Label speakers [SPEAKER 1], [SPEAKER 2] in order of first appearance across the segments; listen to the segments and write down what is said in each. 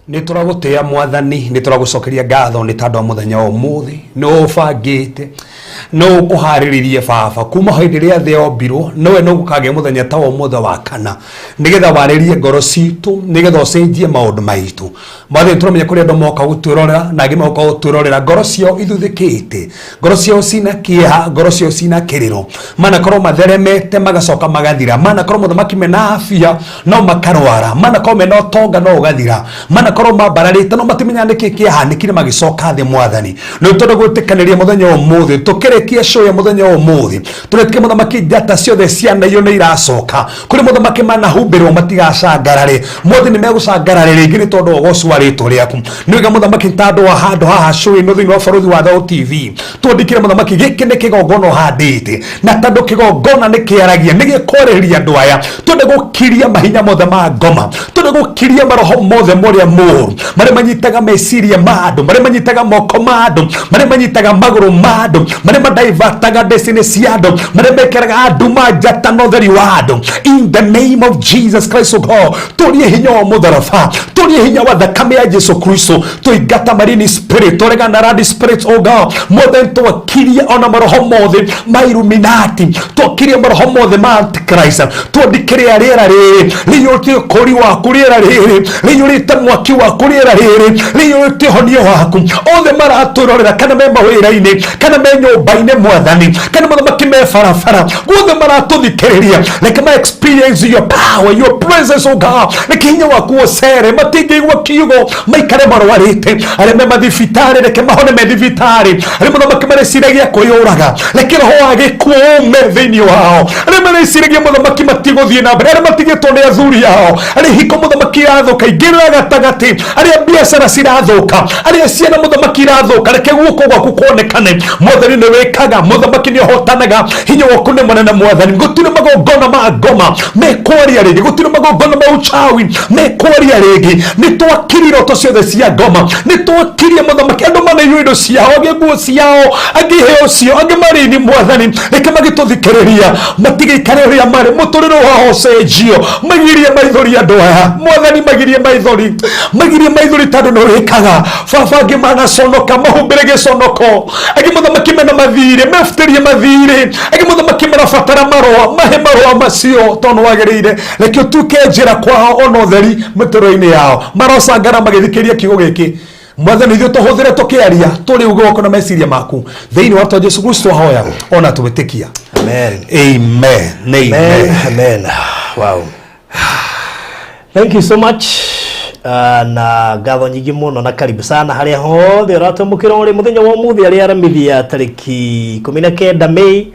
[SPEAKER 1] Nĩ tũragũtĩa Mwathani, nĩ tũragũcokeria ngatho nĩ tondũ wa mũthenya wa ũmũthĩ. Nĩ ũbangĩte, nĩ ũkũharĩrĩirie Baba kuma hĩndĩ ĩrĩa thĩ yombirwo, nĩwe nĩ gũkagĩa mũthenya ta wa ũmũthĩ wa kana, nĩgetha warĩrie ngoro citũ, nĩgetha ũcenjie maũndũ maitũ. Mwathani, tũramenya kũrĩ andũ moka gũtwĩrorera na angĩ moka gũtwĩrorera ngoro ciao ithuthĩkĩte, ngoro ciao cina kĩeha, ngoro ciao cina kĩrĩro, manakorwo matheremete magacoka magathira, manakorwo mũthamaki mena afya no makarwara, manakorwo mena ũtonga no ũgathira, manakorwo mambararĩte no matimenyaga nĩkĩ kĩahanĩkire magĩcoka thĩ. Mwathani, nĩ tondũ gwĩtĩkanĩria mũthenya wa ũmũthĩ, tũkĩrĩkia show ya mũthenya wa ũmũthĩ, tũretĩkia mũthamaki njata ciothe cianaiywo nĩ iracoka kũrĩ mũthamaki, manahumbĩrwo matigacangarare. Mothe nĩ megũcangarare rĩngĩ nĩ tondũ wa ũgoci wa rĩtwa rĩaku. Nĩ wega mũthamaki, tondũ wa handũ haha show ĩno thĩinĩ wa Barũthi wa Thayũ TV, twandĩkĩre mũthamaki, gĩkĩ nĩ kĩgongona ũhandĩte, na tondũ kĩgongona nĩ kĩaragia, nĩ gĩkwarĩrĩria andũ aya. Twende gũkiria mahinya mothe ma ngoma, twende gũkiria maroho mothe morĩa mũru marĩa manyitaga meciria ma andũ, marĩa manyitaga moko ma andũ, marĩa manyitaga magũrũ ma andũ, marĩa madaivataga destiny cia andũ, marĩa mekĩraga andũ ma njata na ũtheri wa andũ. In the name of Jesus Christ, O God, tũrie hinya wa mũtharaba, tũrie hinya wa thakame ya Jesu Kristo, tũingata marine spirit, tũrega na land spirit, O God. Mothe twakirie, ona maroho mothe ma Illuminati twakirie, maroho mothe ma Antichrist twandikĩrĩa. Rĩera rĩrĩ rĩiyũrĩte ũkũri waku, rĩera rĩrĩ rĩiyũrĩte mwaki waku, rĩera rĩrĩ rĩiyũrĩte ũhonio waku. Othe maratwĩrorera, kana me mawĩra-inĩ, kana me nyũmba-inĩ, Mwathani, kana mũthamaki me barabara, guothe maratũthikĩrĩria, reke ma experience your power, your presence, O God. Reke hinya waku ũcere, matingĩigua kiugo maikare marwarĩte. Arĩa me mathibitarĩ, reke mahone me thibitarĩ. Arĩa mũthamaki mareciragia kwĩyũraga, reke roho wa gĩkuũ ume thĩinĩ wao. Arĩa mareciragia mũthamaki matigũthiĩ na mbere, arĩa matigĩtwo nĩ athuri ao, arĩa hiko mũthamaki irathũka, ingĩrĩra gatagatĩ, arĩa biacara cirathũka, arĩa ciana mũthamaki irathũka, reke guoko gwaku kuonekane. Mwathani, nĩ wĩkaga, mũthamaki nĩ ũhotanaga, hinya waku nĩ mũnene. Mwathani, gũtirĩ magongona ma ngoma mekwaria rĩngĩ, gũtirĩ magongona ma uchawi mekwaria rĩngĩ. Nĩ twakirie iroto ciothe cia ngoma, nĩ twakirie mũthamaki andũ manaiywo indo ciao, angĩ nguo ciao, angĩ iheo ciao, angĩ marini. Mwathani, reke magĩtũthikĩrĩria matigĩikare ũrĩa marĩ, mũtũrĩre wao ũcenjio. Magirie maithori andũ aya, Mwathani, magirie maithori, magirie maithori, tondũ nĩ ũrĩkaga baba. Angĩ manaconoka, mahumbĩre gĩconoko. Angĩ mũthamaki mena mathirĩ, mebutĩrie mathirĩ. Angĩ mũthamaki marabatara marũa, mahe marũa macio tondũ nĩ wagĩrĩire. Reke ũtuĩke njĩra kwao ona ũtheri mĩtũrĩre-inĩ yao. Marocangara magĩthikĩria kiugo gĩkĩ. Mwathani, ithuĩ tũhũthĩre tũkĩaria, tũrĩ uge waku na meciria maku thĩinĩ wa twa Jesu Kristo ahoya ona twĩtĩkia.
[SPEAKER 2] Amen.
[SPEAKER 1] Amen. Amen.
[SPEAKER 2] Amen. Amen. Wow. Thank you so much. Na ngatho nyingĩ mũno na karibu sana harĩa hothe ũratwamũkĩra ũrĩ mũthenya wa ũmũthĩ, arĩa Aramithi ya tarĩki 19 Mei.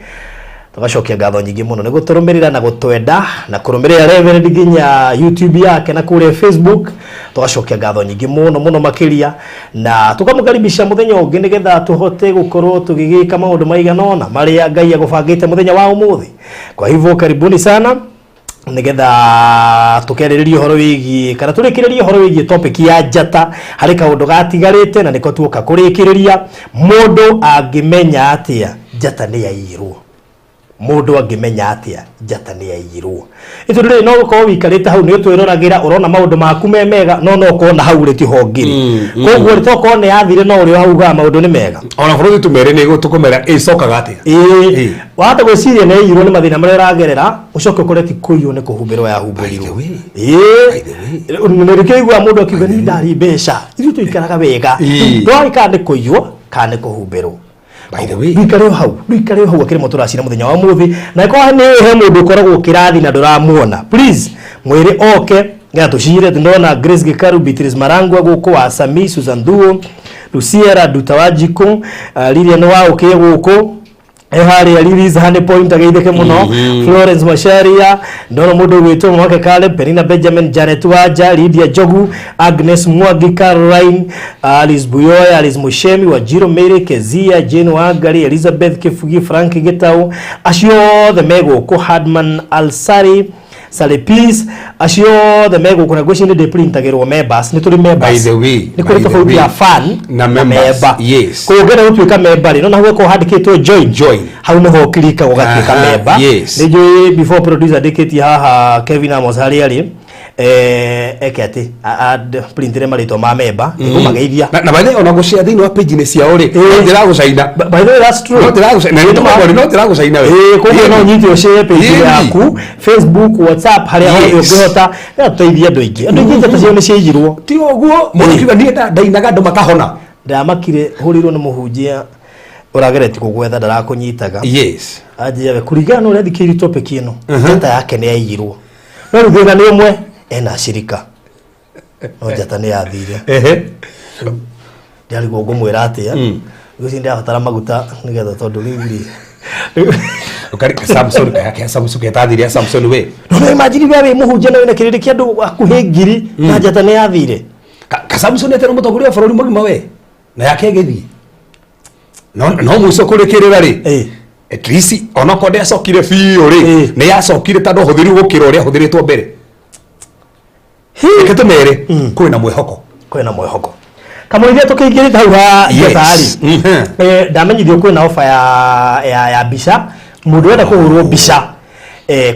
[SPEAKER 2] Tũgacokia ngatho nyingĩ mũno nĩ gũtũrũmĩrĩra na gũtwenda na kũrũmĩrĩra Reverend nginya YouTube yake na kũrĩa Facebook. Tũgacokia ngatho nyingĩ mũno mũno makĩria na tũkamũkaribisha mũthenya ũngĩ nĩgetha tũhote gũkorwo tũgĩgĩka maũndũ maigana ũna marĩa Ngai agũbangĩte mũthenya wa ũmũthĩ. Kwa hivyo karibuni sana nigetha tukerĩrĩrie ũhoro wĩgiĩ, kana tũrĩkĩrĩrie ũhoro wĩgiĩ topic ya njata. Harĩ kaũndũ gatigarĩte na nĩko tuoka kũrĩkĩrĩria. Mũndũ angĩmenya atĩa njata nĩ yaiyirwo? Mũndũ angĩmenya atĩa njata nĩ yaiyirwo? Ĩ tondũ rĩrĩ, no gũkorwo wĩikarĩte hau nĩ ũtwĩroragĩra, ũrona maũndũ maku me mega, no no ũkorwo hau rĩ tiho ngĩrĩ. Koguo rĩ, tokorwo nĩ yathire, no ũrĩ o hau ugaga maũndũ nĩ mega.
[SPEAKER 1] Ona bũrũri tumere nĩ tũkũmera ĩcokaga atĩa.
[SPEAKER 2] Ĩĩ, wahota gwĩciria nĩ yaiyirwo nĩ mathĩna marĩa ũragerera, ũcoke ũkore ti kũiywo, nĩ kũhumbĩrwo yahumbĩrirwo.
[SPEAKER 1] By the way.
[SPEAKER 2] Ĩĩ.
[SPEAKER 1] By the way.
[SPEAKER 2] Nĩkĩo iguaga mũndũ akiuga ni ndarĩ mbeca, ithuĩ tũikaraga wega. Ndwagĩ kana nĩ kũiywo kana nĩ kũhumbĩrwo.
[SPEAKER 1] By the way.
[SPEAKER 2] Ndũikare o hau, ndũikare o hau akĩrĩmo tũracira mũthenya wa mũthĩ. Na ĩkorwo nĩ he mũndũ ũkoragwo kĩrathi na ndũramuona, please mwĩre oke ngetha tũcire. Ndona Grace Gikaru, Beatrice Marangwa gũkũ wa Sami, Susan Thuo, Luciera Nduta wa Njikũ, Lilian wa ũkĩe gũkũ harĩa Lily's Honey Point, ageithĩke mũno. Florence Macharia, ndona mũndũ ũgwĩtwo Mwake Caleb, Penina Benjamin, Janet Wanja, Lydia Njogu, Agnes Mwangi, Caroline, Alice Buyoya, Alice Mushemi, Wanjiru Mary, Kezia, Jane Wangari, Elizabeth Kifugi, Frank Gitau, acio othe me gũkũ, Hardman Alsari, Salepis, acio othe me gũkũ. Na ngwĩciria nĩ ndĩprintagĩrwo members, nĩ tũrĩ members.
[SPEAKER 1] By the way,
[SPEAKER 2] nĩ kũrĩ
[SPEAKER 1] by the
[SPEAKER 2] tofauti
[SPEAKER 1] way.
[SPEAKER 2] ya fan
[SPEAKER 1] na members,
[SPEAKER 2] member.
[SPEAKER 1] Yes.
[SPEAKER 2] Koguo ũngĩenda gũtuĩka member rĩ, no na hau ĩkorwo handĩkĩtwo join.
[SPEAKER 1] Join.
[SPEAKER 2] Hau nĩho ũkirika ũgatuĩka member. Nĩ njũĩ before producer andĩkĩtie haha Kevin Amos harĩa rĩ Eke atä printire marĩtwa ma memba ĩkũmageithia.
[SPEAKER 1] Na by the way, ona gũshare thĩinĩ wa page-inĩ ciao rĩ, no ndĩragũcaina.
[SPEAKER 2] By the way, that's true.
[SPEAKER 1] No ndĩragũcaina na nĩ no ndĩragũcaina we.
[SPEAKER 2] Ĩĩ, koguo no nyite ũshare page yaku Facebook, WhatsApp, harĩa hothe ũngĩhota, no tũteithie andũ aingĩ. Andũ aingĩ njata ciao nĩ ciaiyirwo.
[SPEAKER 1] Ti ũguo mũndũ kiuga niĩ ndainaga andũ makahona.
[SPEAKER 2] Ndamakire hũrĩirwo nĩ mũhunjia ũrageretie kũgwetha ndarakũnyitaga. Anjia we kũringana na ũrĩa thikĩrĩirie topic ĩno, njata yake nĩ yaiyirwo, no rĩu thĩna nĩ ũmwe, ena acirika no njata nĩ yathire. Ndarigwo ngũmwĩra atĩa. Rĩu ndĩrabatara maguta nĩgetha tondũ rĩu rĩ
[SPEAKER 1] Samson kaya Samson ketathire Samson we.
[SPEAKER 2] No imagine we wĩ mũhunjia na wĩna kĩrĩndĩ kĩa andũ hakuhĩ 1000 na njata nĩ yathire.
[SPEAKER 1] Ka Samson etera mũtongoria wa bũrũri mũgima we na yake ĩgĩthiĩ no mũico kũrĩkĩrĩra rĩ, at least onokorwo ndĩacokire biũ rĩ, nĩ yacokire tondũ ahũthĩrirwo gũkĩra ũrĩa ahũthĩrĩtwo mbere. Reke tũmere kwĩna mwĩhoko.
[SPEAKER 2] Kwĩna mwĩhoko kamũithia tũkĩingĩrĩte hau ha njata rĩ. Ndamenyithio kwĩna ofa ya mbica, mũndũ ũrenda kũhũrwo mbica,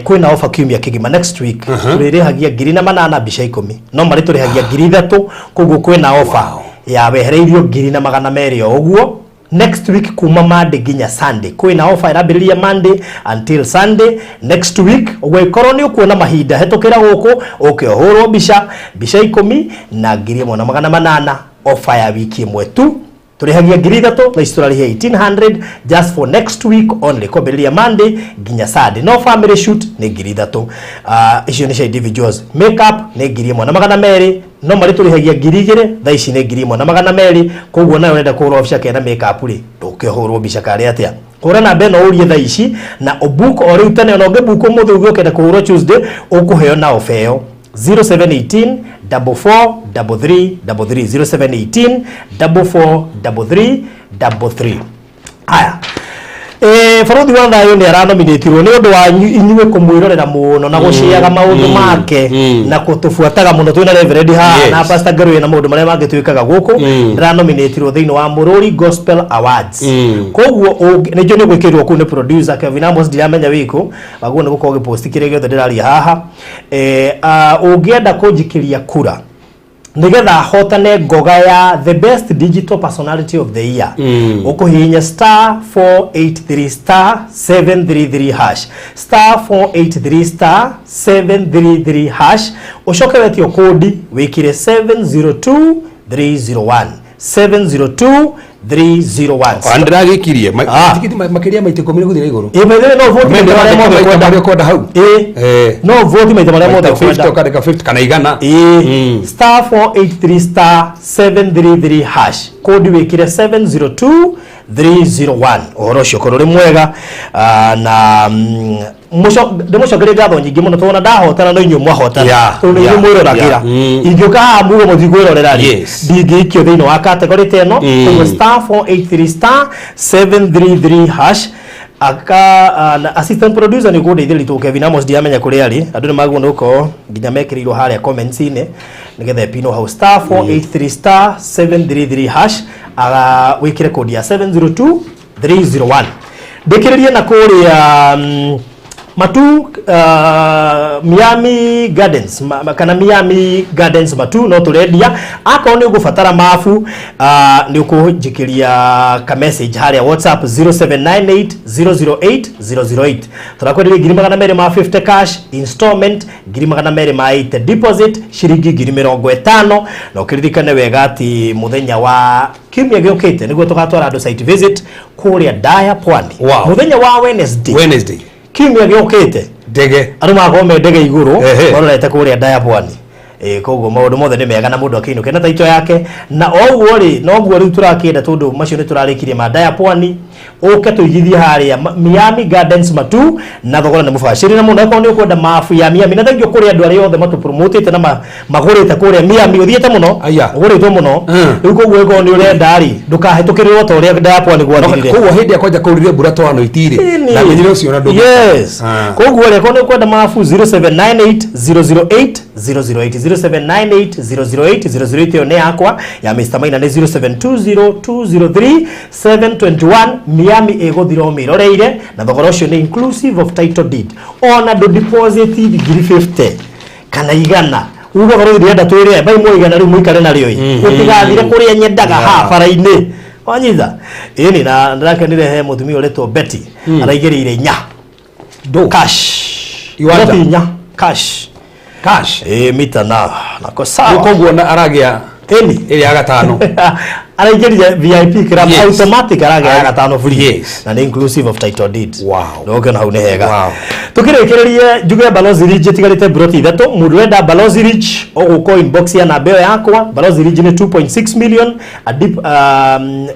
[SPEAKER 2] kwĩna ofa kiumia kĩgima next week. Tũrĩrĩhagia 1800 mbica 10, no marĩ tũrĩhagia 3000, koguo kwĩna ofa ya wehereirio 1200 o ũguo next week kuma Monday nginya Sunday. Kwĩna ofa ĩrambĩrĩria Monday until Sunday next week. Ũguo ĩkorwo nĩ ũkuona mahinda, hetũkĩra gũkũ ũke ũhũrwo mbica, mbica 10 na 1800, ofa ya wiki ĩmwe tu. Tũrĩhagia 3000, thaa ici tũrarĩhia 1800 just for next week only, kwambĩrĩria Monday nginya Sunday. No family shoot nĩ 3000. Icio nĩ cia individuals. Makeup nĩ 1200, no marĩ tũrĩhagia 2000, thaa ici nĩ 1200. Koguo nawe ũrenda kũhũrwo mbica kena makeup rĩ, ndũke ũhũrwo mbica karĩ atĩa. Hũra namba ĩno ũrie thaa ici na ũbook o rĩu tene. Ona ũngĩbook ũmũthĩ uge ũkenda kũhũrwo Tuesday, ũkũheo na ofa ĩyo. 0718 44 33 33, 0718 44 33 33. Aya, Barothi wa Thayũ nĩ aranominatirwo nĩ ũndũ wa inyuĩ kũmwĩrorera mũno na gũciaga maũndũ make na kũtũbuataga mũno twĩna Reverend haha na Pastor Ngaruiya na maũndũ marĩa mangĩ twĩkaga gũkũ. Ndĩranominatirwo thĩinĩ wa Mũrũri Gospel Awards. Koguo nĩ njũĩ nĩ gwĩkĩrwo kũu nĩ producer Kevin Amos, ndiramenya wĩkũ waguo nĩ gũkorwo ũgĩpost kĩrĩa gĩothe ndĩraria haha. Ũngĩenda kũnjikĩria kura nigetha hotane ngoga ya the best digital personality of the year, ũkũhihinya star 483 star 733 hash, star 483 star 733 hash, ũcoke wetio kũndi wĩkĩre 702301, 702301.
[SPEAKER 1] Ona ndĩragĩkirie tikiti makĩria maita 10 gũthiĩ na igũrũ.
[SPEAKER 2] Ĩ, by the way, no vote maita marĩa mothe
[SPEAKER 1] maita
[SPEAKER 2] ũkwenda.
[SPEAKER 1] marĩa ũkwenda hau.
[SPEAKER 2] No vote maita marĩa mothe
[SPEAKER 1] Maita 50,
[SPEAKER 2] ũkwenda.
[SPEAKER 1] ũkandĩka 50 kana 100.
[SPEAKER 2] Star 483 star 733 hash, kodi wĩkĩre 702301. Ũhoro ũcio ũkorwo ũrĩ mwega. Na ndĩmũcokerie ngatho nyingĩ mũno tondũ ona ndahotana no inyuĩ mwahotana, tondũ nĩ inyuĩ mwĩroragĩra. Ingĩũka haha muge mũtikwĩrorera rĩ, ndingĩikio thĩinĩ wa category ta ĩno. Koguo star 483 star 733 hash. Aka na assistant producer nĩ kũndeithĩrĩria tũ Kevin Amos, ndiramenya kũrĩa arĩ. Andũ nĩ magwo nĩ gũkorwo nginya mekĩrĩirwo harĩa comments-inĩ nĩgetha ĩpinwo hau, star 483 star 733 hash, aga wĩkĩre kodi ya 702301. Ndĩkĩrĩrie na kũrĩa Matu, Miami Gardens kana Miami Gardens Matu no tũrendia. Akorwo nĩ ũgũbatara mabu, nĩ ũkũnjikĩria ka message harĩa WhatsApp 0798 008 008. Tũrakwenderia 250,000 cash, installment 280,000 deposit ciringi 50,000. Na ũkĩririkane wega atĩ mũthenya wa kiumia gĩũkĩte nĩguo tũgatwara andũ site visit kũrĩa Daya Pwani. Mũthenya wa Wednesday.
[SPEAKER 1] Wednesday.
[SPEAKER 2] Kiumia gĩũkĩte.
[SPEAKER 1] Ndege.
[SPEAKER 2] Andũ magakorwo me ndege igũrũ marorete kũrĩa Daya Pwani. Koguo maũndũ mothe nĩ mega na mũndũ akĩinũke na taito yake na oguo rĩ noguo rĩu tũrakĩenda tondũ macio nĩ tũrarĩkirie ma Daya Pwani, ũke tũigithie harĩa Miami Gardens Matu na thogora nĩ mũbacĩrĩre mũno. Akorwo nĩ ũkwenda mabu ya Miami, na thengiũ kũrĩ andũ arĩa othe matũpromotĩte na magũrĩte kũrĩa Miami, ũthiĩte mũno, ũgũrĩtwo mũno. Rĩu koguo ĩkorwo nĩ ũrenda rĩ, ndũkahĩtũkĩrĩrwo ta ũrĩa Daya Pwani gwathirire.
[SPEAKER 1] Koguo hĩndĩ ya kwanja kũrire mbura twano itirĩ na menyire ũcio na ndũngĩ.
[SPEAKER 2] Yes. Koguo rĩ, akorwo nĩ ũkwenda mabu, 0798 008 008, 0798 008 008, ĩyo nĩ yakwa. Ya Mr Maina nĩ 0720 203 721. Miami ĩgũthira ũmĩroreire na thogora ũcio nĩ inclusive of title deed, ona ndũ deposit 50,000. Kana 100 uga baro ndĩrenda twĩre bai mwe 100 rĩu mũikare narĩo ĩ gũtigathire kũrĩa nyendaga haha bara-inĩ wanyita ĩni. Na ndĩrakenire he mũtumia ũretwo Betty araigĩrĩire 4
[SPEAKER 1] Ndũ.
[SPEAKER 2] Cash.
[SPEAKER 1] Iwanja.
[SPEAKER 2] Ploti 4 cash.
[SPEAKER 1] Cash.
[SPEAKER 2] Ĩ mita na nako sawa.
[SPEAKER 1] Koguo na aragĩa
[SPEAKER 2] ĩni
[SPEAKER 1] ĩrĩa ya gatano.
[SPEAKER 2] Araingĩrire VIP club. Automatic aragĩa ya gatano free. Na nĩ inclusive of title deed. No ũkĩona hau nĩ hega. Tukĩrĩkĩrĩrie njuge Balozi Ridge ĩtigarĩte broti 3. Mũndũ ũrenda Balozi Ridge ũgũka inbox ya namba ĩyo yakwa. Balozi Ridge nĩ 2.6 million a deep,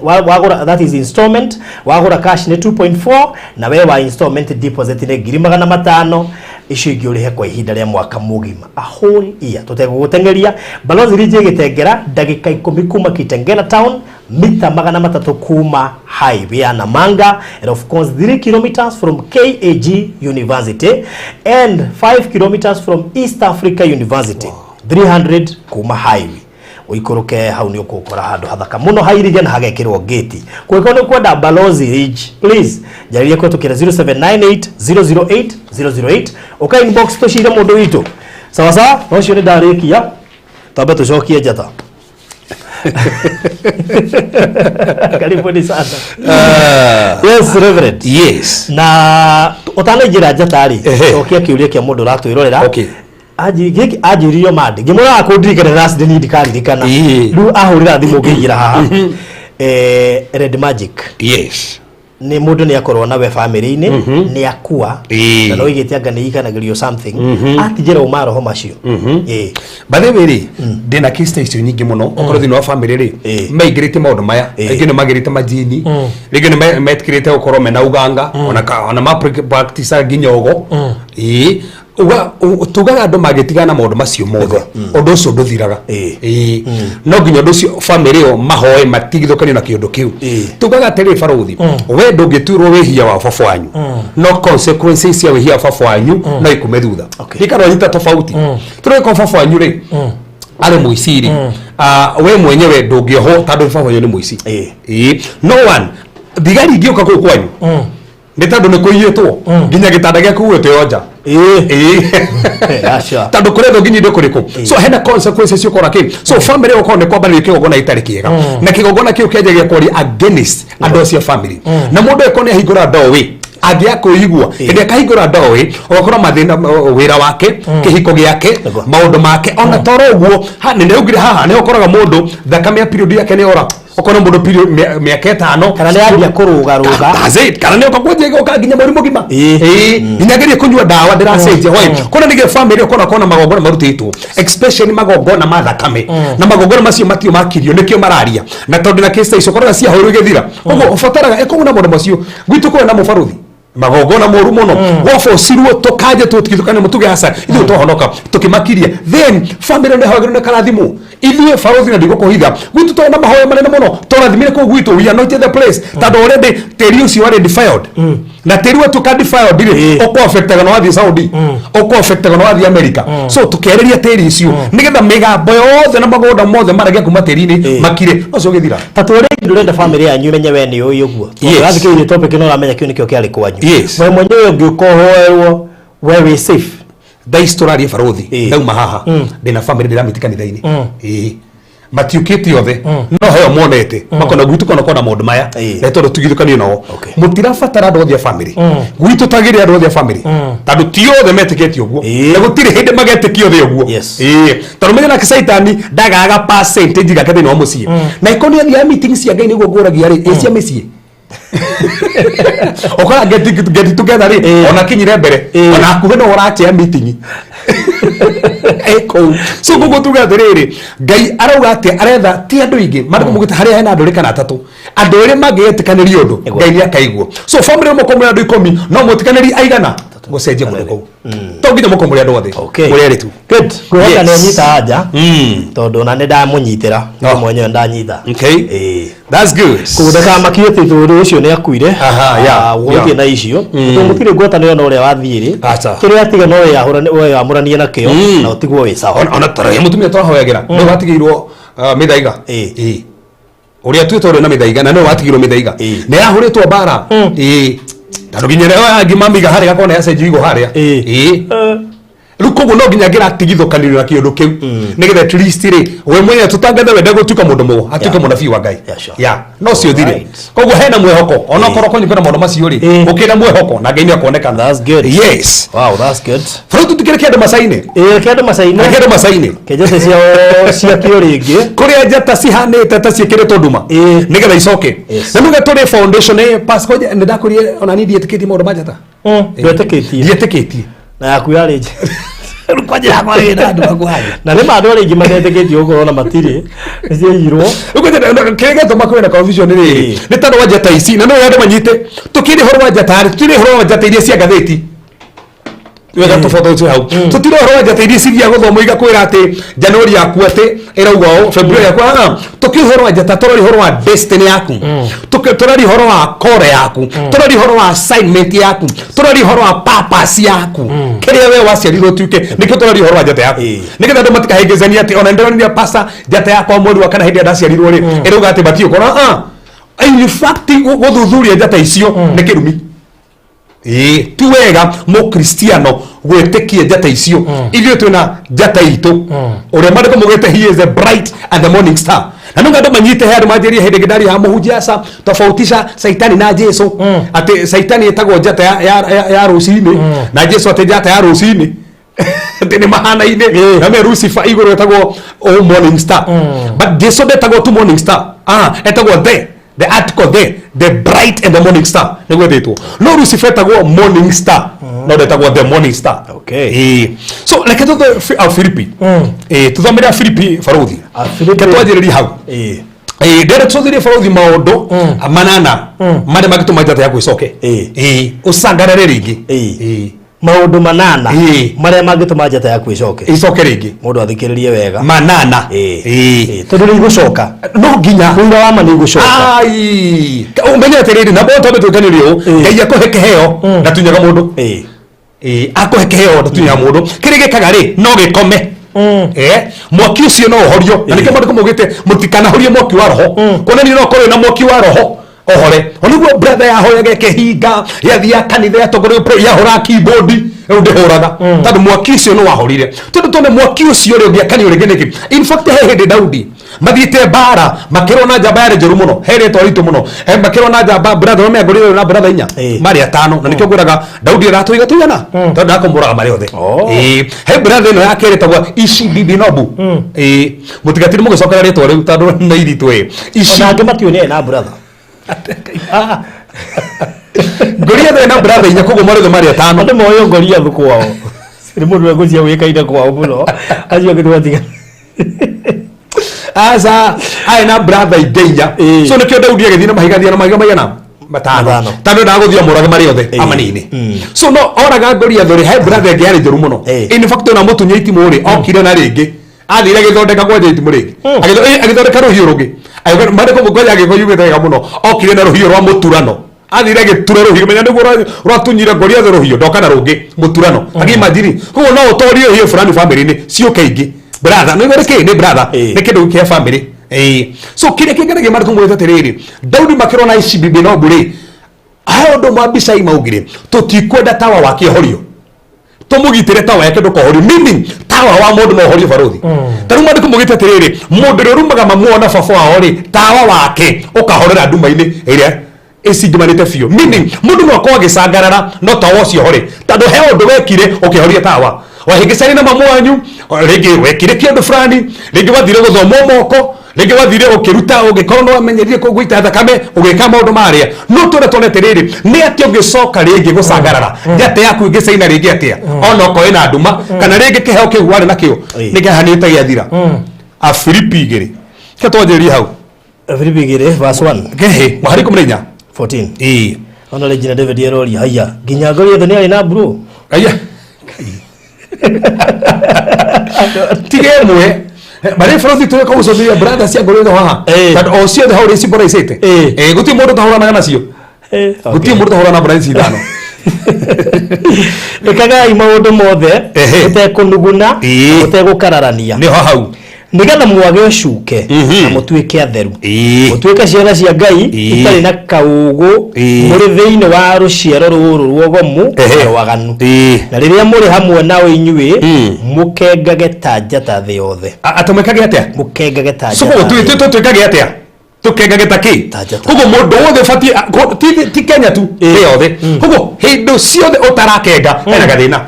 [SPEAKER 2] wagũra, that is installment. Wagũra cash nĩ 2.4, na we wa installment deposit nĩ 500,000. Icio ingĩ ũrĩhe kwa ihinda rĩa mwaka mũgima, a whole year, tũtegũgũteng'eria. Balozi Ridge ĩgĩtengera ndagĩka 10 kuma Kitengela town, mita 300 kuma highway ya Namanga, and of course 3 kilometers from KAG University and 5 kilometers from East Africa University. 300 kuma highway ũikũrũke hau nĩ ũkũkora handũ hathaka mũno hairige na hagekĩrwo gate. Kũngĩkorwo nĩ kwenda Balozi Ridge, please njarĩrie kũhetũkĩra 0798 008 008. Ũka inbox tũcire mũndũ witũ. Sawa sawa, na ũcio nĩ ndarĩkia, twambe tũcokie njata. Karibuni sana. Yes, Reverend.
[SPEAKER 1] Yes.
[SPEAKER 2] Na ũtanaingĩra njata rĩ, cokia kĩũria kĩa mũndũ ũratwĩrorera. Anji gĩkĩ anjĩririo mande ngĩmwĩra akũndirikane last day, niĩ ndikaririkana. Rĩu ahũrĩra thimũ ngĩingĩra haha. Red magic nĩ mũndũ nĩ akorwo nawe family-inĩ nĩ akua na no igĩte anga nĩ ikanagĩrio something atigĩra maroho macio.
[SPEAKER 1] By the way rĩ, ndĩna case ta icio nyingĩ mũno. Okorwo thĩinĩ wa family rĩ, maingĩrĩte maũndũ maya, rĩngĩ nĩ magĩrĩte majini, rĩngĩ nĩ metĩkĩrĩte gũkorwo mena uganga, ona ma practice nginya ũgo. Tugaga andũ mangĩtigana na maũndũ macio mothe, ũndũ ũcio ndũthiraga. No nginya ũndũ ũcio family ĩyo mahoe matigithũkanio na kĩũndũ kĩu. Tugaga atĩrĩ, barũthi, we ndũngĩtuĩrwo wĩhia wa baba wanyu, no consequences cia wĩhia wa baba wanyu no ikume thutha. Ndikana wanyita tofauti. Tũrĩko baba wanyu rĩ arĩ mũici rĩ, we mwenyewe ndũngĩohwo tondũ baba wanyu nĩ mũici. No one thigari ingĩũka kũu kwanyu nĩ tondũ nĩ kũiyĩtwo nginya gĩtanda gĩaku gũgĩteo nja.
[SPEAKER 2] Aca.
[SPEAKER 1] Tondũ kũrethwo nginya indo kũrĩkũ, so hena consequences ciũkora kĩ. So family ũkorwo nĩ kwambanĩrio kĩgongona gĩtarĩ kĩega, na kĩgongona kĩu kĩanjagia kwaria against andũ acio a family, na mũndũ eko nĩ ahingũra doorway angĩaga kwĩigua. Hĩndĩ akahingũra doorway, ũgakora mathĩna, wĩra wake, kĩhiko gĩake, maũndũ make. Ona toro ũguo nĩ ndĩraugire haha nĩ ũkoraga mũndũ thakame ya period yake nĩ ora, ũkona mũndũ period mĩaka 5
[SPEAKER 2] Kana nĩ ambia kũrũgarũga.
[SPEAKER 1] That's it. Kana nĩ ũka kwanjia gũka nginya mweri mũgima. Nginya ngerie kũnyua ndawa ndĩracenjia. Why? Kona nĩgĩ family ũkona kona magongona marutĩtwo, especially magongona ma thakame, na magongona macio matio makirio nĩkĩo mararia. Na tondũ na case ta icio ũkoraga ciahũrwo igĩthira koguo ũbataraga ĩkũguna maũndũ macio gwitũ kũrĩ na mũbarũthi magongona moru mũno gwabocirwo tũkanje tũtigithũkane mũtuge aca ithuĩ twahonoka tũkĩmakiria. Then family nĩ hagĩrĩirwo nĩ karathimwo ithuĩ barũthi na ndigũkũhitha gwitũ twarĩ na mahoya manene mũno tũrathimire kũu gwitũ. We anointed the place tondũ already tĩri ũcio warĩ defiled, na tĩri watuĩka defiled rĩ, ũkũ affectaga na wathiĩ Saudi, ũkũ affectaga na wathiĩ America. So tũkĩarĩria tĩri ũcio nĩgetha mĩgambo yothe na magũnda mothe maragia kuma tĩri-inĩ makire ũcio ũgĩthira.
[SPEAKER 2] Ta twĩre ndũrenda family yanyu imenye we nĩ ũĩ ũguo. Ũrathikĩrĩria topic ĩno ũramenya kĩu nĩkĩo kĩarĩ kwanyu. We mwenyewe ũngĩũka ũhoerwo, we wĩ safe?
[SPEAKER 1] Thaa ici tũraria, barũthi, ndauma haha ndĩna family ndĩramĩti kanitha-inĩ. Matiũkĩte othe, no heo monete makona gwitũ kona kona maũndũ maya na tondũ tugithũkanio nao. Mũtirabatara andũ othe a family gwitũ, tagĩrĩ andũ othe a family tondũ ti othe metĩkĩtie ũguo, na gũtirĩ hĩndĩ magetĩkia othe ũguo. Tondũ menya nake caitani ndagaga percentage gake thĩinĩ wa mũciĩ, na iko nĩ athiaga meeting cia Ngai nĩguo ngũragia rĩ ĩ cia mĩciĩ ũkora get together rĩ, ona kinyire mbere, ona hakuhĩ no ũrachea meeting ĩkũu. So koguo tuge atĩrĩrĩ, Ngai arauga atĩ aretha ti andũ aingĩ marĩ mũgĩte harĩa hena andũ 2 kana 3, andũ 2 mangĩetĩkanĩria ũndũ, Ngai nĩ akaigua. So family mũkorwo mũrĩ andũ 10, no mũtĩkanĩrie aigana gũcenjia kũndũ kũu, to nginya mũkorwo mũrĩ andũ othe, mũrĩ 2 tu.
[SPEAKER 2] Good. Ngwĩhoka nĩ anyita anja tondũ ona nĩ ndamũnyitĩra niĩ mwenyewe ndanyita.
[SPEAKER 1] That's good.
[SPEAKER 2] Koguo ndakamakio atĩ tondũ ũcio nĩ akuire.
[SPEAKER 1] Aha, yeah,
[SPEAKER 2] Gũtirĩ na icio tondũ mũtirĩ ngwatanĩro na ũrĩa wathiĩ rĩ,
[SPEAKER 1] Acha.
[SPEAKER 2] kĩrĩa atiga no weyamũranie nakĩo na ũtigwo wĩ sawa.
[SPEAKER 1] Ona tara mũtumia twahoyagĩra nĩwe watigĩirwo mĩthaiga. Ũrĩa tuĩte ũrĩa na mĩthaiga na nĩwe watigĩirwo mĩthaiga nĩ yahũrĩtwo mbara. Tondũ nginya rĩo angĩ mamiga harĩa gakona yacenjio igũ harĩa. Rĩu koguo no nginya ngĩratigithũkanĩrio na kĩũndũ kĩu, nĩgetha at least rĩ, we mwenyewe tũtangathe wende gũtuĩka mũndũ mũgo atuĩke mũnabii wa Ngai. Ya no cio thire. Koguo hena mwĩhoko onokorwo kwanyu kwĩna maũndũ macio rĩ, gũkĩna mwĩhoko na Ngai nĩ akuonekana.
[SPEAKER 2] That's good.
[SPEAKER 1] Yes.
[SPEAKER 2] Wow, that's good.
[SPEAKER 1] Bũrũri tũtikĩrĩ kĩandũ macainĩ.
[SPEAKER 2] Ĩĩ, kĩandũ macainĩ.
[SPEAKER 1] Reke andũ macainĩ.
[SPEAKER 2] Kĩnjete ciao ciakio rĩngĩ.
[SPEAKER 1] Kũrĩa njata cihanĩte ta ciĩkĩrĩtwo nduma nĩgetha icoke. Na nĩgetha tũrĩ foundation ĩ pastor, nĩ ndakũrie ona niĩ ndiĩtĩkĩtie maũndũ ma njata.
[SPEAKER 2] Ndwetĩkĩtie?
[SPEAKER 1] Ndiĩtĩkĩtie.
[SPEAKER 2] Na yaku yarĩ nje.
[SPEAKER 1] Rĩu kwanja yakwa rĩ na andũ aku haja.
[SPEAKER 2] Na nĩ ma andũ arĩa aingĩ matetĩkĩtie gũkorwo na matirĩ nĩ ciaiyirwo.
[SPEAKER 1] Kĩrĩa gĩatũma kwĩna confusion rĩ, nĩ tondũ wa njata ici, na no andũ manyite tũkĩrĩ ũhoro wa njata rĩ, tũtirĩ ũhoro wa njata iria cia ngathĩti wega, tũboto ũcio hau, tũtirĩ ũhoro wa njata iria cithiaga gũthomwo igakwĩra atĩ Januari yaku atĩ ĩrauga ũũ, February yaku, ah, tũkĩrĩ ũhoro wa njata, tũrari ũhoro wa destiny yaku, tũrari ũhoro wa kore yaku, tũrari ũhoro wa assignment yaku, tũrari ũhoro wa purpose yaku, kĩrĩa we waciarirwo ũtuĩke, nĩkĩo tũrari ũhoro wa njata yaku, nĩgetha andũ matikahĩngĩcanie atĩ ona ndĩronire pasa njata yakwa mweri wa kana hĩndĩ ĩrĩa ndaciarirwo rĩ, ĩrauga atĩ batiĩ gũkorwo, ah, in fact gũthuthuria njata icio nĩ kĩrumi. Ĩĩ, ti wega mũkristiano gwĩtĩkia njata icio. Ithuĩ twĩna njata itũ ũrĩa maandĩko maugĩte, "He is the bright and the morning star." Na nĩguo andũ manyite, he andũ manjĩrie hĩndĩ ĩngĩ ndaria mũhunjia aca tofautisha Saitani na Jesu, atĩ Saitani ĩtagwo njata ya rũcinĩ na Jesu atĩ njata ya rũcinĩ, atĩ nĩ mahanaine na me Lucifer igũrũ etagwo oh, morning star, but Jesu ndetagwo tu morning star, ah, etagwo the article the bright and the morning star nĩguo etĩtwo, no Lucifer etagwo morning star no ndetagwo the morning star. Ĩĩ. So reke tũthe Filipi, ĩĩ, tũthomere Filipi baruthi.
[SPEAKER 2] Afilipi.
[SPEAKER 1] Reke twanjĩrĩrie hau. Ĩĩ, ndĩrenda tũthire baruthi maũndũ manana marĩa mangĩtũma njata yaku ĩcoke. Ĩĩ, ũcangarare rĩngĩ. Ĩĩ.
[SPEAKER 2] Maũndũ manana marĩa mangĩtũma njata yaku ĩcoke.
[SPEAKER 1] Ĩcoke rĩngĩ.
[SPEAKER 2] Mũndũ athikĩrĩrie wega.
[SPEAKER 1] Manana. Ĩĩ.
[SPEAKER 2] Tondũ nĩ igũcoka.
[SPEAKER 1] No nginya.
[SPEAKER 2] Ũira wa ma nĩ igũcoka.
[SPEAKER 1] Ai, ũmenye atĩrĩrĩ, na mbona twambe twĩkanĩrie ũũ, Ngai akũhe kĩheo ndatunyaga mũndũ. Ĩĩ, akũhe kĩheo ndatunyaga mũndũ. Kĩrĩa gĩkaga rĩ, no gĩkome. Mwaki ũcio no ũhorio, na nĩkĩo maandĩko maugĩte mũtikanahorie mwaki wa roho, kuonania no ũkorwo na mwaki wa roho ohore. Oniguo brother yahoyaga ĩkĩhinga, yathiaga kanitha yatongorio, yahũraga keyboard, rĩu ndĩhũraga tondũ mwaki ũcio nĩ wahorire, tondũ tone mwaki ũcio rĩ ũngĩakanio rĩngĩ nĩkĩ. In fact, he hĩndĩ Daudi mathiĩte mbara makĩrwo na njamba yarĩ njũru mũno, he rĩtwa ritũ mũno. Makĩrwo na njamba brother ũrĩa na brother inya, marĩ atano, na nĩkĩo ngwĩraga Daudi aratũiga tũigana tondũ ndakũmũraga marĩ othe. Ĩĩ, he brother ĩno ya kerĩ ĩtagwo Ishi Bibinobu. Ĩĩ, mũtigatinde mũgĩcokera rĩtwa rĩu tondũ nĩ iritũ. Ĩ Ishi
[SPEAKER 2] Ona angĩ matiũĩ nĩ na brother.
[SPEAKER 1] Goliath ena brother inya, koguo marĩ othe marĩ atano.
[SPEAKER 2] Andũ moĩ Goliath kwao nĩ mũndũ wegũcia wĩkaine kwao mũno, acio angĩ twatiga.
[SPEAKER 1] Aca, arĩ na brother ingĩ inya. So nĩkĩo Daudi agĩthiĩ na mahiga, thiĩ na mahiga maigana? Matano.
[SPEAKER 2] Matano.
[SPEAKER 1] Tondũ endaga gũthiĩ amũrage marĩ othe, amanine. So no oraga Goliath rĩ, he brother ĩngĩ yarĩ njũru mũno. In fact, ona mũtunya itimũ rĩ, okire na rĩngĩ athire agĩthondeka kwanja itimũ rĩngĩ. Agĩthondeka rũhiũ rũngĩ. Maandĩko ngoja agĩkorwo yugĩte wega mũno, okire na rũhiũ rwa mũturano, athire agĩtura rũhiũ, menya nĩguo rwatunyire Goliath rũhiũ, ndoka na rũngĩ mũturano. Agĩimagine koguo no ũtorie rũhiũ fulani family-inĩ ciũke ingĩ brother, nĩ nĩ kĩ nĩ brother, nĩ kĩndũ kĩa family. Ĩĩ, so kĩrĩa kĩnganagia maandĩko maugĩte atĩrĩrĩ, Daudi makĩrwo na Ishi Bibinobu rĩ, he ũndũ mwa Abishai maugire, tũtikwenda tawa wake ũhorio, tũmũgitĩre tawa yake ndũkohorio, meaning tawa wa mũndũ no ũhorio baruthi. Ta rĩu maandĩko maugĩte atĩrĩrĩ, mũndũ ũrĩa ũrumaga mamu wao na baba wao rĩ, tawa wake ũkahorera nduma-inĩ ĩrĩa ĩcingimanĩte biũ, meaning mũndũ no akorwo agĩcangarara no tawa ũcio hore, tondũ he ũndũ wekire ũkĩhoria tawa. Wahĩngĩcani na mamu wanyu rĩngĩ, wekire kĩũndũ fulani rĩngĩ, wathire gũthomwo moko rĩngĩ, wathire ũkĩruta, ũgĩkorwo nĩ wamenyerire gũita thakame, ũgĩka maũndũ marĩa no tũrĩa tuone atĩrĩrĩ, nĩ atĩ ũngĩcoka rĩngĩ gũcangarara, njata yaku ĩngĩcaina rĩngĩ atĩa, ona okorwo ĩna nduma, kana rĩngĩ kĩheo kĩu warĩ nakĩo nĩ kĩhanĩte gĩathira. Afilipi 2, ke twanjĩrĩrie hau.
[SPEAKER 2] Filipi 2 verse 1.
[SPEAKER 1] Kehe mwahari 14.
[SPEAKER 2] 14.
[SPEAKER 1] Ĩĩ.
[SPEAKER 2] Ona rĩ nginya David eroria haiya nginya Goliath nĩ arĩ na bro.
[SPEAKER 1] Aya, tiga ĩmwe marĩ bũrũri tũrĩ kũgũcũthĩrĩria brother cia Goliath haha, tondũ o ciothe hau rĩ cimboraicĩte. Gũtirĩ mũndũ ũtahũranaga nacio, gũtirĩ mũndũ ũtahũrana na brother ici ithano.
[SPEAKER 2] Ĩkagai maũndũ mothe mũtekũnuguna, mũtegũkararania.
[SPEAKER 1] Nĩho hau.
[SPEAKER 2] Nĩgetha mwage ũcuke na mũtuĩke atheru, mũtuĩke ciana cia Ngai itarĩ na kaũgũ mũrĩ thĩinĩ wa rũciaro rũrũ ruogomu na rwaganu, na rĩrĩa mũrĩ hamwe nao inyuĩ mũkengage ta njata thĩ yothe.
[SPEAKER 1] Atĩ mwĩkage atĩa?
[SPEAKER 2] Mũkengage ta
[SPEAKER 1] So
[SPEAKER 2] njata thĩ yothe.
[SPEAKER 1] Twĩkage atĩa? Tukengage ta kĩ?
[SPEAKER 2] Ta njata.
[SPEAKER 1] Koguo mũndũ wothe ũbatiĩ ti Kenya tu, thĩ yothe. Koguo hĩndĩ ciothe ũtarakenga hena gathĩna.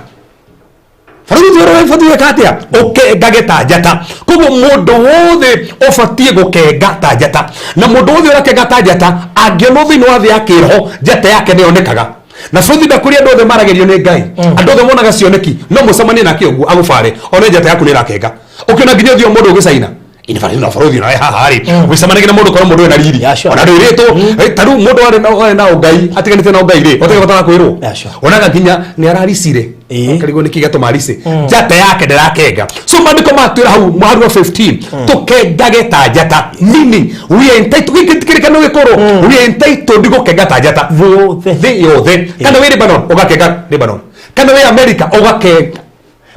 [SPEAKER 1] Barũthi ũrĩa ũbatiĩ gwĩka atĩa? Ũkengage ta njata. Koguo mũndũ wothe ũbatiĩ gũkenga ta njata, na mũndũ wothe ũrakenga ta njata angĩonwo thĩinĩ wa thĩ ya kĩroho, njata yake nĩyonekaga. Na bũrũri ndakũrĩ andũ othe maragĩrio nĩ Ngai, andũ othe monaga cioneki, no mũcemanie nake ũguo agũbare one njata yaku nĩ ĩrakenga. Ũkĩona nginya ũthiũ wa mũndũ ũgĩcaina. In fact, no bũrũri nawe haha rĩ, ũgĩcemanagia na mũndũ ũkorwo mũndũ wĩna riri,
[SPEAKER 2] Yeah, sure.
[SPEAKER 1] ona ndwĩrĩtwo. Ta rĩu mũndũ warĩ na ũngai, atiganĩte na ũngai rĩ, ũtige bata wa kwĩrwo.
[SPEAKER 2] Yeah, sure.
[SPEAKER 1] Onaga nginya nĩ araricire. Akarigwo nĩkĩ gĩatũma arice, njata yake ndĩrakenga. So maandĩko matwĩra hau mũhari wa 15 tũkengage ta njata, meaning we are entitled, gĩkĩ ti kĩrĩkanĩro gĩkũrũ, we are entitled gũkenga ta njata
[SPEAKER 2] thĩ yothe.
[SPEAKER 1] Thĩ yothe. Kana wĩ Lebanon, ũgakenga Lebanon. Kana wĩ America, ũgakenga.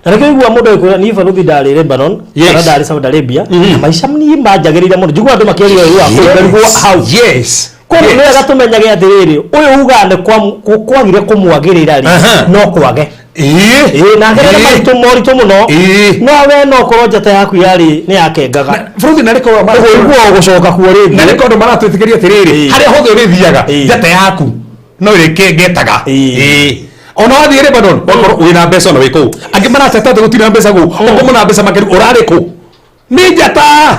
[SPEAKER 2] Na nĩkĩo igua mũndũ agĩkwĩra, niĩ barũthi ndarĩ Lebanon kana ndarĩ Saudi Arabia na maica niĩ manjagĩrĩire mũno. Njiguaga andũ makĩaria ũru wa kũu, ngarigwo hau. Koguo nĩ wega tũmenyage atĩrĩrĩ, ũyũ ugaga nĩ kwagire kũmwagĩrĩra rĩ, no kwage. Ĩĩ, na agerere maritũ moritũ mũno. No we no ũkorwo njata yaku yarĩ nĩ yakengaga.
[SPEAKER 1] Bũrũri na rĩkorwo
[SPEAKER 2] Ũguo ũgũcoka kuo rĩngĩ.
[SPEAKER 1] Na rĩkorwo andũ maratwĩtĩkĩria atĩrĩrĩ, harĩa hothe ũrĩthiaga, njata yaku no ĩrĩkengetaga. Ona wathiĩ Lebanon, wakorwo wĩna mbeca, ona wĩ kũu angĩ marateta atĩ gũtirĩ na mbeca kũu, ũkorwo mena mbeca makĩru, ũrarĩ kũ? Nĩ njata.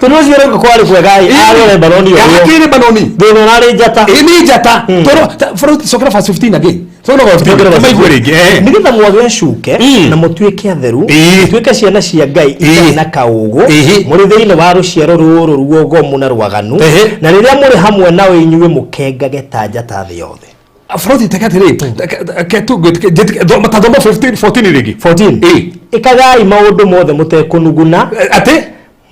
[SPEAKER 2] Tondũ ũcio rĩu kwarĩ kwega ĩ, arĩ Lebanon ũyũ.
[SPEAKER 1] Akĩ Lebanon.
[SPEAKER 2] Thĩna ũrarĩ njata.
[SPEAKER 1] Ĩ, nĩ njata. Tondũ cokera verse 15 again. Cokera verse 15 tũmaigue rĩngĩ.
[SPEAKER 2] Nĩgetha mwage ũcuke na mũtuĩke atheru, mũtuĩke ciana cia Ngai itarĩ na kaũgũ mũrĩ thĩinĩ wa rũciaro rũrũ ruogomu na rwaganu, na rĩrĩa mũrĩ hamwe nao inyuĩ mũkengage ta njata thĩ yothe.
[SPEAKER 1] Bũrũri teke atĩrĩ, ke tu ta thoma 15 14 rĩngĩ.
[SPEAKER 2] 14. Ĩkagai maũndũ mothe mũtekũnuguna.
[SPEAKER 1] Atĩ?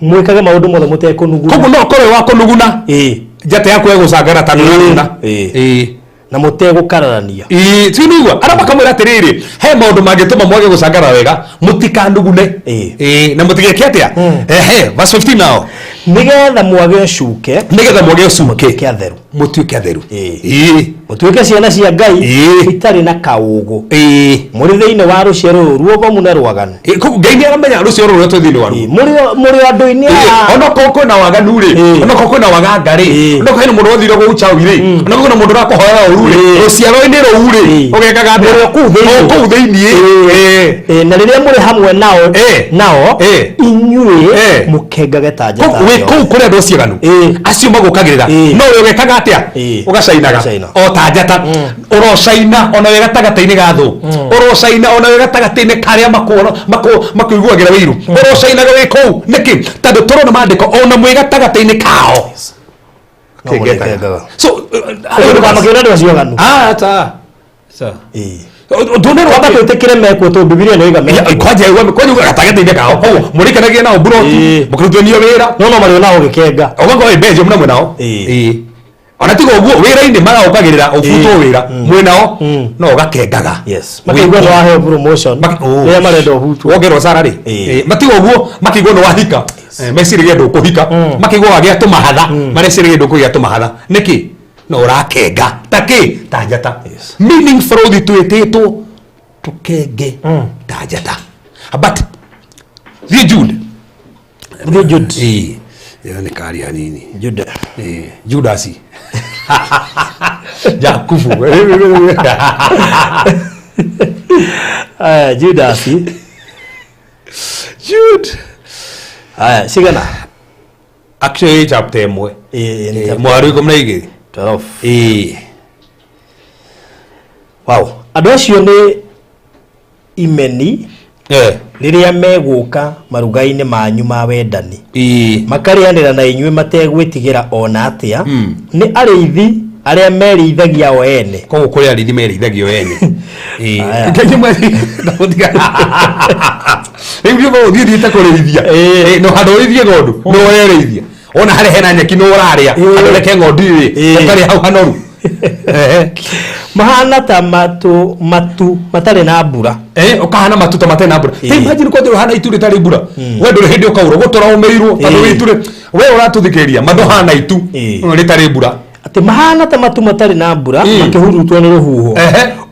[SPEAKER 2] Mwĩkage maũndũ mothe mũtekũnuguna.
[SPEAKER 1] Koguo no ũkorwo wĩ wa kũnuguna, njata yaku ĩgũcangara ta nũnuguna.
[SPEAKER 2] Na mũtegũkararania.
[SPEAKER 1] Ĩĩ, si nĩigua arĩa makamwĩra atĩrĩrĩ, he maũndũ mangĩtũma mwage gũcangara wega, mũtikanugune. Ĩĩ, na mũtigeke atĩa? Ehe, verse 15 nao.
[SPEAKER 2] Nĩgetha mwage ũcuke.
[SPEAKER 1] Nĩgetha mwage ũcuke.
[SPEAKER 2] Mũtuĩke atheru.
[SPEAKER 1] Mũtuĩke atheru.
[SPEAKER 2] Mũtuĩke ciana cia Ngai itarĩ na kaũgũ mũrĩ thĩinĩ wa rũciaro rũrũ ruogomu na rwaganu.
[SPEAKER 1] Koguo Ngai nĩ aramenya rũciaro rũrĩa twĩ thĩinĩ waruo.
[SPEAKER 2] Mũrĩ andũ-inĩ aya.
[SPEAKER 1] Onokorwo kwĩna waganu rĩ, onokorwo kwĩna waganga rĩ, onokorwo hena mũndũ wathire gũgũchawi rĩ, onokorwo kwĩna mũndũ ũrakũhoera ũru rĩ, rũciaro-inĩ rũu rĩ, ũgekaga atĩa?
[SPEAKER 2] Mũrĩ o kũu thĩinĩ.
[SPEAKER 1] O kũu thĩinĩ.
[SPEAKER 2] Na rĩrĩa mũrĩ hamwe nao, nao inyuĩ mũkengage ta njata.
[SPEAKER 1] Kũu wĩ kũu kũrĩ andũ acio aganu, acio magũkagĩrĩra, no we ũgekaga atĩa? Ũgacainaga
[SPEAKER 2] Ũgacaina.
[SPEAKER 1] o ta njata. Ũrocaina ona wĩ gatagatĩ-inĩ ga thũ, ũrocaina ona wĩ gatagatĩ-inĩ karĩa makũiguagĩra wĩiru, ũrocainaga wĩ kũu. Nĩkĩ? Tondũ tũrona maandĩko ona mwĩ gatagatĩ-inĩ kao
[SPEAKER 2] No mũrĩkengaga.
[SPEAKER 1] So
[SPEAKER 2] Ndũkamakĩre andũ acio aganu.
[SPEAKER 1] Ah, ta ta ndũnerwo.
[SPEAKER 2] Kwamba twĩtĩkĩre mekuo tondũ Bibilia nĩ ĩiga mekuo.
[SPEAKER 1] Kwanja kwanja gatagatĩ-inĩ kao, koguo mũrĩkenagia nao mburoti, mũkĩrutithania wĩra.
[SPEAKER 2] No marĩ onao ũgĩkenga.
[SPEAKER 1] Ũgakorwo wĩ Belgium na mwĩnao. Ona tiga ũguo, wĩra-inĩ magagũkagĩrĩra ũbutwo wĩra, mwĩnao no ũgakengaga.
[SPEAKER 2] Yes. Makaigua nĩ waheo promotion.
[SPEAKER 1] Oh.
[SPEAKER 2] Rĩrĩa marenda ũhutwo.
[SPEAKER 1] Wongerwo salary. Matiga ũguo, makĩigua nĩ wahika, meciragia ndũkũhika. Makĩigua wagĩa tũmahatha, mareciragia ndũkũgĩa tũmahatha. Nĩkĩ? No ũrakenga ta kĩ? Ta njata. Meaning bũrũri twĩtĩtwo tũkenge ta njata. But thiĩ Jude.
[SPEAKER 2] Thiĩ Jude.
[SPEAKER 1] Ĩĩ, ĩyo nĩ kari hanini.
[SPEAKER 2] Jude.
[SPEAKER 1] Ĩĩ, Judasi Jakubu.
[SPEAKER 2] Aya, Judasi.
[SPEAKER 1] Jude.
[SPEAKER 2] Aya, cigana?
[SPEAKER 1] Actually chapter 1.
[SPEAKER 2] Ĩĩ, nĩ chapter
[SPEAKER 1] Mwaro 12.
[SPEAKER 2] 12.
[SPEAKER 1] Ĩĩ.
[SPEAKER 2] Wow. Andũ acio nĩ imeni rĩrĩa megũka maruga-inĩ manyu ma wendani, makarĩanĩra na inyuĩ mategwĩtigĩra ona atĩa, nĩ arĩithi arĩa merĩithagia o ene.
[SPEAKER 1] Koguo kũrĩ arĩithi merĩithagio ene.
[SPEAKER 2] Aya.
[SPEAKER 1] Ngai nĩ rĩu nĩ ũthiĩ thiĩte kũrĩithia. No handũ ũrĩithie ng'ondu no werĩithia, ona harĩa hena nyeki no ũrarĩa, handũ reke ng'ondu rĩ, ũkarĩa hau hanoru. Ehe.
[SPEAKER 2] Mahana ta matu matu matarĩ na mbura.
[SPEAKER 1] Eh, ukahana matu ta matarĩ na mbura.
[SPEAKER 2] Ĩĩ.
[SPEAKER 1] Ta imagine kwanja ũhana itu rĩtarĩ mbura, we ndũrĩ hĩndĩ ũkaura gũtũra ũmĩirwo tondũ
[SPEAKER 2] Ĩĩ.
[SPEAKER 1] itu we ũratũthikĩrĩria mandũhana itu
[SPEAKER 2] Ĩĩ.
[SPEAKER 1] rĩtarĩ mbura.
[SPEAKER 2] Atĩ mahana ta matu matarĩ na mbura makĩhurutwo nĩ rũhuho.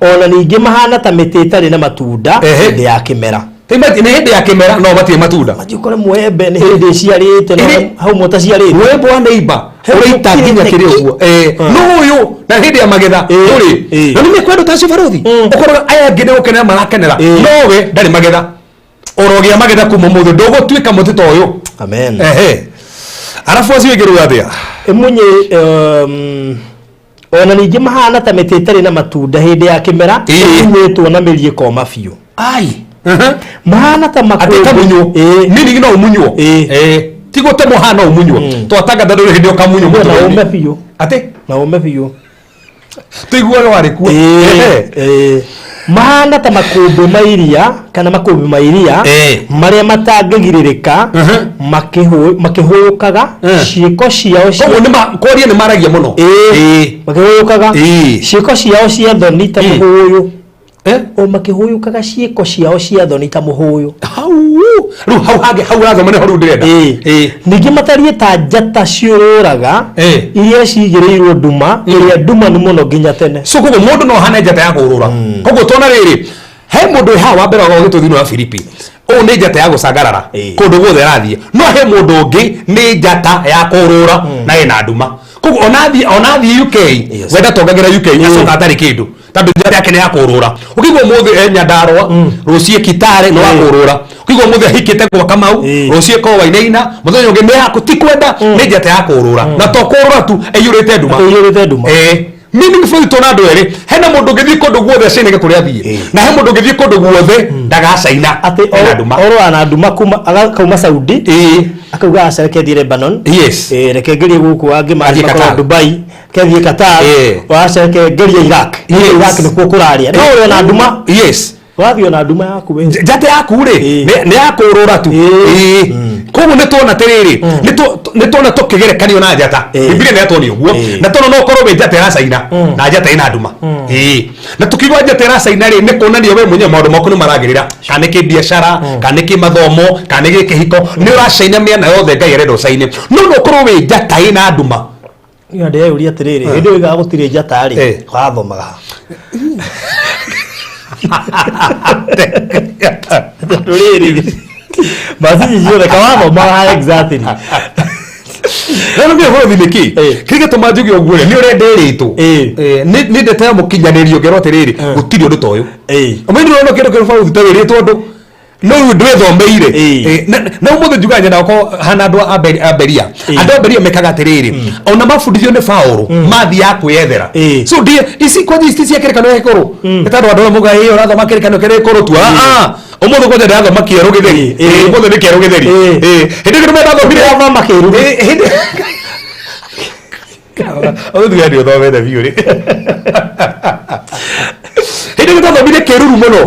[SPEAKER 2] Ona ningĩ mahana ta mĩtĩ ĩtarĩ na matunda hĩndĩ ya kĩmera.
[SPEAKER 1] Ta imagine nĩ hĩndĩ ya kĩmera no matirĩ matunda.
[SPEAKER 2] Mathiĩ ũkore mwembe nĩ hĩndĩ ĩciarĩte no hau mũtaciarĩte.
[SPEAKER 1] Mwembe wa neighbor ũraita nginya kĩrĩ ũguo. No ũyũ na hĩndĩ ya magetha ndũrĩ. Na nĩ mĩkwendo ta acio barothi. Ũkorwo aya angĩ nĩ gũkenera marakenera nowe ndarĩ magetha. Ũrogĩa magetha kuma ũmũthĩ ndũgũtuĩka mũtĩ ta ũyũ.
[SPEAKER 2] Amen.
[SPEAKER 1] Ehe. Arabu acio ĩngĩ rĩu atĩa?
[SPEAKER 2] Ĩmunye ona ningĩ mahana ta mĩtĩ ĩtarĩ na matunda hĩndĩ ya kĩmera ĩmunyĩtwo na mĩri ĩkoma biũ.
[SPEAKER 1] Ai.
[SPEAKER 2] Mahana ta
[SPEAKER 1] Atĩ
[SPEAKER 2] makũmbĩ.
[SPEAKER 1] kamunywo. Meaning no ũmunywo. Ti gũtemwo haha no ũmunywo. Twatangatha ndũrĩ hĩndĩ ũkamunywo
[SPEAKER 2] Na
[SPEAKER 1] mũtwe-inĩ.
[SPEAKER 2] ũme biũ.
[SPEAKER 1] Atĩ?
[SPEAKER 2] Na ũme biũ.
[SPEAKER 1] Tũiguaga warĩ kuo.
[SPEAKER 2] Mahana ta makũmbĩ ma iria kana makũmbĩ ma iria marĩa matangĩgirĩrĩka makĩhũyũkaga ciĩko ciao cia
[SPEAKER 1] Koguo nĩ kwaria nĩ maragia mũno.
[SPEAKER 2] Makĩhũyũkaga ciĩko ciao cia thoni ta mũhũyũ. O makĩhũyũkaga ciĩko ciao cia thoni ta mũhũyũ.
[SPEAKER 1] Hau rĩu hau hangĩ hau ũrathoma nĩho rĩu ndĩrenda.
[SPEAKER 2] Ningĩ matariĩ ta njata ciũrũraga iria cigĩrĩirwo nduma ĩrĩa ndumanu mũno nginya tene.
[SPEAKER 1] So koguo mũndũ no ahane njata ya kũũrũra. Koguo tuona rĩrĩ he mũndũ wĩ haha wa mbere wa gũgĩtwo thĩinĩ wa Filipi ũyũ nĩ njata ya gũcangarara kũndũ guothe arathiĩ, no he mũndũ ũngĩ nĩ njata ya kũũrũra na ĩna nduma. Koguo onathiĩ UK we ndatongagĩra UK acoka atarĩ kĩndũ tondũ njata yake nĩ ya kũũrũra. Ũkĩigua ũmũthĩ e Nyandarũa, rũciũ Kitale nĩ wa kũũrũra. Ũkĩigua ũmũthĩ ahikĩte gwa Kamau, rũciũ ĩkorwo Wainaina, mũthenya ũngĩ nĩ yaku ti kwenda nĩ njata ya kũũrũra. Na to kũũrũra tu ĩiyũrĩte nduma.
[SPEAKER 2] Ĩiyũrĩte nduma.
[SPEAKER 1] Meaning bũrũri tũna andũ erĩ, hena mũndũ ũngĩthiĩ kũndũ guothe acainage kũrĩa athiĩ, na he mũndũ ũngĩthiĩ kũndũ guothe ndagacaina
[SPEAKER 2] Atĩ
[SPEAKER 1] ena nduma.
[SPEAKER 2] orũra na nduma kuma akauma Saudi akauga aca reke thiĩ Lebanon. Reke ngerie gũkũ angĩ
[SPEAKER 1] Athiĩ
[SPEAKER 2] makorwo
[SPEAKER 1] Qatar.
[SPEAKER 2] Dubai kethiĩ Qatar. Aca reke ngerie Iraq. Iraq nĩkuo kũrarĩa no ũrĩ ona nduma.
[SPEAKER 1] Yes.
[SPEAKER 2] Wathiĩ ona nduma yaku we.
[SPEAKER 1] Njata yaku rĩ nĩ ya kũũrũra tu. Koguo nĩ tuona atĩrĩrĩ, nĩ tuona tũkĩgerekanio na njata. Bibilia nĩ yatuonia ũguo. Na tuona no ũkorwo wĩ njata ĩracaina na njata ĩna nduma. Na tukiuga njata ĩracaina rĩ nĩ kuonania we mwenyewe maũndũ maku nĩ maragĩrĩra, kana nĩ kĩbiacara, kana nĩ kĩmathomo, kana nĩ gĩkĩhiko, nĩ ũracaina mĩena yothe Ngai arenda ũcaine. No no ũkorwo wĩ njata ĩna nduma.
[SPEAKER 2] Niĩ ndĩreyũria atĩrĩrĩ, hĩndĩ ĩyo oigaga gũtirĩ njata rĩ, wathomaga ha? Tondũ rĩrĩ, macini ciothe kawathomaga ha exactly.
[SPEAKER 1] Na nĩ bũrũri nĩ kĩ kĩrĩa gĩtũma njuge ũguo rĩ nĩ ũrĩa ndĩrĩtwo. Nĩ ndeto ya mũkinyanĩrio ngerwo atĩrĩrĩ gũtirĩ ũndũ ta ũyũ. Ũmenye ndũrona kĩndũ kĩrĩ bũrũri ta wĩrĩtwo ũndũ no rĩu ndwĩthomeire. Na ũmũthĩ njugaga nyenda gũkorwo hana andũ a Beria. Andũ a Beria mekaga atĩrĩrĩ ona mabundithio nĩ Paũlũ mathiaga kwĩyethera. So ndiĩ ici kwanja ici cia kĩrĩkanĩro gĩkũrũ nĩ tondũ andũ arĩa maugaga ĩ ũrathoma kĩrĩkanĩro kĩrĩa gĩkũrũ tu. Ũmũthĩ kwanja ndĩrathoma kĩerũ gĩtheri. Ũmũthĩ nĩ kĩerũ gĩtheri. Hĩndĩ ĩngĩ nĩmendathomire
[SPEAKER 2] Ndĩrathoma kĩerũ.
[SPEAKER 1] Hĩndĩ Ũmũthĩ nĩ ũthomete biũ rĩ. Hĩndĩ ĩngĩ twathomire kĩruru mũno.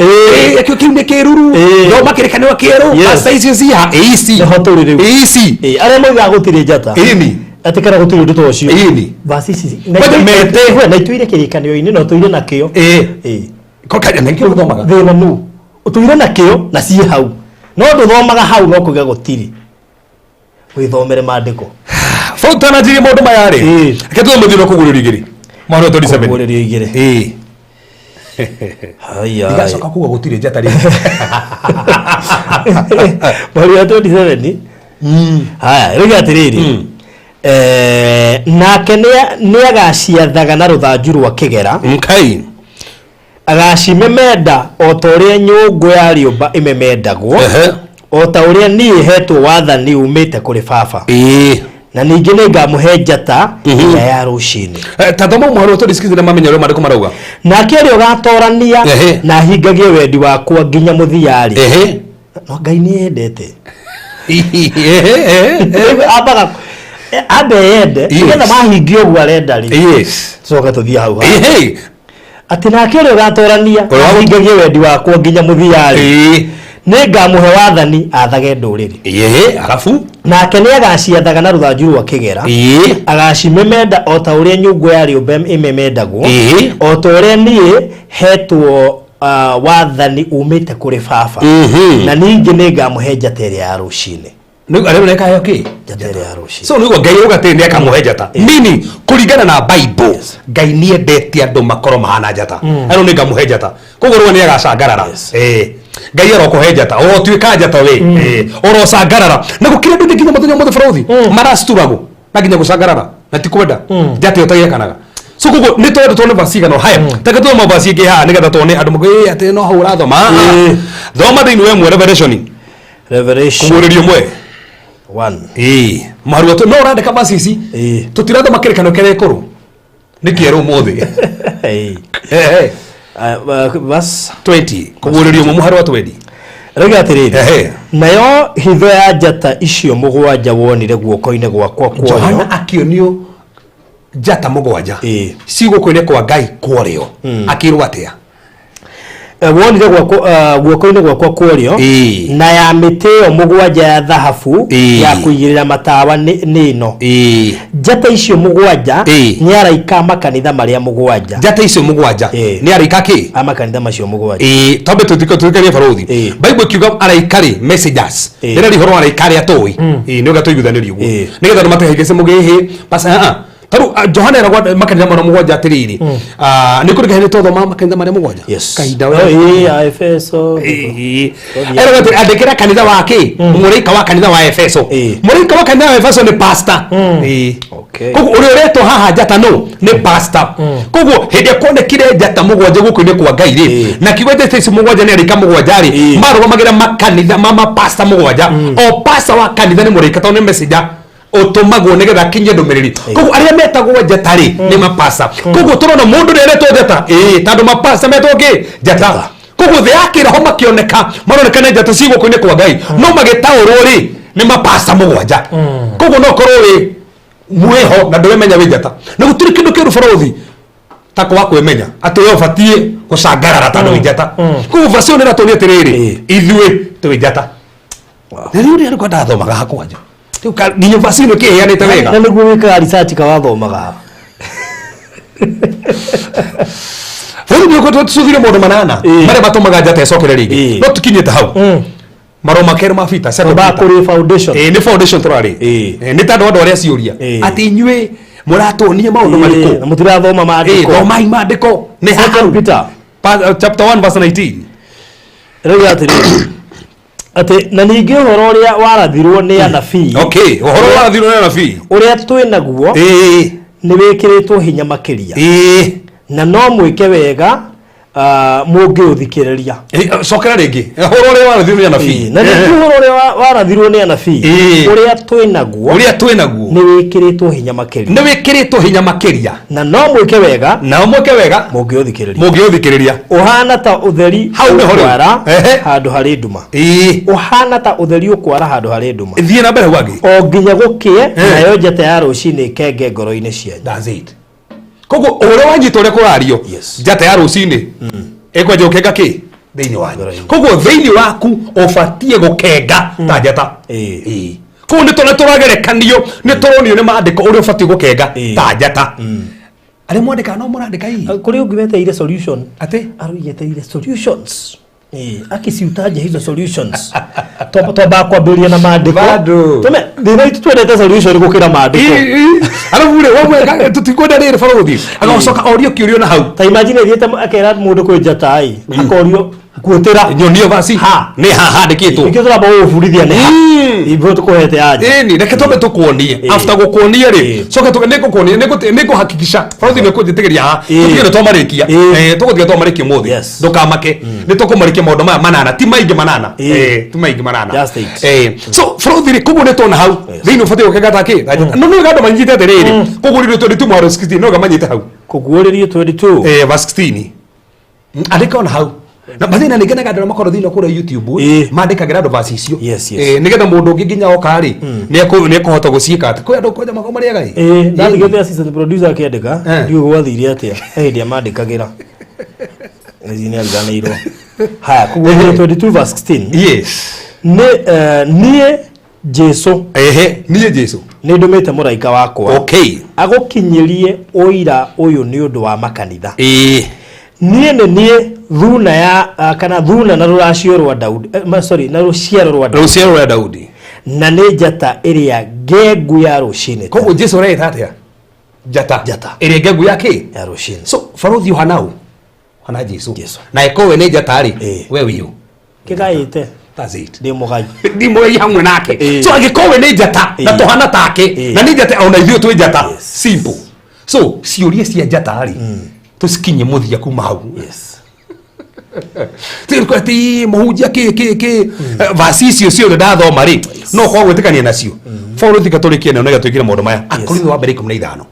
[SPEAKER 1] Kĩu kĩu nĩ kĩruru. Thoma kĩrĩkanĩro kĩerũ. Aca icio ciha. Ici.
[SPEAKER 2] Nĩho tũrĩ rĩu.
[SPEAKER 1] Ici.
[SPEAKER 2] Arĩa maugaga gũtirĩ njata.
[SPEAKER 1] Ĩni.
[SPEAKER 2] Atĩ kana gũtirĩ ũndũ ta ũcio.
[SPEAKER 1] Ĩni.
[SPEAKER 2] Verse ici.
[SPEAKER 1] Kwanja mete.
[SPEAKER 2] We, na itũire kĩrĩkanĩro-inĩ na ũtũire nakĩo.
[SPEAKER 1] Ko kaja nĩkĩo ũthomaga.
[SPEAKER 2] Thĩna nũ? Ũtũire nakĩo na ciĩ hau. No ndũthomaga hau no kuga gũtirĩ. Wĩthomere maandĩko.
[SPEAKER 1] Bau tananjirie maũndũ maya rĩ. Reke tuone mũthiro kũgũrĩrio igĩrĩ. Mwaka wa 27.
[SPEAKER 2] Kũgũrĩrio igĩrĩ. Haya.
[SPEAKER 1] Ndigacoka kuga gũtirĩ njata rĩngĩ.
[SPEAKER 2] Mweri wa 27. Haya, rĩu atĩrĩrĩ. Nake nĩ agaciathaga na rũthanju rwa kĩgera.
[SPEAKER 1] Okay.
[SPEAKER 2] Agacimemenda o ta ũrĩa nyũngũ ya rĩũmba ĩmemendagwo. O ta ũrĩa niĩ hetwo wathani umĩte kũrĩ baba. Na ningĩ nĩngamũhe njata ĩrĩa ya rũcinĩ.
[SPEAKER 1] Ta thoma mũhari wa 26 na mamenya ũrĩa maandĩko marauga.
[SPEAKER 2] Nake ũrĩa ũgatorania na ahingagie wendi wakwa nginya mũthia rĩ. No Ngai nĩ endete. Ambaga ambe yende nĩgetha mahingie ũguo arenda rĩ. Tucoke tũthiĩ hau hau. Atĩ nake ũrĩa ũgatorania ahingagie wendi wakwa nginya mũthia rĩ. Nĩ ngamũhe wathani athage ndũrĩrĩ.
[SPEAKER 1] Ĩĩ, arabu.
[SPEAKER 2] Nake nĩ agaciathaga na rũthanju rwa kĩgera. Agacimemenda o ta ũrĩa nyũngũ ya rĩũmba ĩmemendagwo. O ta ũrĩa niĩ hetwo wathani umĩte kũrĩ baba. Na ningĩ nĩ ngamũhe njata ĩrĩa ya rũcinĩ.
[SPEAKER 1] Nĩ arĩa nekayo kĩ?
[SPEAKER 2] Njata ĩrĩa ya rũcinĩ.
[SPEAKER 1] So nĩguo Ngai auga atĩ nĩ akamũhe njata, meaning kũringana na Bible, Ngai nĩ endete andũ makorwo mahana njata. Arũ nĩ ngamũhe njata, koguo rĩu nĩ agacangarara. Ngai arokũhe njata, ũrotuĩka njata we. Ũrocangarara na gũkĩrĩ andũ nginya mũthenya ũmũthĩ bũrũthi maracturagwo na nginya gũcangarara na ti kwenda njata ĩyo tagĩakanaga. So koguo nĩ twenda tuone verse igana haya, take tuone verse ingĩ haha nĩgetha tuone andũ mauge, "Ĩ, atĩ no hau ũrathoma." Thoma thĩinĩ wa ĩmwe Revelation.
[SPEAKER 2] Revelation.
[SPEAKER 1] Kũguũrĩrio ĩmwe.
[SPEAKER 2] 1.
[SPEAKER 1] Ĩĩ, marua no ũrandĩka verse ici. Tũtirathoma kĩrĩkanĩro kĩrĩa gĩkũrũ, nĩ kĩerũ ũmũthĩ. Ehe.
[SPEAKER 2] Verse
[SPEAKER 1] 20, kũguũrĩrio ĩmwe mũhari wa 20.
[SPEAKER 2] Rauga atĩrĩrĩ, nayo hitho ya njata icio mũgwanja wonire guoko-inĩ gwakwa kworĩo.
[SPEAKER 1] Johana akĩonio njata mũgwanja ci guoko-inĩ kwa Ngai kworĩo, akĩrwo atĩa?
[SPEAKER 2] Wonire guoko-inĩ gwakwa kworĩo, na ya mĩtĩ ĩyo mũgwanja ya thahabu ya kũigĩrĩra matawa nĩ ĩno: njata icio mũgwanja nĩ araika a makanitha marĩa mũgwanja.
[SPEAKER 1] Njata icio mũgwanja nĩ araika kĩ?
[SPEAKER 2] A makanitha macio mũgwanja.
[SPEAKER 1] Ĩĩ, twambe tũthikĩrĩrie barũthi. Bible ikiuga araika rĩ, messengers, ndĩrari ũhoro wa araika arĩa tũĩ. Ĩĩ, nĩ ũrĩa tũiguithanĩrio ũguo nĩgetha andũ matihĩngĩce mũgĩhĩ bas. Tarĩu Johana eragwo makanitha marĩa mũgwanja atĩrĩrĩ, nĩ kũrĩ kahinda twathoma makanitha marĩa mũgwanja. Kahinda
[SPEAKER 2] we. Ĩĩ, a Efeso.
[SPEAKER 1] Eragwo atĩ andĩkĩra kanitha wa kĩ, mũraika wa kanitha wa Efeso. Mũraika wa kanitha wa Efeso nĩ pastor. Koguo ũrĩa ũretwo haha njata no nĩ pastor. Koguo hĩndĩ ĩrĩa kuonekire njata mũgwanja guoko-inĩ kwa Ngai rĩ, na kiugo njata ici mũgwanja nĩ araika mũgwanja rĩ, marũgamagĩra makanitha ma mapasta mũgwanja. O pastor wa kanitha nĩ mũraika tondũ nĩ messenger ũtũmagwo nĩgetha akinyie ndũmĩrĩri. Koguo arĩa metagwo njata rĩ nĩ mapasta. Koguo tũrona mũndũ nĩ aretwo njata, ĩĩ, tondũ mapasta metwo kĩ? Njata. Koguo thĩ ya kĩroho makĩoneka maroneka nĩ njata ci guoko-inĩ kwa Ngai, no magĩtaũrwo rĩ nĩ mapasta mũgwanja. Koguo no ũkorwo wĩ mwĩho na ndũremenya wĩ njata, na gũtirĩ kĩndũ kĩũru barũthi ta kwaga kwĩmenya atĩ we ũbatiĩ gũcangarara tondũ wĩ njata. Koguo verse ĩyo nĩ ĩratũria atĩrĩrĩ, ithuĩ twĩ njata. Na rĩu rĩrĩa rĩkwa ndathomaga hakwanja rĩu nginya verse ĩno ĩkĩheanĩte wega.
[SPEAKER 2] Na nĩguo wĩkaga research kawathomaga.
[SPEAKER 1] Rĩu nĩ ũkoretwo tũcuthire maũndũ manana marĩa matũmaga njata ĩcokere rĩngĩ. No tũkinyĩte hau marũa makerũ ma Peter, second
[SPEAKER 2] Twambaga
[SPEAKER 1] Peter.
[SPEAKER 2] kũrĩ foundation.
[SPEAKER 1] Ĩĩ, nĩ foundation tũrarĩ. Nĩ tondũ andũ arĩa ciũria atĩ inyuĩ mũratuonia maũndũ marĩkũ
[SPEAKER 2] Na mũtirathoma maandĩko.
[SPEAKER 1] Thomai maandĩko nĩ
[SPEAKER 2] Second
[SPEAKER 1] hau.
[SPEAKER 2] Peter.
[SPEAKER 1] Chapter 1 verse 19.
[SPEAKER 2] Rĩu atĩrĩrĩ, atĩ na ningĩ ũhoro ũrĩa warathirwo nĩ anabii.
[SPEAKER 1] Okay, ũhoro warathirwo nĩ anabii.
[SPEAKER 2] Ũrĩa twĩ naguo nĩ wĩkĩrĩtwo hinya makĩria. Na no mwĩke wega mũngĩũthikĩrĩria.
[SPEAKER 1] Cokera rĩngĩ ũhoro ũrĩa warathirwo nĩ anabii.
[SPEAKER 2] Na ningĩ ũhoro ũrĩa warathirwo nĩ anabii ũrĩa twĩ naguo
[SPEAKER 1] ũrĩa twĩ naguo
[SPEAKER 2] nĩ wĩkĩrĩtwo hinya makĩria.
[SPEAKER 1] Nĩ wĩkĩrĩtwo hinya makĩria.
[SPEAKER 2] Na no mwĩke wega
[SPEAKER 1] na mwĩke wega
[SPEAKER 2] mũngĩũthikĩrĩria.
[SPEAKER 1] Mũngĩũthikĩrĩria.
[SPEAKER 2] Ũhana ta ũtheri
[SPEAKER 1] Hau nĩho rĩu.
[SPEAKER 2] ũkwara handũ harĩ nduma. Ũhana ta ũtheri ũkwara handũ harĩ nduma.
[SPEAKER 1] Thiĩ na mbere hau hangĩ.
[SPEAKER 2] O nginya gũkĩe, nayo njata ya rũcinĩ ĩkenge ngoro-inĩ cianyu.
[SPEAKER 1] That's it. Koguo ũrĩa wanyita ũrĩa kũrario, njata ya rũcinĩ ĩkwenja gũkenga kĩ thĩinĩ wanyu. Koguo thĩinĩ waku ũbatiĩ gũkenga ta njata. Koguo nĩ tũragerekanio, nĩ tũronio nĩ maandĩko ũrĩa ũbatiĩ gũkenga ta njata. Arĩa mwandĩkaga no mũrandĩka ii.
[SPEAKER 2] Kũrĩ ũngĩ weteire solution.
[SPEAKER 1] Atĩ?
[SPEAKER 2] Arũigeteire solutions. Akiciutaje hizo solutions. Twambaga kwambĩrĩria na maandĩko.
[SPEAKER 1] Bado.
[SPEAKER 2] Tũme thĩna witũ twendete solution gũkĩra maandĩko.
[SPEAKER 1] Arabu rĩ wamwe tũtikwenda rĩrĩ barũthi agacoka orio kĩũrio na hau.
[SPEAKER 2] Ta imagine thiĩte akera mũndũ kwĩ njata ĩ, akorio kuotĩra.
[SPEAKER 1] Nyonio basi.
[SPEAKER 2] Ha.
[SPEAKER 1] Nĩ ha handĩkĩtwo.
[SPEAKER 2] Nĩkĩo tũramba gũgũbundithia nĩ ha. Ithuĩ tũkũhete anja.
[SPEAKER 1] Ĩni, reke twambe tũkuonie. After gũkuonia rĩ, coke tũke nĩngũkuonia, nĩngũhakikisha barũthi nĩũkũnjĩtĩkĩria haha. Tũtige nĩ twamarĩkia. Tũgũtiga twamarĩkia ũmũthĩ. Ndũkamake. Nĩ tũkũmarĩkia maũndũ maya manana, ti maingĩ manana. Ti maingĩ manana.
[SPEAKER 2] Just eight.
[SPEAKER 1] So barũthi rĩ, koguo nĩ tuona hau thĩinĩ ũbatiĩ gũkenga ta kĩ? No nĩ wega andũ manyite atĩrĩrĩ, koguo rĩrĩ 22 mwaro 16 no wega manyite hau.
[SPEAKER 2] Kũguũrĩrio 22.
[SPEAKER 1] Verse 16. Andĩka ona hau. Na mathĩna nĩ ngenaga andũ arĩa makoragwo thĩinĩ wa kũrĩa YouTube mandĩkagĩra andũ verse icio. Nĩgetha mũndũ ũngĩ nginya oka rĩ, nĩ ekũhota gũciĩka atĩ kwĩ andũ kwanja makoragwo marĩaga ĩ.
[SPEAKER 2] Ndathigĩte assistant producer akĩandĩka, ndiũĩ gwathire atĩa, he hĩndĩ amandĩkagĩra. Ici nĩ ariganĩirwo. Haya, koguo 22 verse 16.
[SPEAKER 1] Yes.
[SPEAKER 2] Nĩ niĩ Jesu.
[SPEAKER 1] Ehe, niĩ Jesu.
[SPEAKER 2] Nĩ ndũmĩte mũraika wakwa agũkinyĩrie ũira ũyũ nĩ ũndũ wa makanitha. Niĩ nĩ niĩ thuna ya kana thuna na rũracio rwa Daudi, sorry, na rũciaro rwa Daudi.
[SPEAKER 1] Rũciaro rwa Daudi.
[SPEAKER 2] Na nĩ njata ĩrĩa ngengu ya rũcinĩ.
[SPEAKER 1] Koguo Jesu ũreĩta atĩa? Njata.
[SPEAKER 2] Njata.
[SPEAKER 1] Ĩrĩa ngengu ya kĩ?
[SPEAKER 2] Ya rũcinĩ.
[SPEAKER 1] So barothi ũhana ũ? Ũhana Jesu.
[SPEAKER 2] Jesu.
[SPEAKER 1] Na ĩkorwo we nĩ njata rĩ, we wĩ ũ?
[SPEAKER 2] Kĩgaĩte.
[SPEAKER 1] That's it.
[SPEAKER 2] Ndĩ mũgai.
[SPEAKER 1] Ndi mũgai hamwe nake. So angĩkorwo we nĩ njata na tũhana take na nĩ njata ona ithuĩ twĩ njata. Simple. So ciũria cia njata rĩ, tũcikinye mũthia kuma hau.
[SPEAKER 2] Yes.
[SPEAKER 1] Ti mũhunjia kĩ kĩ kĩ vasi icio ciothe ndathoma rĩ, no kwaga gwĩtĩkania nacio. Paul thika tũrĩkie nayo nĩgetha twĩkĩre maũndũ maya. Akorintho wa mbere 15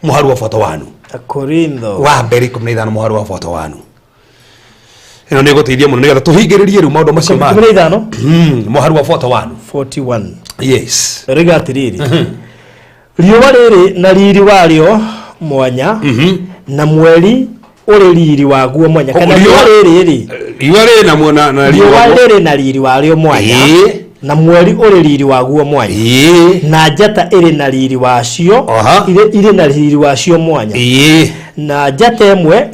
[SPEAKER 1] mũharu wa 41.
[SPEAKER 2] Akorintho
[SPEAKER 1] wa mbere 15 mũharu wa 41. Ĩno nĩ ĩgũteithia mũno nĩgetha tũhingĩrĩrie rĩu maũndũ macio ma
[SPEAKER 2] 15
[SPEAKER 1] mũharu wa 41.
[SPEAKER 2] 41.
[SPEAKER 1] Yes.
[SPEAKER 2] Rĩga atĩrĩrĩ, riũa rĩrĩ na riri warĩo mwanya na mweri ũrĩ riri waguo mwanya, kana
[SPEAKER 1] riũa
[SPEAKER 2] riũa rĩrĩ rĩ
[SPEAKER 1] riũa rĩrĩ na mwena na riri
[SPEAKER 2] riũa
[SPEAKER 1] waguo.
[SPEAKER 2] rĩrĩ na riri warĩo mwanya na mweri ũrĩ riri waguo mwanya na njata ĩrĩ na riri wacio irĩ na riri wacio mwanya na njata ĩmwe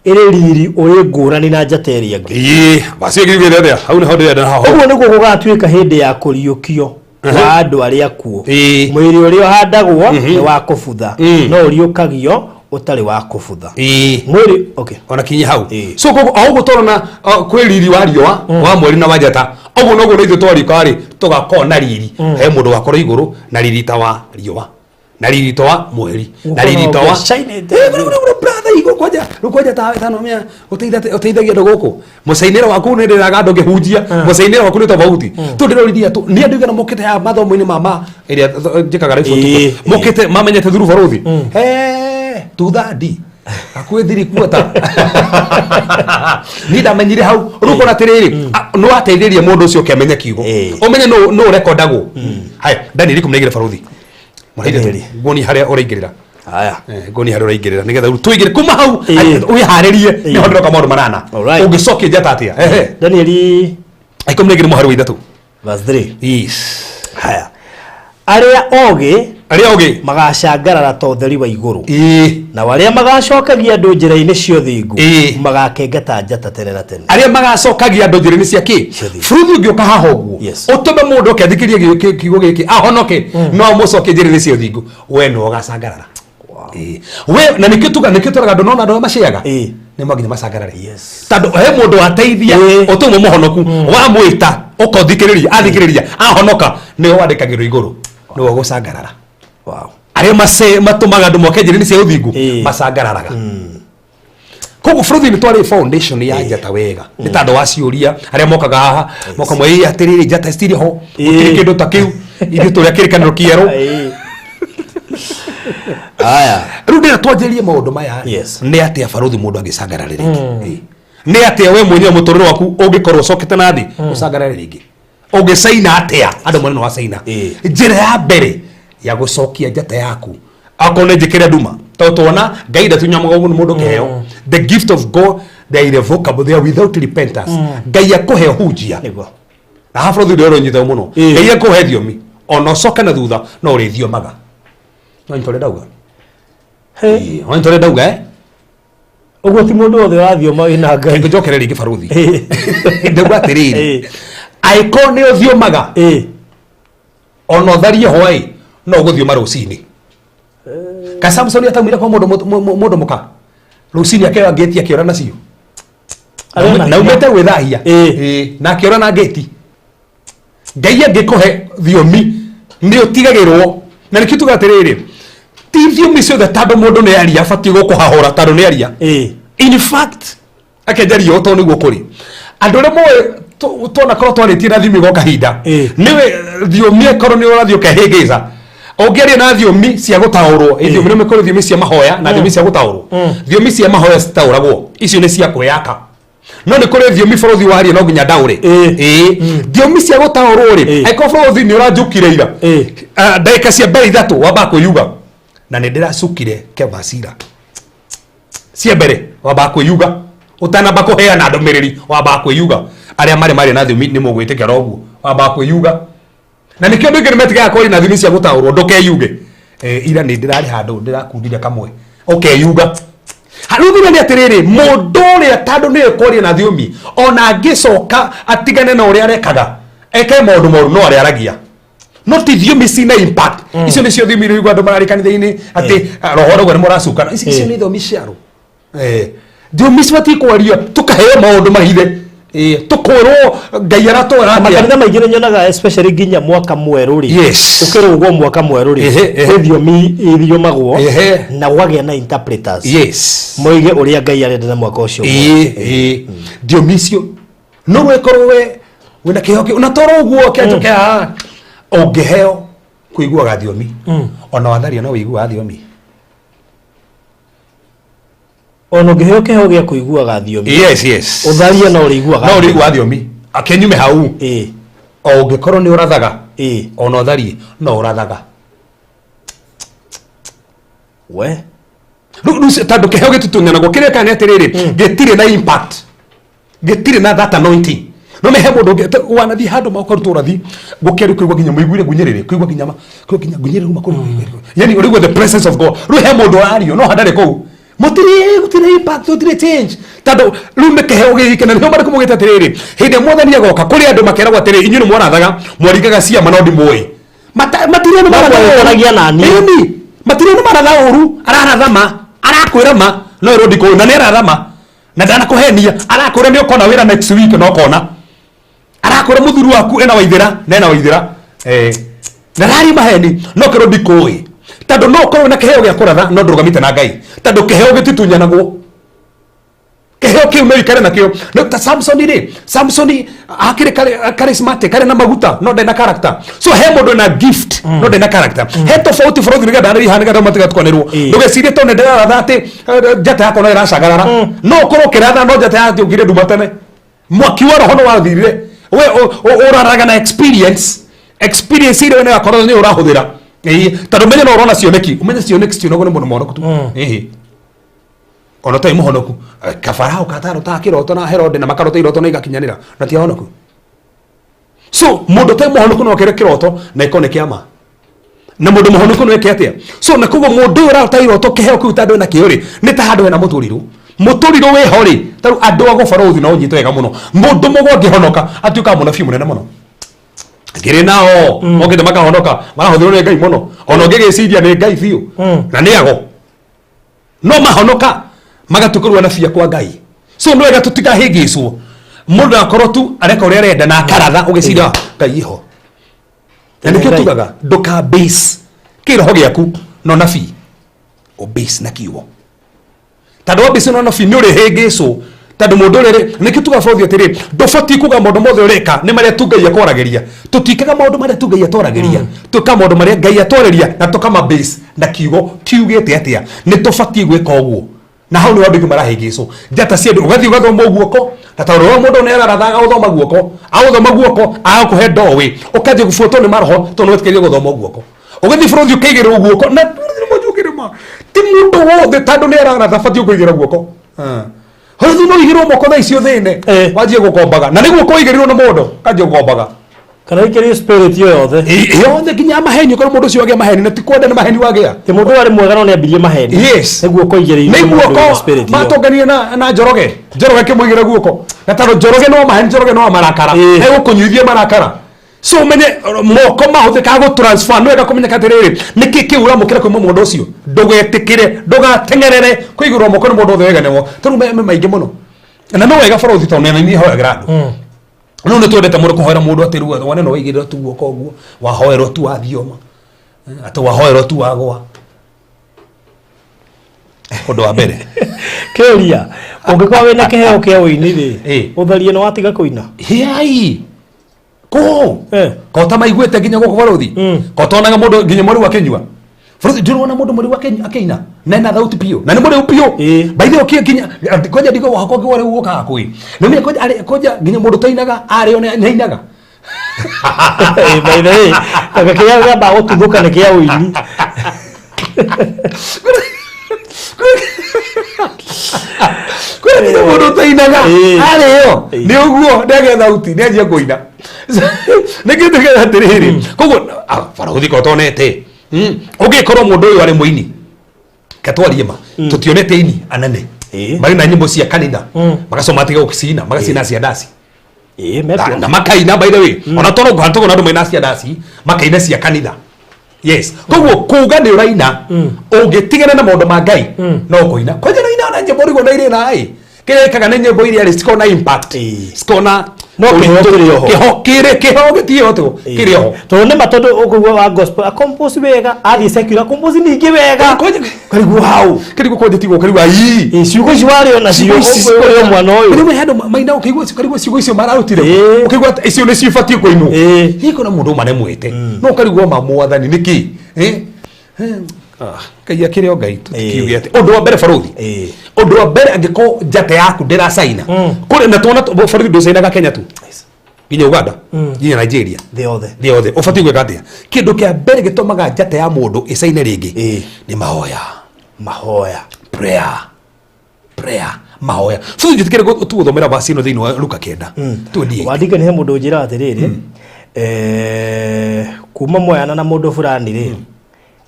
[SPEAKER 2] ĩrĩ riri ũrĩ ngũrani na njata ĩrĩa ĩngĩ.
[SPEAKER 1] Basi ĩngĩ atĩa? Hau nĩho ndĩrenda haho.
[SPEAKER 2] Ũguo nĩguo gũgatuĩka hĩndĩ ya kũriũkio wa andũ arĩa akuũ. Mwĩrĩ ũrĩa ũhandagwo nĩ wa kũbutha, no ũriũkagio ũtarĩ wa kũbutha. Mwĩrĩ, okay.
[SPEAKER 1] Ona kinyi hau. So koguo o ũguo tũrona kwĩ riri wa riũa, wa mweri na wa njata, ũguo noguo na ithuĩ twariũka rĩ tũgakorwo na riri. He mũndũ ũgakorwo igũrũ na riri ta wa riũa, na riri ta wa mweri, na riri ta wa brother igũrũ kwanja rĩu kwanja ta tano mia ũteithagia andũ gũkũ. Mũcainĩre waku nĩ ndĩraga andũ ngĩhunjia, mũcainĩre waku nĩ tofauti. Tondũ ndĩroririe tũ nĩ andũ igana mokĩte haha mathomo-inĩ ma ĩrĩa njĩkaga raibu mokĩte mamenyete thuru barothi. Tuthandi hakuhĩ thiri kuota niĩ ndamenyire hau. Rĩu ũkona atĩrĩrĩ, nĩ wateithĩrĩria mũndũ ũcio ũkĩamenya kiugo, ũmenye nũ ũrekondagwo. Haya, Daniel 12 barothi.
[SPEAKER 2] Danieli.
[SPEAKER 1] Nguonie harĩa ũraingĩrĩra.
[SPEAKER 2] Haya.
[SPEAKER 1] Nguonie harĩa ũraingĩrĩra nĩgetha rĩu tũingĩre kuma hau wĩharĩrie nĩho ndĩroka maũndũ manana. Ũngĩcokia njata atĩa? Ehe.
[SPEAKER 2] Danieli
[SPEAKER 1] 12 mũhari wa 3.
[SPEAKER 2] Verse 3.
[SPEAKER 1] Yes.
[SPEAKER 2] Haya. Arĩa ogĩ
[SPEAKER 1] arĩa ogĩ
[SPEAKER 2] magacangarara ta ũtheri wa igũrũ. Na arĩa magacokagia andũ njĩra-inĩ cia ũthingu magakenga ta njata tene na tene.
[SPEAKER 1] Arĩa magacokagia andũ njĩra-inĩ cia kĩ? Bũrũri ũngĩũka haha ũguo ũtũme mũndũ oke athikĩrĩrie kiugo gĩkĩ ahonoke, no mũcokie njĩra-inĩ cia ũthingu, we nĩwe ũgacangarara. We na nĩkĩo tuga nĩkĩo tũraga andũ nona andũ arĩa maciaga nĩ no nginya macangarare. Tondũ he mũndũ wateithia ũtũmwo mũhonoku wamwĩta ũkothikĩrĩria athikĩrĩria ahonoka nĩwe wandĩkagĩrwo igũrũ nĩwe ũgũcangarara. Arĩa matũmaga andũ moke njĩra-inĩ cia ũthingu macangararaga. Koguo bũrũri nĩ twarĩ foundation ya njata wega nĩ tondũ wa ciũria arĩa mokaga haha mokamwe ĩ atĩrĩrĩ njata citirĩ ho gũtirĩ kĩndũ ta kĩu ithuĩ tũrĩa kĩrĩkanĩro kĩerũ.
[SPEAKER 2] Haya.
[SPEAKER 1] Rĩu ndĩra twanjĩrĩrie maũndũ maya nĩ atĩa barothi mũndũ angĩcangarare rĩngĩ? Nĩ atĩa we mwenyewe mũtũrĩre waku ũngĩkorwo ũcokete na thĩ ũcangarare rĩngĩ? Ũngĩcaina atĩa andũ mone nĩ wacaina? Njĩra ya mbere ya gũcokia njata yaku akorwo nĩ njĩkĩre nduma tondũ tuona Ngai ndatunyamaga mũndũ kĩheo. The gift of God, they are irrevocable, they are without repentance. Ngai akũhe hunjia na haha bũrũri ũrĩa ũronyita mũno Ngai akũhe thiomi ona ũcoke na thutha no ũrĩthiomaga. No nĩ tũrĩa ndauga. No nĩ tũrĩa ndauga.
[SPEAKER 2] Ũguo ti mũndũ wothe ũrathioma wĩna Ngai.
[SPEAKER 1] Ngũnjokere rĩngĩ barothi. Ndauga atĩrĩrĩ, angĩkorwo nĩ ũthiomaga ona ũtharie hwaĩ no ũgũthioma rũcinĩ. Ka Samson ataumire kwa mũndũ mũka rũcinĩ akĩoya ngĩti akĩora nacio na umĩte gwĩthahia na akĩora na ngĩti. Ngai angĩkũhe thiomi nĩ ũtigagĩrwo na nĩkĩo tuga atĩrĩrĩ ti thiomi ciothe tondũ mũndũ nĩ aria abatiĩ gũkũhahũra tondũ nĩ aria. In fact akenjaria ũũ tondũ nĩguo kũrĩ andũ arĩa moĩ tuonakorwo twarĩtie na thiomi gwa kahinda nĩwe thiomi ĩkorwo nĩ ũrathiĩ ũkehĩngĩca ũngĩaria na thiomi cia gũtaũrwo thiomi nĩ kũrĩ thiomi cia mahoya na thiomi cia gũtaũrwo. Thiomi cia mahoya citaũragwo icio nĩ cia kwĩyaka no nĩ kũrĩ thiomi bũrũri waria no nginya ndaũre. Thiomi cia gũtaũrwo rĩ angĩkorwo bũrũri nĩ ũranjukire ira ndagĩka cia mbere ithatũ wambaga kwĩyuga na nĩ ndĩracukire kevacira cia mbere wambaga kwĩyuga Ũtanamba kũheana ndũmĩrĩri, wambaga kwĩyuga. Arĩa marĩ marĩ na thiomi nĩ mũgwĩtĩkĩra ũguo, wambaga kwĩyuga. Na nĩkĩo andũ aingĩ nĩmetigaga kwaria na thiomi cia gũtaũrwo. Ndũkeyuge. Ira nĩ ndĩrarĩ handũ ndĩrakundire kamwe, ũkeyuga. Rĩu thĩna nĩ atĩrĩrĩ, mũndũ ũrĩa tondũ nĩwe kwaria na thiomi, ona angĩcoka atigane na ũrĩa arekaga, eke maũndũ moru, no arĩaragia. No ti thiomi cina impact. Icio nĩcio thiomi iria ũiguaga andũ mararĩ kanitha-inĩ atĩ roho ũrauga nĩ mũracukana. Icio nĩ thiomi ciarũ. Thiomi cibatiĩ kwario tũkaheo maũndũ mahithe. Tũkwĩrwo Ngai aratwara atĩa.
[SPEAKER 2] Makanitha maingĩ nĩ nyonaga, especially nginya mwaka mwerũ rĩ, ũkĩrũgwo mwaka mwerũ rĩ,
[SPEAKER 1] Ehe, ehe.
[SPEAKER 2] kwĩ thiomi ithiomagwo na gwagĩa na interpreters moige ũrĩa Ngai arenda na mwaka ũcio.
[SPEAKER 1] Ĩĩ, thiomi icio no wĩkorwo we wĩna kĩheo kĩu na toro ũguo kĩanjũke haha ũngĩheo kũiguaga thiomi, ona watharia no wĩiguaga thiomi.
[SPEAKER 2] Ona ũngĩheo kĩheo gĩa kũiguaga thiomi,
[SPEAKER 1] Yes.
[SPEAKER 2] ũtharie no ũrĩiguaga.
[SPEAKER 1] No ũrĩiguaga thiomi akenyume hau. O ũngĩkorwo nĩ ũrathaga, ona ũtharie no ũrathaga.
[SPEAKER 2] We.
[SPEAKER 1] Rĩu tondũ kĩheo gĩtitunyanagwo, kĩrĩa kana nĩ atĩrĩrĩ, gĩtirĩ na impact, gĩtirĩ na that anointing. No mehe mũndũ ũngĩ wanathiĩ handũ ma ũkarutwo ũrathi gũkĩario, kũigua nginya mũiguire ngunyĩrĩrĩ, kũigua nginya kũigua nginya ngunyĩrĩrĩ uma kũrĩ, yani ũrĩigua the presence of God. Rĩu he mũndũ ũrario no handarĩ kũu, mũtirĩ, gũtirĩ impact, gũtirĩ change, tondũ rĩu nĩ kĩheo gĩgĩke. Na nĩho marĩkũ mugĩte atĩrĩrĩ, hĩndĩ ĩrĩa Mwathani agoka kũrĩ andũ makeragwo atĩrĩ, inyuĩ nĩ mwarathaga, mwaringaga ciama, no ndimũĩ. Matirĩ nĩ maratha ũru.
[SPEAKER 2] Mwetanagia na niĩ.
[SPEAKER 1] Ĩni, matirĩ nĩ maratha ũru, araratha ma, arakwĩra ma, no ĩrwo ndikũĩ, na nĩ aratha ma na ndanakũhenia. Arakwĩra nĩ ũkona wĩra next week na ũkona. Arakwĩra mũthuri waku ena waithĩra na ena waithĩra, na rari maheni, no kĩrwo ndikũĩ, tondũ no ũkorwo na kĩheo gĩa kũratha no ndũrũgamĩte na Ngai, tondũ kĩheo gĩtitunyanagwo. Kĩheo kĩu no ikare nakĩo. No ta Samsoni rĩ, Samsoni akĩrĩ charismatic, karĩ na maguta, no ndarĩ na character. So he mũndũ na gift no ndarĩ na character, he tofauti bũrũri nĩgetha ndarĩ nĩgetha matigatũkanĩrwo. Ndũgecirie tondũ nĩndĩraratha atĩ njata yakwa no ĩracangarara. No ũkorwo ũkĩratha no njata yaku ũkire nduma tene, mwaki wa roho no wathirire. We ũraraga na experience, experience ĩrĩa wena yakorwo nĩ ũrahũthĩra. Tondũ menye no ũrona cioneki, ũmenye cioneki citionagwo nĩ mũndũ mũhonoku tu. Ona ũtarĩ mũhonoku, kabarao katarotaga kĩroto na Herode na makarota iroto na igakinyanĩra na ti ahonoku. So mũndũ ũtarĩ mũhonoku no akĩre kĩroto na ĩkorwo nĩ kĩama, na mũndũ mũhonoku no eke atĩa? So na koguo mũndũ ũyũ ũrarota iroto, kĩheo kĩu tondũ ena kĩo rĩ, nĩ ta handũ hena mũtũrirũ. Mũtũrirũ wĩho rĩ, tarĩu andũ a gũbarũthi no ũnyite wega mũno, mũndũ mũgũ angĩhonoka atuĩkaga mũnabii mũnene mũno. Ngĩrĩ nao mokĩte makahonoka, marahũthĩrwo nĩ Ngai mũno, ona ũngĩgĩciria nĩ Ngai biũ na nĩ ago, no mahonoka magatuĩka anabii kwa Ngai. So nĩ wega tũtikahĩngĩcwo, mũndũ akorwo tu areka ũrĩa arenda na akaratha ũgĩciria Ngai iho. Na nĩkĩo
[SPEAKER 2] Ngai.
[SPEAKER 1] Tugaga ndũka base kĩroho gĩaku no nabii, ũ base na kiugo, tondũ wa base no nabii nĩ ũrĩhĩngĩcwo, tondũ mũndũ ũrĩa nĩkĩo tugaga bũrũri atĩrĩ, ndũbatiĩ kuga maũndũ mothe ũreka nĩ marĩa tu Ngai akwaragĩria. Tũtiĩkaga maũndũ marĩa tu Ngai atwaragĩria, twĩkaga maũndũ marĩa Ngai atwarĩria na tũkama base na kiugo kiugĩte atĩa. Nĩ tũbatiĩ gwĩka ũguo, na hau nĩ andũ aingĩ marahĩngĩcwo. Njata cia andũ ũgathiĩ ũgathoma guoko, na tondũ ũrĩa mũndũ nĩ ararathaga gũthoma guoko, agũthoma guoko agakũhe ndoĩ, ũkanjia gũbuatwo nĩ maroho tondũ nĩ wetĩkĩrire gũthoma guoko. Ũgathiĩ bũrũri ũkaigĩrĩrwo guoko na mũnjũkĩre ma ti mũndũ wothe tondũ nĩ araratha batiĩ kũigĩra guoko. Hau no ũigĩrwo moko thaa icio thĩne, wanjie gũkombaga, na nĩ guoko ũigĩrĩrwo nĩ mũndũ kanjie gũkombaga.
[SPEAKER 2] Kana ikĩrĩ spirit yo yothe.
[SPEAKER 1] Yothe nginya maheni, ũkorwo mũndũ ũcio wagĩa maheni na ti kwenda, nĩ maheni wagĩa.
[SPEAKER 2] Ti mũndũ warĩ mwega no nĩ ambirie maheni.
[SPEAKER 1] Yes.
[SPEAKER 2] Nĩ guoko igĩrĩirwo
[SPEAKER 1] nĩ
[SPEAKER 2] nĩ mũndũ wĩna
[SPEAKER 1] guoko
[SPEAKER 2] spirit ĩyo.
[SPEAKER 1] matũnganie na Njoroge, Njoroge akĩmũigĩra guoko, na tondũ Njoroge no maheni, Njoroge no marakara, egũkũnyuithia marakara. So ũmenye moko mahũthĩkaga gũ transfer. Nĩ wega kũmenyeka atĩrĩrĩ, nĩkĩ kĩu ũramũkĩra kuma mũndũ ũcio. Ndũgetĩkĩre, ndũgateng'erere kũigĩrwo moko nĩ mũndũ othe weganĩrwo, tondũ me maingĩ mũno. Na nĩ wega bũrũri, tondũ nĩ niĩ hoyagĩra andũ, no nĩ twendete mũno kũhoera mũndũ atĩ rĩu wone no waigĩrĩrwo tu guoko ũguo, wahoerwo tu wathioma, atĩ wahoerwo tu wagwa. Ũndũ wa mbere,
[SPEAKER 2] Kĩũria, ũngĩkorwo wĩna kĩheo kĩa ũini rĩ, ũtharie nĩ watiga kũina?
[SPEAKER 1] Hiai kũ kota maiguĩte nginya gũkũ bũrũri, kota onaga mũndũ nginya mũrĩu akĩnyua bũrũri, ndĩrona mũndũ mũrĩu akĩina na ena thauti biũ na nĩ mũrĩu biũ. By the way, ũkĩ nginya kwanja ndigo wakwa ngĩwa rĩu ũkaga kwĩ nĩ menya kwanja kwanja nginya mũndũ tainaga arĩ one nĩ ainaga.
[SPEAKER 2] By the way, anga kĩrĩa kĩambaga gũtuthũka nĩ kĩa ũini.
[SPEAKER 1] Kwĩna mũndũ ũtainaga
[SPEAKER 2] Ĩĩ.
[SPEAKER 1] arĩo
[SPEAKER 2] Ĩĩ.
[SPEAKER 1] nĩ ũguo ndagĩa thauti nĩ anjia kũina. Nĩ kĩndũ kĩa atĩrĩrĩ, koguo barũthi ko tonete ũngĩkorwo mũndũ ũyũ arĩ mũini, ketwarie ma, tũtionete ini anene
[SPEAKER 2] Ĩĩ.
[SPEAKER 1] marĩ na nyĩmbo cia kanitha, magacoma matiga gũcina, magacina cia ndaci.
[SPEAKER 2] Ĩĩ, mekuo.
[SPEAKER 1] Na makaina, by the way, ona toro ngũhana tũkona andũ maina cia ndaci, makaina cia kanitha, yes. Koguo kuga nĩ ũraina, ũngĩtigana na maũndũ ma Ngai no kũina kwanja no ina na nyĩmbo rĩguo na irĩ na ĩ kĩrĩa ĩkaga nĩ nyĩmbo iria rĩ cikoragwo na impact,
[SPEAKER 2] Ĩĩ.
[SPEAKER 1] cikoragwo na
[SPEAKER 2] No kĩheo kĩrĩ oho.
[SPEAKER 1] kĩho kĩrĩ kĩheo gĩtirĩ ho, kĩrĩ oho.
[SPEAKER 2] Tondũ nĩ ma, tondũ ũkũigua wa gospel acompose wega, athiĩ secular compose ningĩ wega. Karigwo hau.
[SPEAKER 1] Kĩrigwo kwanja tigwo karigwo ai.
[SPEAKER 2] Ĩĩ, ciugo ici warĩ ona cio ũkũrĩ mwana ũyũ.
[SPEAKER 1] Rĩmwe handũ maina ũkĩigua karigwo ciugo icio mararutire,
[SPEAKER 2] Ĩĩ.
[SPEAKER 1] ũkĩigua atĩ icio nĩcio ibatiĩ kũinwo.
[SPEAKER 2] Ĩĩ.
[SPEAKER 1] Hihi kuna mũndũ ũmaremwete no ũkarigwo ma mwathani nĩkĩ? Eh? Eh, ah, Ngai akĩrĩ o Ngai, tũtikiuge atĩ ũndũ wa mbere, barũthi,
[SPEAKER 2] Ĩĩ.
[SPEAKER 1] ũndũ wa mbere, angĩkorwo njata yaku ndĩracaina kũrĩ na tuona barũthi ndũcainaga Kenya tu, nginya Uganda, nginya Nigeria,
[SPEAKER 2] thĩ yothe.
[SPEAKER 1] Thĩ yothe. Ũbatiĩ gwĩka atĩa? Kĩndũ kĩa mbere gĩtũmaga njata ya mũndũ ĩcaine rĩngĩ
[SPEAKER 2] Ĩĩ.
[SPEAKER 1] nĩ mahoya.
[SPEAKER 2] Mahoya.
[SPEAKER 1] Prayer, prayer, mahoya. So njĩtĩkĩre tũgũthomera verse ĩno thĩinĩ wa Luka 9 28.
[SPEAKER 2] Wandike nĩ he mũndũ ũnjĩraga atĩrĩrĩ, kuma moyana na mũndũ fulani rĩ,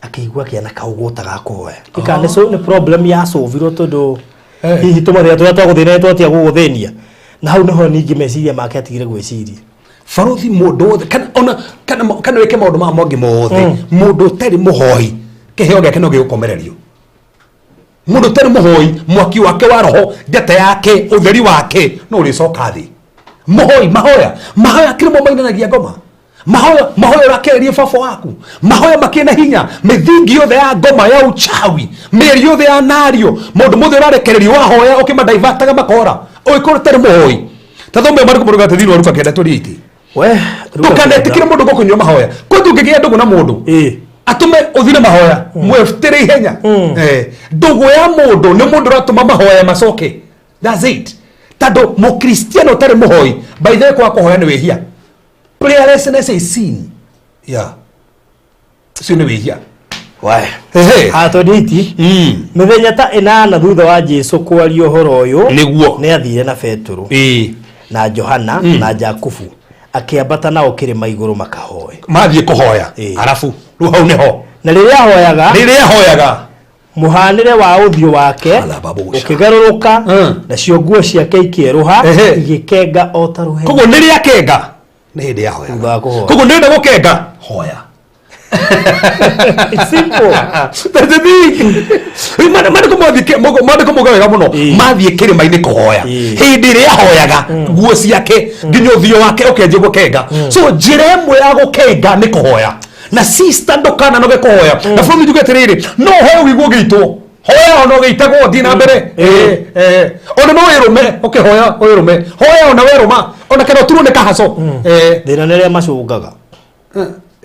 [SPEAKER 2] akĩigua akĩana kaũgũta ga kũhoya. Ika nĩ nĩ problem ya solvirwo, tondũ hihi tũmathĩna tũrĩa twagũthĩna twatia gũgũthĩnia, na hau nĩho ningĩ meciria make atigire gwĩciria.
[SPEAKER 1] Barothi, mũndũ wothe kana ona kana wĩke maũndũ maya mangĩ mothe, mũndũ ũtarĩ mũhoi kĩheo gĩake no gĩgũkomererio. Mũndũ ũtarĩ mũhoi, mwaki wake wa roho, njata yake, ũtheri wake no ũrĩcoka thĩ. Mũhoi, mahoya, mahoya kĩrĩmo mainanagia ngoma. Mahoya, mahoya ũrakereria baba waku, mahoya makĩrĩ na hinya. Mĩthingi yothe ya ngoma ya uchawi, mĩeri yothe ya nario, maũndũ mothe ũrarekererio wahoya ũkĩmadaivataga makora, ũgĩkorwo ũtarĩ mũhoi. Ta thome marĩkũ mũrũgate thĩinĩ wa Luka 9:28.
[SPEAKER 2] We.
[SPEAKER 1] Ndũkanetĩkĩre mũndũ gũkũnyua mahoya. Kwĩ ũngĩgĩa ndũgũ na mũndũ atũme ũthire mahoya, mwĩbutĩre ihenya. Ndũgũ ya mũndũ nĩ mũndũ ũratũma mahoya macoke. That's it. Tondũ mũkristiano ũtarĩ mũhoi, by the way, kwaga kũhoya nĩ wĩhia. Prayerlessness is sin. Yeah, ũcio nĩ wĩhia.
[SPEAKER 2] We.
[SPEAKER 1] Ehe.
[SPEAKER 2] Ha 28. Mĩthenya ta 8 thutha wa Jesu kwaria ũhoro ũyũ, nĩ athire na Petero na Johana na Jakubu, akĩambata nao kĩrĩma igũrũ makahoe.
[SPEAKER 1] Mathiĩ kũhoya. Arabu rĩu hau nĩho
[SPEAKER 2] Na rĩrĩa ahoyaga,
[SPEAKER 1] rĩrĩa ahoyaga,
[SPEAKER 2] mũhanĩre wa ũthiũ wake
[SPEAKER 1] Alababusha.
[SPEAKER 2] ũkĩgarũrũka, nacio nguo ciake ikĩerũha, igĩkenga o ta rũheni.
[SPEAKER 1] Koguo nĩ rĩa kenga nĩ hĩndĩ ya hoya.
[SPEAKER 2] Thutha wa kũhoya.
[SPEAKER 1] Koguo nĩ enda gũkenga, hoya.
[SPEAKER 2] It's simple.
[SPEAKER 1] That's the thing. Maandĩko mauga wega mũno, mathiĩ kĩrĩma-inĩ kũhoya, hĩndĩ ĩrĩa ahoyaga nguo ciake nginya ũthiũ wake ũkĩanjia gũkenga. So njĩra ĩmwe ya gũkenga nĩ kũhoya. Na sister, ndũkananoge kũhoya. Na bũrũri njuge atĩrĩrĩ, no ũhoe ũigua ũgĩitwo, hoya ona ũgĩitagwo, thiĩ na mbere. Ona no wĩrũme ũkĩhoya, wĩrũme, hoya ona werũma, ona kana ũturwo nĩ kahaco.
[SPEAKER 2] Thĩna nĩ arĩa macũngaga.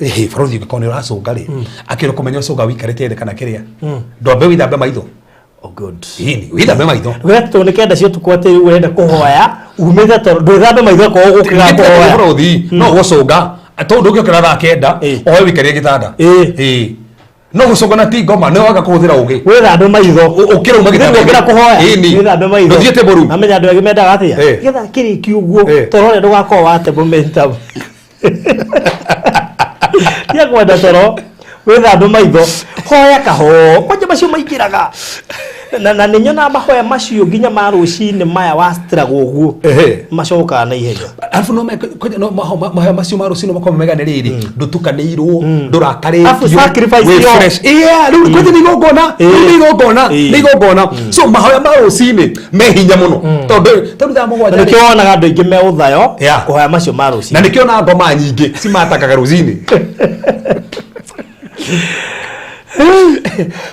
[SPEAKER 1] Ĩhĩ, barothi, ũngĩkorwo nĩ ũracũnga rĩ, akĩrĩ kũmenya ũcũnga wĩikarĩte thĩ kana kĩrĩa, ndwambe wĩthambe maitho.
[SPEAKER 2] Oh, good.
[SPEAKER 1] Ĩni, wĩthambe maitho.
[SPEAKER 2] Ndũgete tondũ nĩ 9 cia ũtukũ atĩ rĩu ũrenda kũhoya umĩte toro, ndwĩthambe maitho akorwo gũkĩra kũhoya.
[SPEAKER 1] Barothi, no gũcũnga tondũ ndũngĩũkĩra thaa 9 oe wĩikarie gĩtanda. Ĩĩ. No gũcũnga na ti ngoma, nĩ waga kũhũthĩra ũgĩ.
[SPEAKER 2] Wĩthambe maitho.
[SPEAKER 1] Ũkĩra uma gĩtanda.
[SPEAKER 2] Ũkĩra kũhoya,
[SPEAKER 1] Ĩni.
[SPEAKER 2] wĩthambe maitho.
[SPEAKER 1] Ndũthiĩte mbũru.
[SPEAKER 2] Namenya andũ angĩ mendaga atĩa, getha kĩrĩki ũguo, toro ũrĩa ndũgakorwo wate momentum tia kwenda toro. Wĩthambe maitho, hoya kahoo kwanja macio maingĩraga na nĩ nyonaga mahoya macio nginya ma rũcinĩ maya wa struggle ũguo, macokaga na ihenya.
[SPEAKER 1] Arabu no kwanja no mahoya macio ma rũcinĩ makorwo mega nĩ rĩrĩ ndũtukanĩirwo, ndũrakarĩtio.
[SPEAKER 2] Arabu sacrifice
[SPEAKER 1] wĩ
[SPEAKER 2] yo.
[SPEAKER 1] fresh. Yeah, rĩu kwanja nĩ igongona, rĩu nĩ igongona, nĩ igongona. So mahoya ma rũcinĩ me hinya mũno, tondũ thaa 7
[SPEAKER 2] Na
[SPEAKER 1] rĩ,
[SPEAKER 2] nĩkĩo wonaga andũ aingĩ me ũthayo kũhoya macio ma
[SPEAKER 1] na
[SPEAKER 2] rũcinĩ.
[SPEAKER 1] nĩkĩo na ngoma nyingĩ cimatakaga rũcinĩ.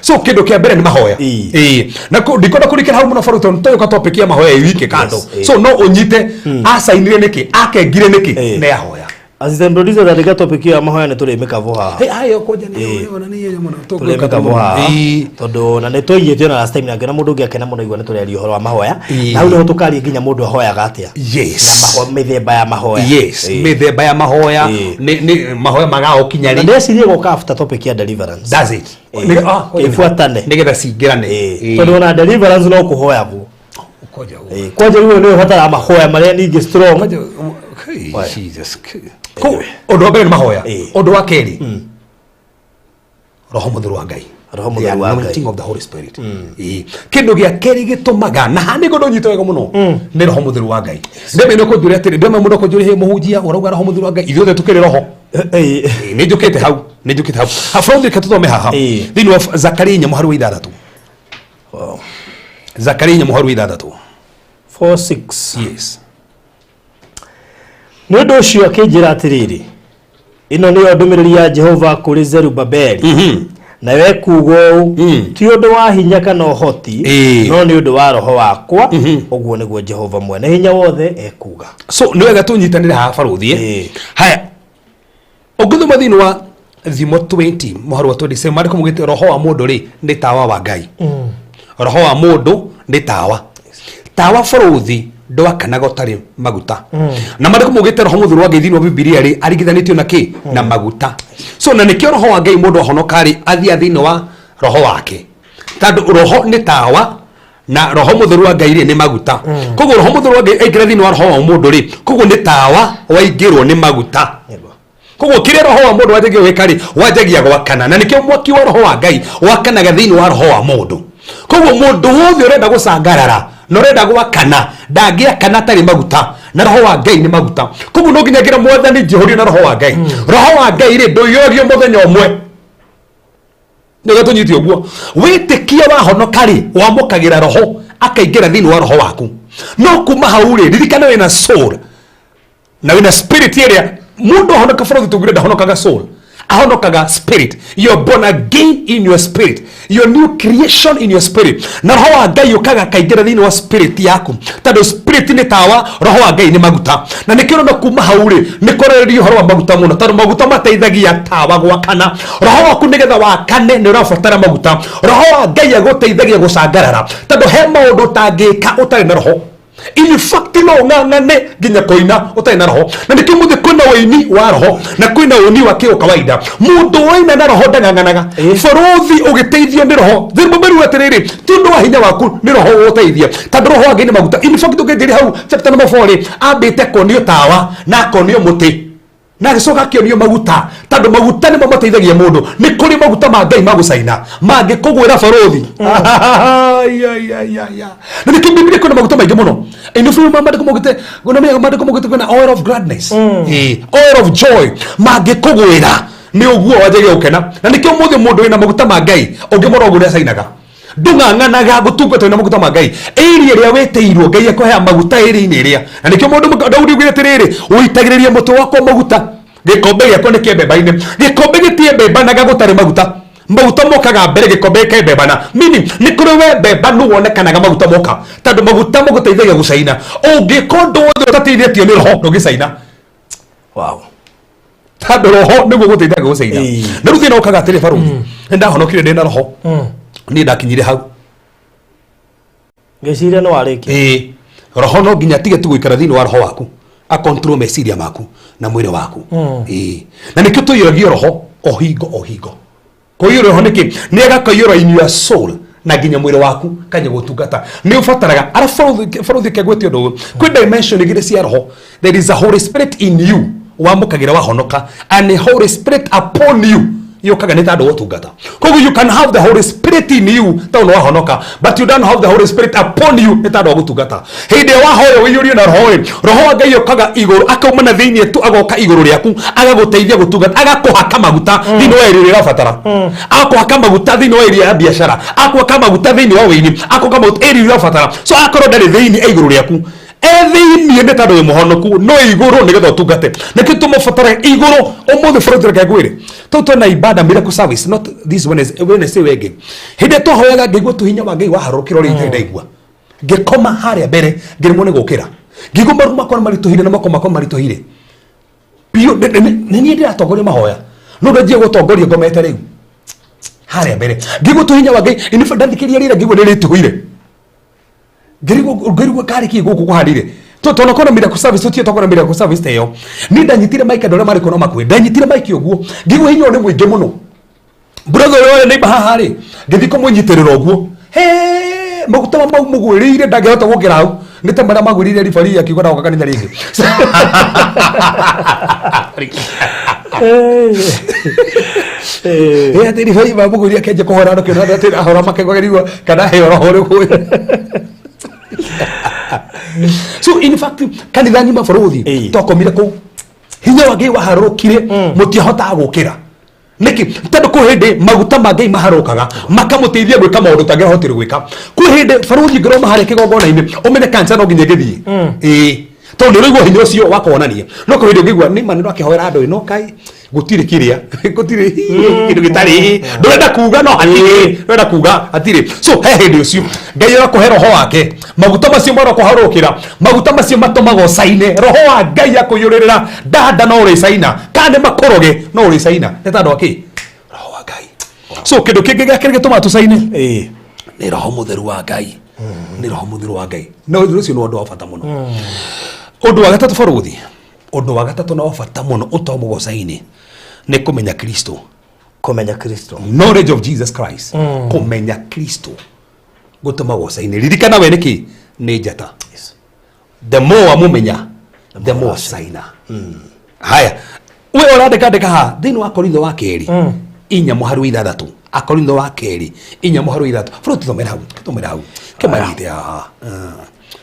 [SPEAKER 1] So kĩndũ kĩa mbere nĩ mahoya. Ĩĩ. Na ndikwenda kũrikĩra hau mũno, baru, tondũ tũgĩũka topic ya mahoya ĩ wiki kando. So no ũnyite acainire nĩkĩ, akengire nĩkĩ, nĩ ahoya.
[SPEAKER 2] Assistant producer, tandĩka topic ĩyo ya mahoya, nĩ tũrĩmĩkavo haha.
[SPEAKER 1] Hey, ayo kwanja nĩ ona nĩ yeye mũno.
[SPEAKER 2] Tũrĩmĩkavo haha
[SPEAKER 1] Ĩĩ.
[SPEAKER 2] tondũ na nĩ twaigĩte ona last time, na ngĩona mũndũ ũngĩ akena mũno igua nĩ tũreria ũhoro wa mahoya. Na hau nĩho tũkaria nginya mũndũ ahoyaga atĩa. Na mĩthemba ya mahoya.
[SPEAKER 1] Yes, mĩthemba ya mahoya. Nĩ mahoya magaũkinya
[SPEAKER 2] Na
[SPEAKER 1] rĩ?
[SPEAKER 2] ndecirie gũka after topic ya deliverance.
[SPEAKER 1] That's it.
[SPEAKER 2] Ibuatane.
[SPEAKER 1] Nĩgetha cingĩrane.
[SPEAKER 2] Tondũ ona deliverance no kũhoyagwo.
[SPEAKER 1] Kwanja
[SPEAKER 2] Kwanja rĩu nĩ ũbataraga mahoya marĩa ningĩ strong.
[SPEAKER 1] Kwanja. Hey,
[SPEAKER 2] Oya.
[SPEAKER 1] Jesus. Ũndũ wa mbere nĩ mahoya. Ũndũ wa kerĩ, Roho Mũtheru wa Ngai.
[SPEAKER 2] Roho Mũtheru wa
[SPEAKER 1] The
[SPEAKER 2] Ngai.
[SPEAKER 1] anointing of the Holy Spirit. Kĩndũ gĩa kerĩ gĩtũmaga na haha nĩguo ndũnyite wega mũno nĩ Roho Mũtheru wa Ngai. Ndeme nĩ kũnjũria atĩrĩ, ndeme mũndũ kũnjũria, "Hey, mũhunjia, ũrauga Roho Mũtheru wa Ngai, ithuothe tũkĩrĩ roho?" Nĩ njũkĩte hau, nĩ njũkĩte hau. Ha, From reke tũthome haha thĩinĩ wa Zakaria 4 mũhari wa 6.
[SPEAKER 2] Wow.
[SPEAKER 1] Zakaria 4 mũhari wa 6.
[SPEAKER 2] 4:6.
[SPEAKER 1] Yes.
[SPEAKER 2] Nĩ ũndũ ũcio akĩnjĩra atĩrĩrĩ, ĩno nĩyo ndũmĩrĩri ya Jehova kũrĩ Zerubabeli, nayo ekuuga ũũ, ti ũndũ wa hinya kana ũhoti, no nĩ ũndũ wa roho wakwa, ũguo nĩguo Jehova mwene hinya wothe ekuuga.
[SPEAKER 1] So nĩ wega tũnyitanĩre haha, barũthi. Haya, ũngĩthoma thĩinĩ wa Thimo 20 mũhari wa 27, maandĩko maugĩte roho wa mũndũ rĩ nĩ tawa wa Ngai. Roho wa mũndũ nĩ tawa. Tawa, barũthi, ndwakanaga ũtarĩ maguta. Na maandĩko maugĩte Roho Mũtheru wa Ngai thĩinĩ wa Bibilia rĩ aringithanĩtio na kĩ? Na maguta. So na nĩkĩo roho wa Ngai, mũndũ ahonoka rĩ, athiĩ thĩinĩ wa roho wake, tondũ roho nĩ tawa na Roho Mũtheru wa Ngai rĩ nĩ maguta. Koguo Roho Mũtheru wa Ngai aingĩra thĩinĩ wa roho wa mũndũ rĩ, koguo nĩ tawa waingĩrwo nĩ maguta. Koguo kĩrĩa roho wa mũndũ wanjagia gwĩka rĩ, wanjagia gwakana, na nĩkĩo mwaki wa roho wa Ngai wakanaga thĩinĩ wa roho wa mũndũ. Koguo mũndũ wothe ũrenda gũcangarara na ũrenda gwakana ndangĩakana atarĩ maguta, na roho wa Ngai nĩ maguta. Koguo no nginya ngĩra Mwathani njihũrio na roho wa Ngai. Roho wa Ngai rĩ ndũiyũragio mũthenya ũmwe. Nĩguo tũnyite ũguo, wĩtĩkia wahonoka rĩ, wamũkagĩra roho akaingĩra thĩinĩ wa roho waku. No kuma hau rĩ, ririkana wĩna soul na wĩna spirit ĩrĩa mũndũ ahonoka, bũrũri tũngire ndahonokaga soul, ahonokaga spirit. You're born again in your spirit, your new creation in your spirit, na roho wa Ngai ũkaga akaingĩra thĩinĩ wa spirit yaku, tondũ spirit nĩ tawa, roho wa Ngai nĩ maguta. Na nĩkĩo ũrona kuma hau rĩ nĩ kũrereria ũhoro wa maguta mũno, tondũ maguta mateithagia tawa gwakana. Roho waku nĩgetha wakane nĩ ũrabatara maguta. Roho wa Ngai agũteithagia gũcangarara, tondũ he maũndũ ũtangĩka ũtarĩ na roho. In fact, no ũng'ang'ane nginya kũina ũtarĩ na roho. Na nĩkĩo mũthĩ kwĩna ũini wa roho na kwĩna ũini wa kĩo kawaida. Mũndũ waina na roho ndang'ang'anaga. Bũrũthi ũgĩteithio nĩ roho thĩrĩmũmeru atĩrĩrĩ, ti ũndũ wa hinya waku, nĩ roho ũgũteithia, tondũ roho wa Ngai nĩ maguta. In fact, ũkĩnjĩria hau chapter number 4 rĩ, ambĩte kuonio tawa na akonio mũtĩ na agĩcoka akĩonio maguta, tondũ maguta nĩmo mateithagia mũndũ. Nĩ kũrĩ maguta ma Ngai ma gũcaina mangĩkũgwĩra, barũthi. Ai, ai, ai, ai, ai. Na nĩkĩo Biblia kwĩna maguta maingĩ mũno. Ĩno maandĩko maugĩte, maandĩko maugĩte kwĩna oil of gladness, oil of joy. Mangĩkũgwĩra nĩ ũguo wanjagia gũkena. Na nĩkĩo mũthĩ mũndũ wĩna maguta ma Ngai ũngĩmũrora ũguo nĩ acainaga, ndũng'ang'anaga gũtungata. Wĩna maguta ma Ngai, ĩria ĩrĩa wĩtĩirwo, Ngai akũhea maguta ĩrĩ-inĩ ĩrĩa. Na nĩkĩo mũndũ Daudi augire atĩrĩrĩ, "Ũitagĩrĩria mũtwe wakwa maguta, gĩkombe gĩakwa nĩ kĩembemba-inĩ." Gĩkombe gĩtiembembanaga gũtarĩ maguta. Maguta mokaga mbere gĩkombe gĩkembembana, meaning nĩ kũrĩ wembembanu wonekanaga maguta moka, tondũ maguta magũteithagia gũcaina. Ũngĩka ũndũ wothe ũtateithĩtio nĩ roho, ndũngĩcaina. Tondũ roho nĩguo gũteithagia gũcaina. Na rĩu thĩna ũkaga atĩrĩ, barũthi, nĩ ndahonokire ndĩ na roho, niĩ ndakinyire hau.
[SPEAKER 2] Ngĩciria nĩ warĩkia.
[SPEAKER 1] Ĩĩ, roho no nginya atige tu gũikara thĩinĩ wa roho waku, acontrol meciria maku na mwĩrĩ waku. Ĩĩ, na nĩkĩo tũiyũragio roho o hingo o hingo. Kũiyũrwo roho nĩkĩ? Nĩ agakaiyũra in your soul na nginya mwĩrĩ waku kanya gũtungata nĩ ũbataraga. Arabu barũthi, kegwĩte ũndũ ũyũ, kwĩ dimension igĩrĩ cia roho. There is a Holy Spirit in you wamũkagĩra wahonoka, and a Holy Spirit upon you yũkaga nĩ tondũ wa ũtungata. Koguo you can have the Holy Spirit in you tondũ nĩ wahonoka, but you don't have the Holy Spirit upon you nĩ tondũ wa gũtungata. Hĩndĩ ĩrĩa wahoya ũiyũrio na roho rĩ, roho wa Ngai ũkaga igũrũ, akauma na thĩinĩ tu, agoka igũrũ rĩaku, agagũteithia gũtungata, agakũhaka maguta thĩinĩ wa area ĩrĩa ũrabatara, agakũhaka maguta thĩinĩ wa area ya biacara, agakũhaka maguta thĩinĩ wa wĩini, agakũhaka maguta area ĩrĩa ũrabatara. So akorwo ndarĩ thĩinĩ, e igũrũ rĩaku. E thĩinĩ nĩ tondũ wĩ mũhonoku, no igũrũ nĩgetha ũtungate. Nĩkĩo tũmũbataraga igũrũ. Ũmũthĩ bũrũri, reke ngwĩre, tũu twena ibada, miracle service, not this one is Wednesday wengĩ. Hĩndĩ ĩrĩa twahoyaga, ngĩigua tu hinya wa Ngai waharũrũkĩra ũrĩa itarĩ ndaigua. Ngĩkoma harĩa mbere, ngĩremwo nĩ gũkĩra, ngĩigua maru makwa maritũhire na moko makwa maritũhire biũ. Nĩ niĩ ndĩratongoria mahoya, no ndanjia gũtongoria ngomete rĩu harĩa mbere. Ngĩigua tu hinya wa Ngai. In fact, ndathikĩrĩria rĩra, ngĩigua nĩ rĩtũhire, ngĩrigwo karĩ kĩ gũkũ kũhanire. Tondũ miracle service, tũtiĩ tokona miracle service ta ĩyo. Niĩ ndanyitire mic, andũ arĩa marĩ kuo no makuĩ, ndanyitire mic ũguo, ngĩigua hinya ũyũ nĩ mũingĩ mũno. Brother ũrĩa warĩ neighbor haha rĩ, ngĩthiĩ kũmũnyitĩrĩra ũguo. He, Maguta mau mũgwĩrĩire ndangĩhota gũkĩra hau, nĩ ta marĩa magwĩrĩire ribari akiuga ndagoka kanitha rĩngĩ. Ĩ atĩ ribari mamũgwĩrĩire akĩanjia kũhora andũ kĩona atĩ ahora makegwagĩrĩirwo kana heo roho ũrĩkũ. So in fact, kanitha ng'ima, bũrũthi, twakomire kũu, hinya wa Ngai waharũrũkire, mũtiahotaga gũkĩra. Nĩkĩ? Tondũ kwĩ hĩndĩ maguta ma Ngai maharũkaga makamũteithia gwĩka maũndũ tangĩahotire gwĩka. Kwĩ hĩndĩ, barũthi, ngĩrwo harĩa kĩgongona-inĩ, ũmenye kanca no nginya ĩgĩthiĩ, ĩĩ, tondũ nĩ ũraigua hinya ũcio wa kuonania. No kwĩ hĩndĩ ũngĩigua nĩ ma nĩ ũrakĩhoera andũ ĩno, kaĩ gũtirĩ kĩrĩa, gũtirĩ kĩndũ gĩtarĩ, ndũrenda kuga no hatirĩ, ndũrenda kuga hatirĩ. So he hĩndĩ ũcio Ngai arakũhe roho wake, maguta macio marakũharũkĩra, maguta macio matũmaga ũcaine. Roho wa Ngai akũiyũrĩrĩra ndanda, no ũrĩcaina, kana nĩ makũroge, no ũrĩcaina. Nĩ tondũ akĩ roho wa Ngai. So kĩndũ kĩngĩ gĩa kerĩ gĩtũmaga tũcaine nĩ roho mũtheru wa Ngai, nĩ roho mũtheru wa Ngai. No ũndũ ũcio nĩ ũndũ wa bata mũno. Ũndũ wa gatatũ, barũthi, ũndũ wa gatatũ na wa bata mũno ũtomũgocaine nĩ kũmenya Kristo.
[SPEAKER 2] Kũmenya Kristo.
[SPEAKER 1] Knowledge of Jesus Christ. Kũmenya Kristo gũtũma gocaine. Ririkana we nĩkĩ nĩ njata. The more wamũmenya, the more caina. Haya, we ũrandĩka, andĩka haha thĩinĩ wa Korintho wa kerĩ 4 mũhari wa 6. Akorintho wa kerĩ 4 mũhari wa 6. Bro, tũthomere hau, tũthomere hau, kĩmanyite haha. Ah,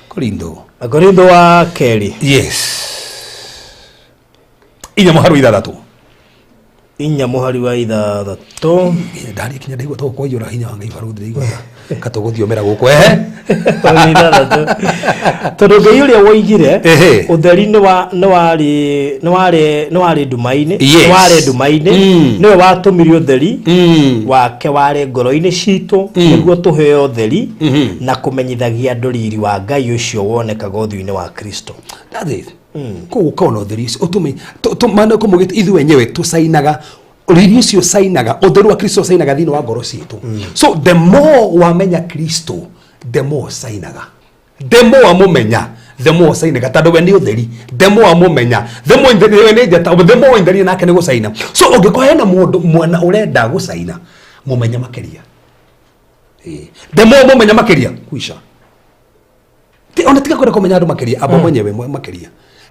[SPEAKER 1] Korintho.
[SPEAKER 2] Akorintho wa kerĩ.
[SPEAKER 1] Yes, 4 mũhari wa 6.
[SPEAKER 2] 4 mũhari wa 6.
[SPEAKER 1] Ndarĩ kinya ndaigua to kwaiyũra hinya wa Ngai, barũthi, ndaigua katũgũthiomera gũkũ, ehe.
[SPEAKER 2] 6, tondũ Ngai ũrĩa woigire ũtheri nĩ wa nĩ warĩ nĩ warĩ nĩ warĩ nduma-inĩ, nĩ warĩ nduma-inĩ, nĩwe watũmire ũtheri wake ware ngoro-inĩ citũ, nĩguo tũheo ũtheri na kũmenyithagia andũ riri wa Ngai ũcio wonekaga ũthiũ-inĩ wa Kristo.
[SPEAKER 1] That's it. Koguo ũkona ũtheri ũcio ũtũme maana kũmũgĩte ithuĩ wenyewe tũcainaga, riri ũcio ũcainaga, ũtheru wa Kristo ũcainaga thĩinĩ wa ngoro citũ. So the more wamenya Kristo, the more ũcainaga. The more wamũmenya, the more ũcainaga, tondũ we nĩ ũtheri. The more wamũmenya, the more we nĩ njata, the more intheria nake nĩ gũcaina. So ũngĩkorwo hena mũndũ mwana ũrenda gũcaina, mũmenye makĩria. Ĩĩ. The more mũmenya makĩria kuica. Ona tiga kwenda kũmenya andũ makĩria, amba mwenyewe makĩria,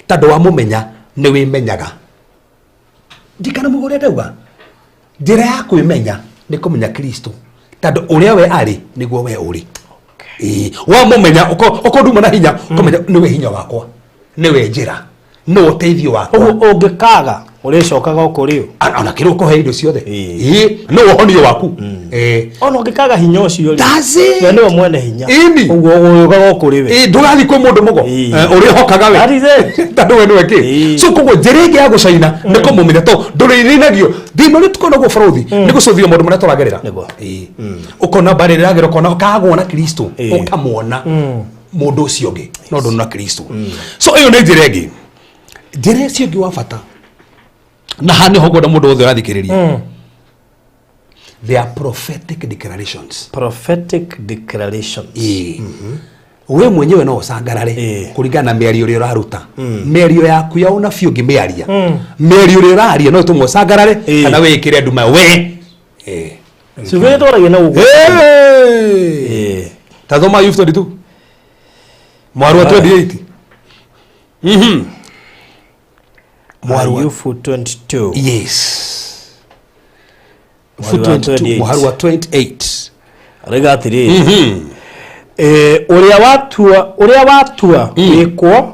[SPEAKER 1] tondũ wamũmenya nĩ wĩmenyaga. Ndikana mũgũrĩa ndauga njĩra ya kwĩmenya nĩ kũmenya Kristo, tondũ ũrĩa we arĩ nĩguo we ũrĩ. Ĩĩ, wamũmenya ũko nduma na hinya, ũkamenya nĩwe hinya wakwa, nĩwe njĩra, nĩwe ũteithio wakwa.
[SPEAKER 2] Ũguo ũngĩkaga ũrĩcokaga o kũrĩ ũ.
[SPEAKER 1] Ona kĩrĩ ũkũhe indo ciothe.
[SPEAKER 2] Ĩĩ.
[SPEAKER 1] Ĩĩ, nĩwe ũhonio waku. Ĩĩ.
[SPEAKER 2] Ona ũngĩkaga hinya ũcio rĩ,
[SPEAKER 1] That's it.
[SPEAKER 2] we nĩwe mwene hinya.
[SPEAKER 1] Ĩni.
[SPEAKER 2] Ũguo ũyũkaga o kũrĩ we.
[SPEAKER 1] Ĩĩ, ndũgathiĩ kwĩ mũndũ mũgo.
[SPEAKER 2] Ĩĩ.
[SPEAKER 1] Eh, ũrĩhokaga we.
[SPEAKER 2] That is it.
[SPEAKER 1] Tondũ we nĩwe kĩ.
[SPEAKER 2] Ĩĩ.
[SPEAKER 1] So koguo njĩra ĩngĩ ya gũcaina nĩ kũmũmenya, to ndũrĩrĩnagio thĩna ũrĩa tũkoragwo bũrũthi nĩ gũcũthio maũndũ marĩa tũragerera.
[SPEAKER 2] Nĩguo.
[SPEAKER 1] Ĩĩ. Ũkona mbarĩ ĩrĩa ĩragera, ũkona ũkagwo na Kristo,
[SPEAKER 2] Ĩĩ.
[SPEAKER 1] ũkamwona mũndũ ũcio ũngĩ no ndũnona Kristo. So ĩyo nĩ njĩra ĩngĩ. Njĩra ĩcio ĩngĩ wa bata, na haha nĩho ngwenda mũndũ wothe ũrathikĩrĩria, they are prophetic declarations.
[SPEAKER 2] Prophetic declarations.
[SPEAKER 1] Ĩĩ. We mwenyewe no ũcangarare kũringana na mĩario ĩrĩa ũraruta, mĩario yaku ya ũnabii. Ũngĩmĩaria, mĩario ĩrĩa ũraria no ĩtũme ũcangarare kana wĩkĩre nduma we. Ĩĩ.
[SPEAKER 2] Ciugo iria twaragia na gũkũ.
[SPEAKER 1] Hey! Ta thoma Ayubu 22 mwaru wa 28. Mwaru wa
[SPEAKER 2] Ayubu 22.
[SPEAKER 1] Yes.
[SPEAKER 2] Mwari wa
[SPEAKER 1] 22.
[SPEAKER 2] 28.
[SPEAKER 1] Mũhari wa 28.
[SPEAKER 2] Arauga atĩrĩrĩ, ũrĩa watua wĩkwo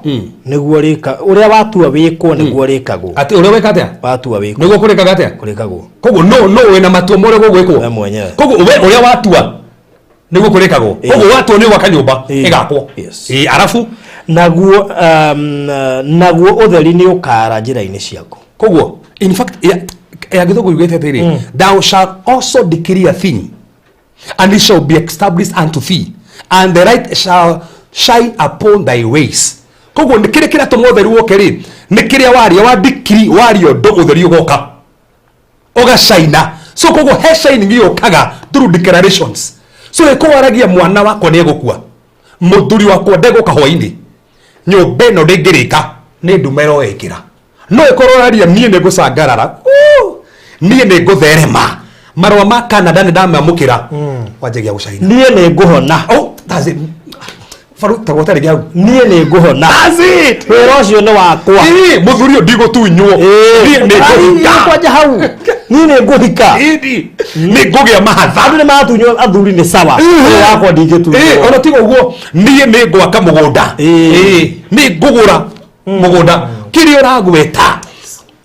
[SPEAKER 2] nĩguo rĩka, ũrĩa watua wĩkwo nĩguo rĩkagwo.
[SPEAKER 1] Atĩ ũrĩa weka atĩa?
[SPEAKER 2] Watua wĩkwo.
[SPEAKER 1] Nĩguo kũrĩkaga atĩa?
[SPEAKER 2] Kũrĩkagwo.
[SPEAKER 1] Koguo no wĩna matua ma ũrĩa gũgwĩkwo.
[SPEAKER 2] We mwenyewe.
[SPEAKER 1] Koguo we ũrĩa watua nĩguo kũrĩkagwo. Koguo watua nĩ gwaka nyũmba, ĩgakwo. Ĩĩ, arabu?
[SPEAKER 2] Naguo ũtheri nĩ ũkaara njĩra-inĩ ciaku.
[SPEAKER 1] Koguo in fact ya gĩthũngũ yugĩte atĩrĩrĩ, "Thou shalt also decree a thing, and it shall be established unto thee, and the light shall shine upon thy ways." Koguo nĩ kĩrĩa kĩratũma ũtheri woke rĩ, nĩ kĩrĩa waria, wa decree, waria ũndũ, ũtheri ũgoka ũgacaina. So koguo he shining yũkaga through declarations. So ĩko waragia, mwana wakwa nĩ egũkua, mũthuri wakwa ndegũka hwainĩ, nyũmba ĩno ndĩngĩrĩka, nĩ nduma ĩroĩkĩra. No ĩkorwo ũraria, niĩ nĩ ngũcangarara, Uu! Niĩ nĩ ngũtherema, marũa ma Canada nĩ ndamamũkĩra, wanjagia gũcaina.
[SPEAKER 2] Niĩ nĩ ngũhona.
[SPEAKER 1] Oh, That's it. Baru tagwata rĩngĩ hau.
[SPEAKER 2] Niĩ nĩ ngũhona.
[SPEAKER 1] That's it.
[SPEAKER 2] Wĩra ũcio nĩ wakwa.
[SPEAKER 1] Ĩĩ, mũthuri ũyũ ndigũtunywo. Niĩ nĩ ngũhika.
[SPEAKER 2] Kwanja hau niĩ nĩ ngũhika.
[SPEAKER 1] Ĩĩ, nĩ ngũgĩa mahatha.
[SPEAKER 2] Andũ nĩ maratunywo athuri nĩ sawa. Ũyũ wakwa
[SPEAKER 1] Ĩĩ,
[SPEAKER 2] ndingĩtunywo.
[SPEAKER 1] ona tiga ũguo niĩ nĩ ngwaka mũgũnda.
[SPEAKER 2] Ĩĩ.
[SPEAKER 1] Ĩĩ, nĩ ngũgũra mũgũnda. Kĩrĩa ũragweta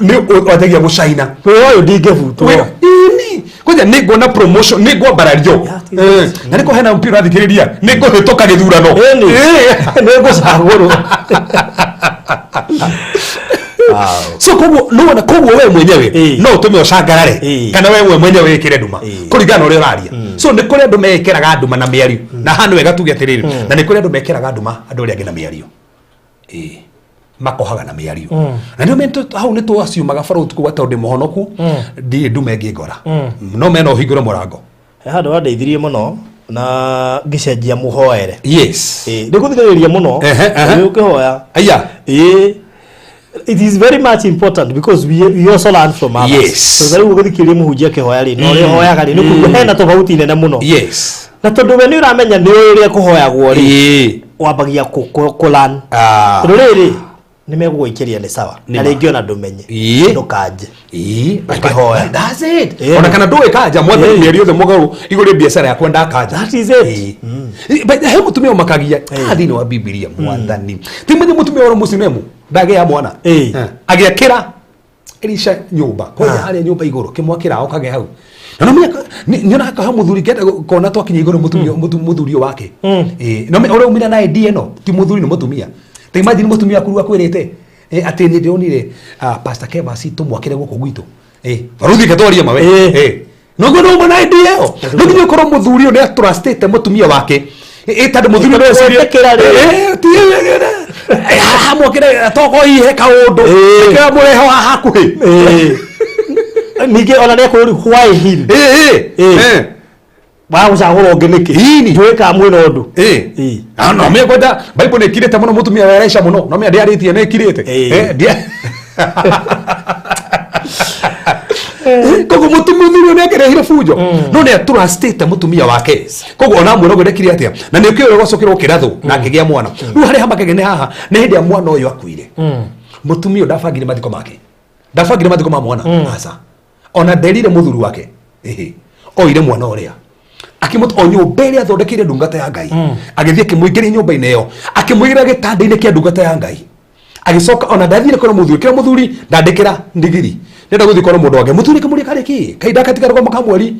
[SPEAKER 1] nĩ wanjagia gũcaina.
[SPEAKER 2] Wĩra ũyũ ndingĩbutwo.
[SPEAKER 1] Wĩra- Ĩĩ, kwanja nĩ nguona promotion nĩ ngwambarario.
[SPEAKER 2] Yeah,
[SPEAKER 1] Ĩĩ, na nĩ kũhena mpira ũrathikĩrĩria nĩ ngũhĩtũka gĩthurano.
[SPEAKER 2] Ĩni.
[SPEAKER 1] Ĩĩ.
[SPEAKER 2] Nĩ ngũcagũrwo.
[SPEAKER 1] So koguo nĩwona koguo we mwenyewe
[SPEAKER 2] Ĩĩ.
[SPEAKER 1] no ũtũme ũcangarare
[SPEAKER 2] Ĩĩ.
[SPEAKER 1] kana we mwenyewe wĩkĩre nduma
[SPEAKER 2] Ĩĩ.
[SPEAKER 1] kũringana na ũrĩa ũraria. So nĩ kũrĩ andũ mekĩraga nduma na mĩario na haha nĩ wega tuge atĩrĩrĩ, na nĩ kũrĩ andũ mekĩraga nduma andũ arĩa angĩ na mĩario. Ĩĩ, makohaga na mĩario na nĩo hau nĩ twaciumaga bara ũtukũ wa tondũ ndĩ mũhonoku, ndirĩ ndume ĩngĩ ngora no mena ũhingũre mũrango.
[SPEAKER 2] He handũ wandeithirie mũno na ngĩcenjia mũhoere.
[SPEAKER 1] Yes.
[SPEAKER 2] Ĩĩ, nĩ gũthikĩrĩria mũno.
[SPEAKER 1] Ehe, ehe.
[SPEAKER 2] Nĩ ũkĩhoya.
[SPEAKER 1] Aya.
[SPEAKER 2] Ĩĩ, it is very much important because we also learn from others.
[SPEAKER 1] Yes.
[SPEAKER 2] So rĩu gũthikĩrĩria mũhunjia akĩhoya rĩ, na ũrĩa ũhoyaga rĩ, nĩ kũigua hena tofauti nene mũno.
[SPEAKER 1] Yes.
[SPEAKER 2] Na tondũ we nĩ ũramenya nĩ ũĩ ũrĩa kũhoyagwo rĩ,
[SPEAKER 1] Ĩĩ.
[SPEAKER 2] wambagia kũ learn.
[SPEAKER 1] Ah.
[SPEAKER 2] Tondũ rĩrĩ nĩ megũgũikĩria nĩ sawa
[SPEAKER 1] Nĩ
[SPEAKER 2] na
[SPEAKER 1] ma.
[SPEAKER 2] rĩngĩ ona ndũmenye.
[SPEAKER 1] Ĩĩ.
[SPEAKER 2] Ndũkanje.
[SPEAKER 1] Ĩĩ,
[SPEAKER 2] Ũkĩhoya.
[SPEAKER 1] that's it.
[SPEAKER 2] Ĩĩ.
[SPEAKER 1] Ona kana ndũĩ kanja mwathani
[SPEAKER 2] Ĩĩ.
[SPEAKER 1] mĩario yothe mũgarũ igũrũ rĩa biacara yakwa ndakanja.
[SPEAKER 2] That is it.
[SPEAKER 1] Ĩĩ. But he mũtumia ũmakagia haha thĩinĩ wa Bibilia mwathani ti mwenye mũtumia wa mũcinemu ndagĩa mwana.
[SPEAKER 2] Ĩĩ.
[SPEAKER 1] Eh. Agĩakĩra Elisha nyũmba kwanja harĩa nyũmba igũrũ kĩmwakĩra okage hau na no menya nyonaga kaha mũthuri kenda kona twakinya igũrũ mũtumia mũthuri ũyũ wake. Ĩĩ, no ũrĩa umire na idea ĩno ti mũthuri nĩ mũtumia. Ta imagine mũtumia waku rĩu akwĩrĩte atĩ nĩ ndĩronire Pastor Kevas tũmwakĩre gũkũ gwitũ. Baruthi ketwaria mawe.
[SPEAKER 2] Ĩĩ.
[SPEAKER 1] Noguo no uma na idea ĩyo no nginya ũkorwo mũthuri ũyũ nĩ atrustĩte mũtumia wake. Ĩ, tondũ mũthuri ũyũ nĩeciria-
[SPEAKER 2] Gwĩtĩkĩra rĩ.
[SPEAKER 1] Ti hamwakĩre toko ihe kaũndũ
[SPEAKER 2] Ĩĩ.
[SPEAKER 1] nĩkĩo mũrehe haha hakuhĩ.
[SPEAKER 2] Ĩĩ. Ningĩ ona nĩ ekũrĩ why him?
[SPEAKER 1] Ĩĩ, ĩĩ.
[SPEAKER 2] Ĩĩ. Wagũcagũra ũngĩ nĩkĩ?
[SPEAKER 1] Ĩni.
[SPEAKER 2] Njũĩ kana mwĩna ũndũ.
[SPEAKER 1] Ĩĩ.
[SPEAKER 2] Ĩĩ.
[SPEAKER 1] Ah, no mĩ kwenda Bible nĩ ĩkirĩte mũno mũtumia wa Elisha mũno no mĩa ndĩarĩtie nĩ ĩkirĩte.
[SPEAKER 2] Ĩĩ.
[SPEAKER 1] Koguo mũtumia ũyũ nĩ akĩrehire bunjo no nĩ atrustĩte mũtumia wake, koguo ona mwĩra ũguo ndekire atĩa na nĩ ũkĩũĩ gwacokire gũkĩrathwo na akĩgĩa mwana. Rĩu harĩa hamakage nĩ haha nĩ hĩndĩ ya mwana ũyũ akuire, mũtumia ũyũ ndabangire mathiko make, ndabangire mathiko ma mwana, aca ona nderire mũthuri wake. Ĩhĩ, oire mwana ũrĩa akĩmũta o nyũmba ĩrĩa athondekeire ndungata ya Ngai, agĩthiĩ akĩmũingĩria nyũmba-inĩ ĩyo, akĩmũigĩra gĩtanda-inĩ kĩa ndungata ya Ngai, agĩcoka ona ndathire kũrĩ mũthuri kĩra mũthuri ndandĩkĩra ndigiri ndenda gũthiĩ kũrĩ mũndũ wake. Mũthuri akĩmũria karĩ kĩ kahinda gatigarũka ka mweri.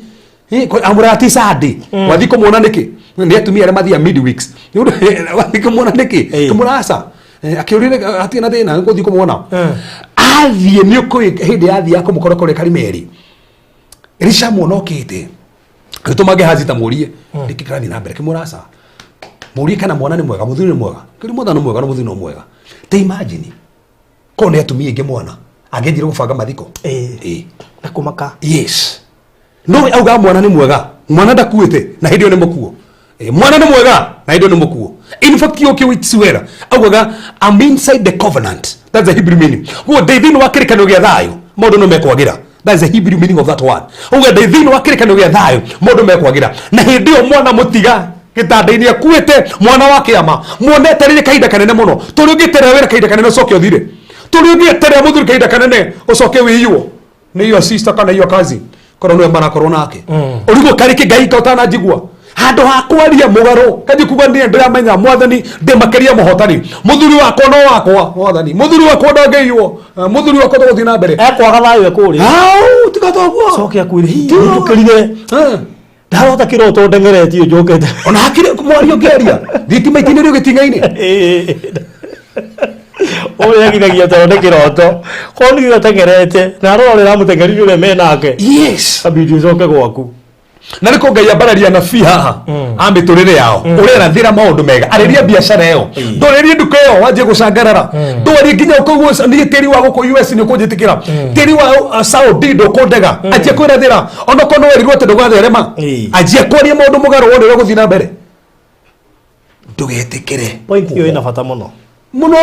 [SPEAKER 1] Amũraga ti Sunday wathiĩ kũmuona nĩkĩ? Nĩ atumia arĩa mathiaga midweeks. Nĩ ũndũ wathiĩ kũmuona nĩkĩ? Kĩmũra aca. Akĩũrire hatirĩ na thĩna gũthiĩ kũmuona. Athiĩ nĩ ũkũĩ hĩndĩ yathiĩ kũmũkora kũrĩa Karimeli, Elisha muona okĩte agĩtũma Gehazi ta mũrie nĩkĩ kĩrathiĩ na mbere. Kĩmũra aca mũrie kana mwana nĩ mwega, mũthuri nĩ mwega, kĩrĩ mwana nĩ mwega na mũthuri no mwega. Ta imagine korwo nĩ atumia aingĩ mwana angĩanjire gũbanga mathiko.
[SPEAKER 2] Ĩĩ.
[SPEAKER 1] Ĩĩ.
[SPEAKER 2] Na kũmaka.
[SPEAKER 1] Yes, no we auga mwana nĩ mwega, mwana ndakuĩte na hĩndĩ ĩyo nĩ mũkuo. Mwana nĩ mwega na hĩndĩ ĩyo nĩ mũkuo. In fact kĩo kĩu it's augaga I'm inside the covenant. That's the Hebrew meaning. Guo ndĩ thĩinĩ wa kĩrĩkanĩro gĩa thayũ, maũndũ no mekwagĩra. That's the Hebrew meaning of that word. Auga ndĩ thĩinĩ wa kĩrĩkanĩro gĩa thayũ, maũndũ mekwagĩra. Na hĩndĩ ĩyo mwana mũtiga gĩtanda-inĩ akuĩte mwana wa kĩama muona etereire kahinda kanene mũno tũrĩ ũngĩterera wĩra kahinda kanene ũcoke ũthire, tũrĩ ũngĩeterera mũthuri kahinda kanene ũcoke wĩiywo nĩ your sister kana your cousin korwo nĩwe marakorwo nake ũrigwo karĩ kĩ Ngai ka ũtananjigua handũ ha kwaria mũgarũ kanji kuga niĩ ndĩramenya mwathani ndĩ makĩria mũhotani, mũthuri wakwa no wakwa mwathani, mũthuri wakwa ndangĩiywo. Mũthuri wakwa tũgũthiĩ na mbere.
[SPEAKER 2] Ekwaga thayũ ekũrĩa.
[SPEAKER 1] Hau tiga toguo.
[SPEAKER 2] Coke akwĩre hihi njũkĩrire ndarota kĩroto ndengeretio njũkĩte.
[SPEAKER 1] Ona hakĩrĩ mwario ngĩaria thitima itinĩrio gĩting'a-inĩ.
[SPEAKER 2] Ũrĩa agithagia tondũ nĩ kĩroto korwo nĩ atengerete na arora ũrĩa ũramũtengerire ũrĩa menake.
[SPEAKER 1] Yes.
[SPEAKER 2] Abidi ũcoke gwaku.
[SPEAKER 1] Na nĩkũ Ngai ambararia anabii haha a mĩtũrĩre yao ũrerathĩra maũndũ mega, arĩria biacara ĩyo, ndũrĩrie nduka ĩyo wanjie gũcangarara, ndũarie nginya ũkauga niĩ tĩri wa gũkũ US nĩ ũkũnjĩtĩkĩra, tĩri wa Saudi ndũkũndega. Anjia kwĩrathĩra onokorwo nĩ werirwo atĩ ndũgatherema. Anjia kwaria maũndũ mũgarũ wone ũrĩa gũthiĩ na mbere. Ndũgetĩkĩre.
[SPEAKER 2] Point ĩyo ĩna bata mũno.
[SPEAKER 1] Mũno.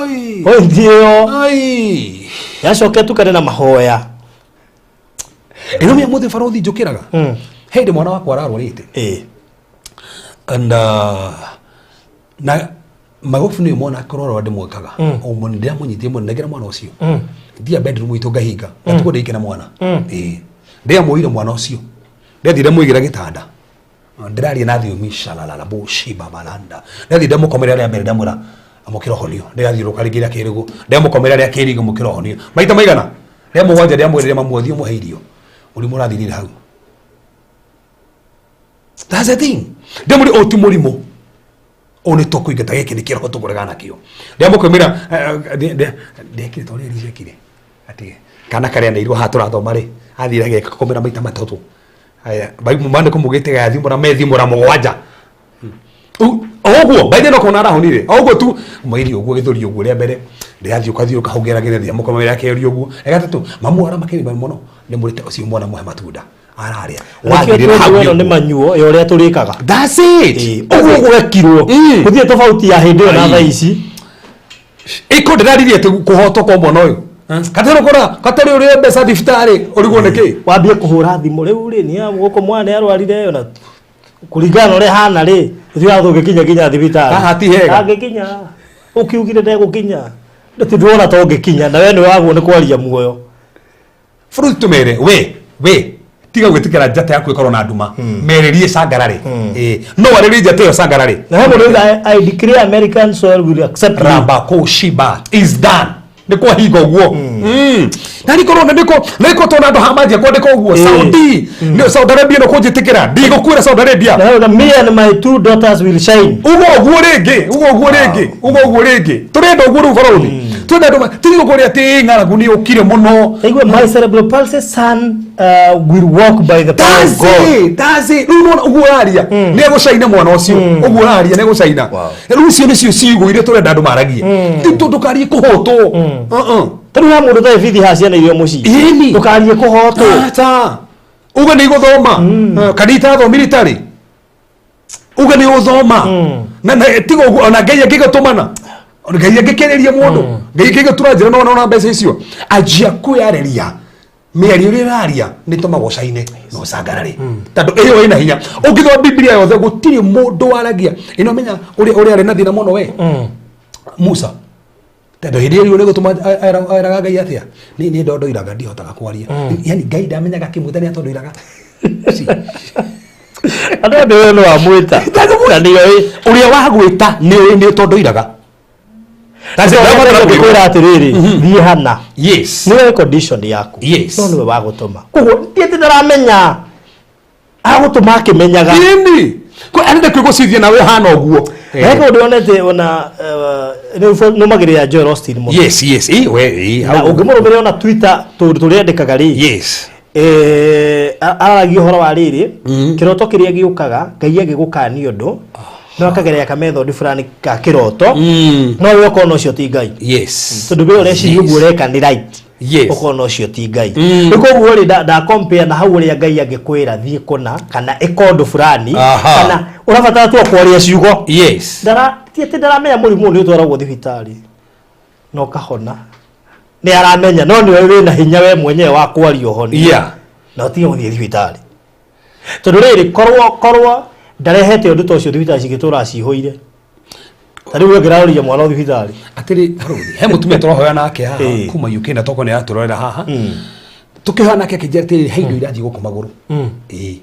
[SPEAKER 1] Ai.
[SPEAKER 2] Point ĩyo
[SPEAKER 1] Ai.
[SPEAKER 2] yacoke tukane na mahoya.
[SPEAKER 1] Ĩno mĩa mũthĩ barothi njũkĩraga hĩndĩ mwana wakwa ararwarĩte. And na magobu nä mwana akorwo rwa ndĩmwĩkaga o ndĩramũnyitie mũno nengera mwana ũcio ndia bedroom itũ ngahinga gatukũ ndĩike na mwana. Ĩĩ, ndĩamũire mwana ũcio, ndethire mũigĩra gĩtanda, ndĩraria na thiomi shalalala bushibabalanda, ndathire ndamũkomera rĩa mbere, ndamwĩra amũkĩra ũhonio, ndĩrathiũrũka rĩngĩ rĩa kĩrĩgũ, ndamũkomera rĩa kĩrĩ ngĩmũkĩra ũhonio maita maigana rĩa mũgwanja, ndĩamwĩrire mamu athiĩ mũhe irio, mũrimũ ũrathirire hau. That's the thing. Ndĩmũri ũyũ ti mũrimũ, ũyũ nĩ tũkũingata, gĩkĩ nĩ kĩroho tũkũregana nakĩo. Ndĩamũkĩmĩra ndekire ta ũrĩa Elisha ekire, atĩ kana karĩa neirwo haha tũrathoma rĩ, athire agĩkomera maita matatũ. Aya, maandĩko mugĩte gathimũra methimũra mũgwanja oguo baithe no kona arahonire oguo tu mwĩri ũguo gĩthũri ũguo rĩa mbere ndĩrathiĩ ũkathiũrũka hau ngeragĩra ndĩamũkomera kerĩ ũguo gatatũ mamu ara makĩrĩ mũno ndĩmũrĩte ũcio mwana mũhe matunda ararĩa.
[SPEAKER 2] Wathirĩra hau nĩ manyuo ya ũrĩa tũrĩkaga.
[SPEAKER 1] That's it.
[SPEAKER 2] Ũguo gwekirwo gũtirĩ tofauti ya hĩndĩ ĩyo na thaa ici.
[SPEAKER 1] Iko ndĩraririe atĩ kũhotwo kwa mwana ũyũ katarĩ ũkora katarĩ ũrĩa mbeca thibitarĩ ũrigwo nĩ kĩ.
[SPEAKER 2] Wambie kũhũra thimũ rĩu rĩ, nĩ gũkũ mwana nĩ arwarire, ona kũringana na ũrĩa hana rĩ, tũtiũraga tũngĩkinya nginya thibitarĩ.
[SPEAKER 1] Haha ti hega.
[SPEAKER 2] Angĩkinya ũkiugire ndegũkinya, ndĩrona ta ũngĩkinya na we nĩ wagwo nĩ kwaria muoyo.
[SPEAKER 1] Bũrũri tũmere we tiga gwĩtĩkĩra njata yaku ĩkorwo na nduma, merĩrie cangararĩ. Ĩĩ, no warĩrie njata ĩyo cangararĩ.
[SPEAKER 2] Na he mũndũ uga, "I declare American soil will accept me."
[SPEAKER 1] Ramba kũshiba is done, nĩ kwahinga ũguo. Na nĩkorwo na nĩko nĩko tona andũ hamanjia kwandĩka ũguo. Saudi nĩ Saudi Arabia no kũnjĩtĩkĩra, ndigũkuĩra Saudi Arabia.
[SPEAKER 2] Na he uga, "Me and my two daughters will shine."
[SPEAKER 1] Ugo ũguo rĩngĩ, ugo ũguo rĩngĩ, ugo ũguo rĩngĩ, tũrenda ũguo rĩu bũrũri twenda andũ tiga kũrĩa atĩ ng'aragu nĩ ũkire mũno.
[SPEAKER 2] Igwe, "My cerebral palsy son will walk by the power of
[SPEAKER 1] That's
[SPEAKER 2] God."
[SPEAKER 1] it, that's it. Rĩu nĩwona ũguo ũraria nĩ egũcaina mwana ũcio, ũguo ũraria nĩ egũcaina. Rĩu icio nĩcio ciugo iria tũrenda andũ maragie. Ti ndũkarie kũhotwo. Uh-uh.
[SPEAKER 2] Tarĩu ha mũndũ ũtarĩ bithi ha ciana iria mũciĩ.
[SPEAKER 1] Ĩni.
[SPEAKER 2] Ndũkarie kũhotwo.
[SPEAKER 1] Ata. Uge nĩ igũthoma. Kana itathomire itarĩ. Uge nĩ ũthoma. Na tiga ũguo ona Ngai angĩgũtũmana. Ona Ngai angĩkĩrĩria mũndũ. Ngai angĩgũtura njĩra no ona mbeca icio. Anjia kwĩarĩria. Mĩario ĩrĩa ĩraria nĩ tũmaga ũcaine na ũcangarare tondũ ĩyo ĩna hinya. Ũngĩthoma Biblia yothe gũtirĩ mũndũ waragia ĩno menya ũrĩa ũrĩa arĩ na thĩna mũno we Musa, tondũ hĩndĩ ĩyo nĩ gũtũma eraga Ngai atĩa, nĩ ndondoiraga, ndihotaga kwaria, yani Ngai ndamenyaga akĩmwĩta nĩ atondoiraga.
[SPEAKER 2] Andũ andũ we nĩ wamwĩta. Na nĩ oĩ.
[SPEAKER 1] Ũrĩa wagwĩta nĩ ũĩ nĩ ũtondoiraga.
[SPEAKER 2] Kwĩra atĩrĩrĩ, thiĩ hana. Nĩwe condition yaku. No nĩwe wagũtũma. Koguo ti atĩ ndaramenya. Agũtũma akĩmenyaga.
[SPEAKER 1] Ĩni arenda kwĩgũcithia nawe hana ũguo.
[SPEAKER 2] Na he kaũndũ yonete ona nũmagĩrĩra Joel Austin mũno.
[SPEAKER 1] Yes, ĩ we ĩ
[SPEAKER 2] Na ũngĩmũrũmĩrĩra ona Twitter tũndũ tũrĩa andĩkaga rĩ, araragia ũhoro wa rĩrĩ kĩroto kĩrĩa gĩũkaga Ngai agĩgũkania ũndũ no akageria kamethod fulani ka kĩroto, no we ũkona ũcio ti Ngai, tondũ we ũreciria ũguo ũreka nĩ right, ũkona ũcio ti Ngai. Rĩu koguo rĩ, nda compare na hau ũrĩa Ngai angĩkwĩra thiĩ kũna kana ĩka ũndũ fulani, kana ũrabatara tu o kwaria ciugo. Ndara ti atĩ ndaramenya mũrimũ ũyũ nĩ ũtwaragwo thibitarĩ na ũkahona, nĩ aramenya, no nĩ ũĩ wĩna hinya we mwenyewe wa kwaria ũhonio na ũtige gũthiĩ thibitarĩ, tondũ rĩrĩ korwo ndarehete ũndũ ta ũcio, thibitarĩ cingĩtũraga cihũire. Ta rĩu ũngĩrarorire mwana o thibitarĩ.
[SPEAKER 1] Atĩrĩ bũrũri, he mũtumia tũrahoya nake haha kuma UK na tokorwo nĩ aratũrorera haha, tũkĩhoya nake akĩnjĩra atĩrĩrĩ, he indo irathiĩ gũkũ magũrũ. Ĩĩ,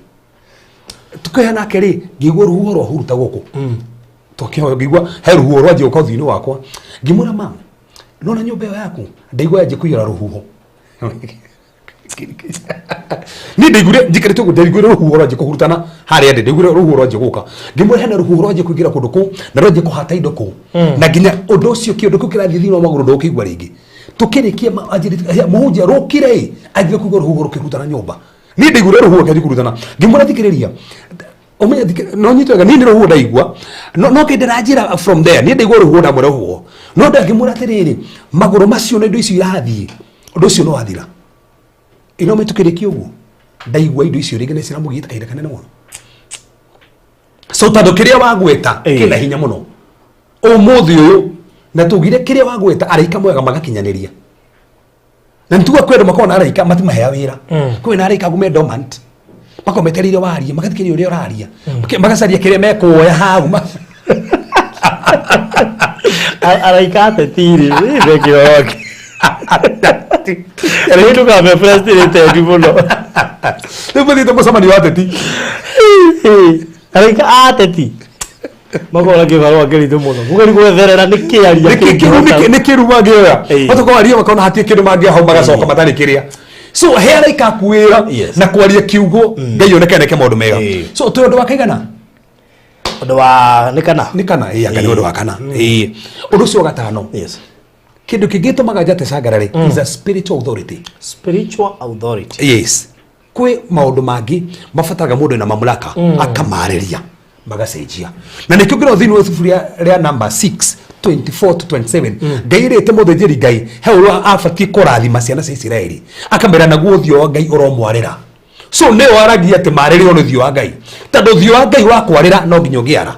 [SPEAKER 1] tũkĩhoya nake rĩ, ngĩigua rũhuho rwahuruta gũkũ. Tũkĩhoya ngĩigua he rũhuho rwanjia gũka ũthiũ-inĩ wakwa, ngĩmwĩra, "Mam, nona nyũmba ĩyo yaku ndaigua yanjia kũiyũra rũhuho." Niĩ ndaiguire njikarĩte ũguo, ndaiguire rũhuho rwanjia kũhurutana harĩa ndĩ, ndaiguire rũhuho rwanjia gũka, ngĩmwĩra hena rũhuho rwanjia kũingĩra kũndũ kũu na rwanjia kũhata indo kũu, na nginya ũndũ ũcio kĩũndũ kĩu kĩrathiĩ thĩinĩ wa magũrũ ndũkĩigua rĩngĩ. Tũkĩrĩkia anjĩrĩte, "Mũhunjia, rũkire ĩ." Anjire kũigua rũhuho rũkĩhurutana nyũmba. Niĩ ndaiguire rũhuho rũkĩanjia kũhurutana, ngĩmwĩra, "Thikĩrĩria, ũmenye no nyite wega, niĩ nĩ rũhuho ndaigua, no kĩndĩ ndĩranjĩra from there. Niĩ ndaigua rũhuho, ndamwĩra rũhuho no ndangĩmwĩra atĩrĩrĩ, magũrũ macio na indo icio irathiĩ, ũndũ ũcio no wathira." Ino mĩtũkĩrĩkia ũguo ndaigua indo icio rĩngĩ nĩ ciramũgiĩte kahinda kanene mũno. So tondũ kĩrĩa wagweta kĩna hinya mũno ũmũthĩ ũyũ, na tugire kĩrĩa wagweta araika mwega magakinyanĩria, na nituga kwĩ andũ makoragwo na araika matimahea wĩra. Kwĩ na araika gume dormant. Makometereire warie, magathikĩrĩria ũrĩa ũraria. Magacaria kĩrĩa mekuoya hau.
[SPEAKER 2] Araika ateti rĩ mekĩra wake rĩu ndũkabe frustrated mũno.
[SPEAKER 1] Rĩu mathiĩte mũcemanio wa ateti.
[SPEAKER 2] Araika ateti makorwo na kĩbarũa kĩritũ mũno mũgeri gwetherera nĩ kĩaria.
[SPEAKER 1] Nĩ kĩru mangĩoya.
[SPEAKER 2] Ĩĩ.
[SPEAKER 1] Matoka waria makona hatirĩ kĩndũ mangĩoya hau, magacoka matarĩ kĩrĩa. So he araika aku wĩra na kwaria kiugo Ngai oneke neke maũndũ mega. So twĩ ũndũ wa kaigana?
[SPEAKER 2] Ũndũ wa nĩ kana.
[SPEAKER 1] Nĩ kana, ĩĩ, anga nĩ ũndũ wa kana, ĩĩ. Ũndũ ũcio wa gatano, kĩndũ kĩngĩ gĩtũmaga njate cangarare is a spiritual authority.
[SPEAKER 2] Spiritual authority.
[SPEAKER 1] Yes, kwĩ maũndũ mangĩ mabataraga mũndũ na mamlaka akamarĩria magacenjia, na nĩkĩo ngĩrwo thĩinĩ wa ibuku rĩa number 6 24 to 27, Ngai ĩrĩte mũthĩnjĩri Ngai he ũrĩa abatiĩ kũrathima ciana cia Isiraeli, akamera naguo ũthiũ wa Ngai ũromwarĩra. So nĩyo aragia atĩ marĩrĩo nĩ ũthiũ wa Ngai, tondũ ũthiũ wa Ngai wa kwarĩra no nginya ũngĩara.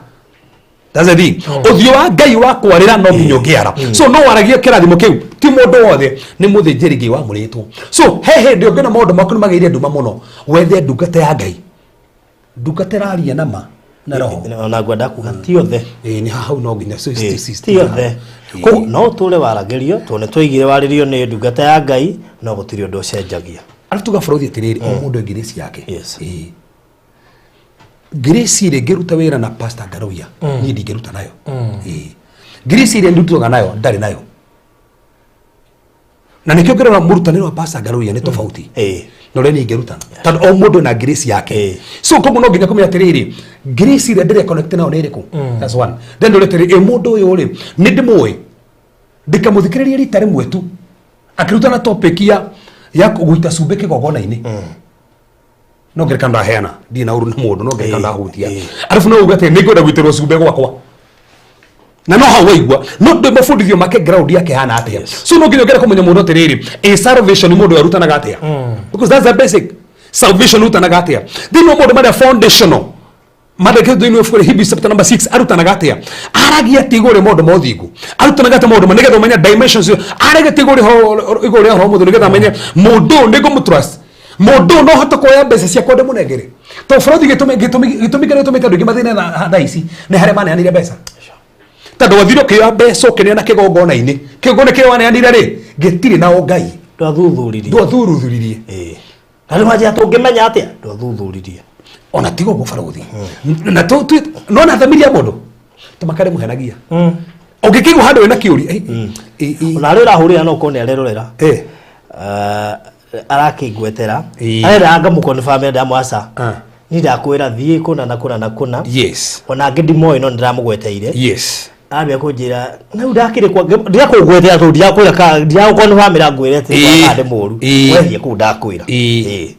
[SPEAKER 1] That's the thing. Ũthiũ wa Ngai wa kwarĩra no nginya ũngĩara. So no waragie kĩrathimo kĩu ti mũndũ wothe, nĩ mũthĩnjĩri Ngai wamũrĩtwo. So he hĩndĩ ũngĩona maũndũ maku nĩ magĩire nduma mũno, wethe ndungata ya Ngai, ndungata ĩraria na ma na roho.
[SPEAKER 2] Ona ngwenda kuga ti othe.
[SPEAKER 1] Ĩĩ, nĩ hau no nginya so
[SPEAKER 2] ti othe. Koguo no ũtũre waragĩrio tondũ nĩ twaigire warĩrio nĩ ndungata ya Ngai, no gũtirĩ ũndũ ũcenjagia.
[SPEAKER 1] Arabu tuga bũrũri atĩrĩrĩ, o mũndũ e grace yake. Ĩĩ. Grace ĩrĩa ĩngĩruta wĩra na Pastor Ngaruiya, niĩ ndingĩruta nayo. Ĩĩ. Grace ĩrĩa ndutaga nayo ndarĩ nayo, na nĩkĩo ngĩrora mũrutanĩre wa Pastor Ngaruiya nĩ tofauti na ũrĩa niĩ ingĩrutana, tondũ o mũndũ na grace yake. So koguo no nginya kũmenya atĩrĩrĩ, grace ĩrĩa ndĩre connect nayo nĩ ĩrĩkũ. That's one. Then ndore atĩrĩ, ĩ mũndũ ũyũ rĩ, nĩ ndĩmũĩ, ndikamũthikĩrĩria rita rĩmwe tu akĩrutana topic ya gũita cumbĩ kĩgongona-inĩ. No ngerekano ndaheana, ndirĩ na ũru na mũndũ, no ngerekano ndahutia. Arabu no uge atĩ nĩ ngwenda gũitĩrwo cumbĩ gwakwa, na no hau waigua no ndĩ mabundithio make ground yake hana atĩa. So no nginya ũngĩenda kũmenya mũndũ atĩrĩrĩ, ĩ salvation mũndũ ũyũ arutanaga atĩa, because that's the basic salvation arutanaga atĩa thĩinĩ wa maũndũ marĩa foundational mandĩkĩtwo thĩinĩ wa ibuku rĩa Hebrews chapter number 6. Arutanaga atĩa? Aragia atĩ igũrũ rĩa maũndũ ma ũthingu? Arutanaga atĩa maũndũ ma nĩgetha ũmenye dimensions ĩyo? Aragia atĩ igũrũ rĩa ũhoro mũtheru, nĩgetha amenye mũndũ ũyũ nĩ ngũmũtrust, mũndũ ũyũ no hote kuoya mbeca ciakwa ndĩmũnengere, tondũ bũrũri gĩtũmi kĩrĩa gĩtũmĩte andũ aingĩ mathĩne thaa ici nĩ harĩa maneanire mbeca, tondũ wathire ũkĩoya mbeca ũkĩneana kĩgongona-inĩ, kĩgongona kĩrĩa waneanire rĩ gĩtirĩ na ũngai.
[SPEAKER 2] Ndwathuthuririe.
[SPEAKER 1] Ndwathuruthuririe.
[SPEAKER 2] Ĩĩ. Na rĩu wanjia tũngĩmenya atĩa ndwathuthuririe?
[SPEAKER 1] Ona tiga ũguo barũthi, na nona thamiri ya mũndũ tũmakare mũhenagia ũngĩkĩigua handũ wĩna kĩũria
[SPEAKER 2] Ona harĩa ũrahũrĩra no ũkorwo nĩ arerorera. Arakĩngwetera. Arenda ngamũconfirm, ndamwaca. Niĩ ndakwĩra thiĩ kũna na kũna na kũna. Ona angĩ ndimoĩ, no nĩndĩramũgweteire. Ambia kũnjĩra na rĩu ndakĩrĩ kwa ndirakũgwetera tondũ ndirakwĩra ka ndiragũconfirmĩra ngwĩre atĩ kana ndĩ mũru. Wethiĩ kũu ndakwĩra. Ĩĩ.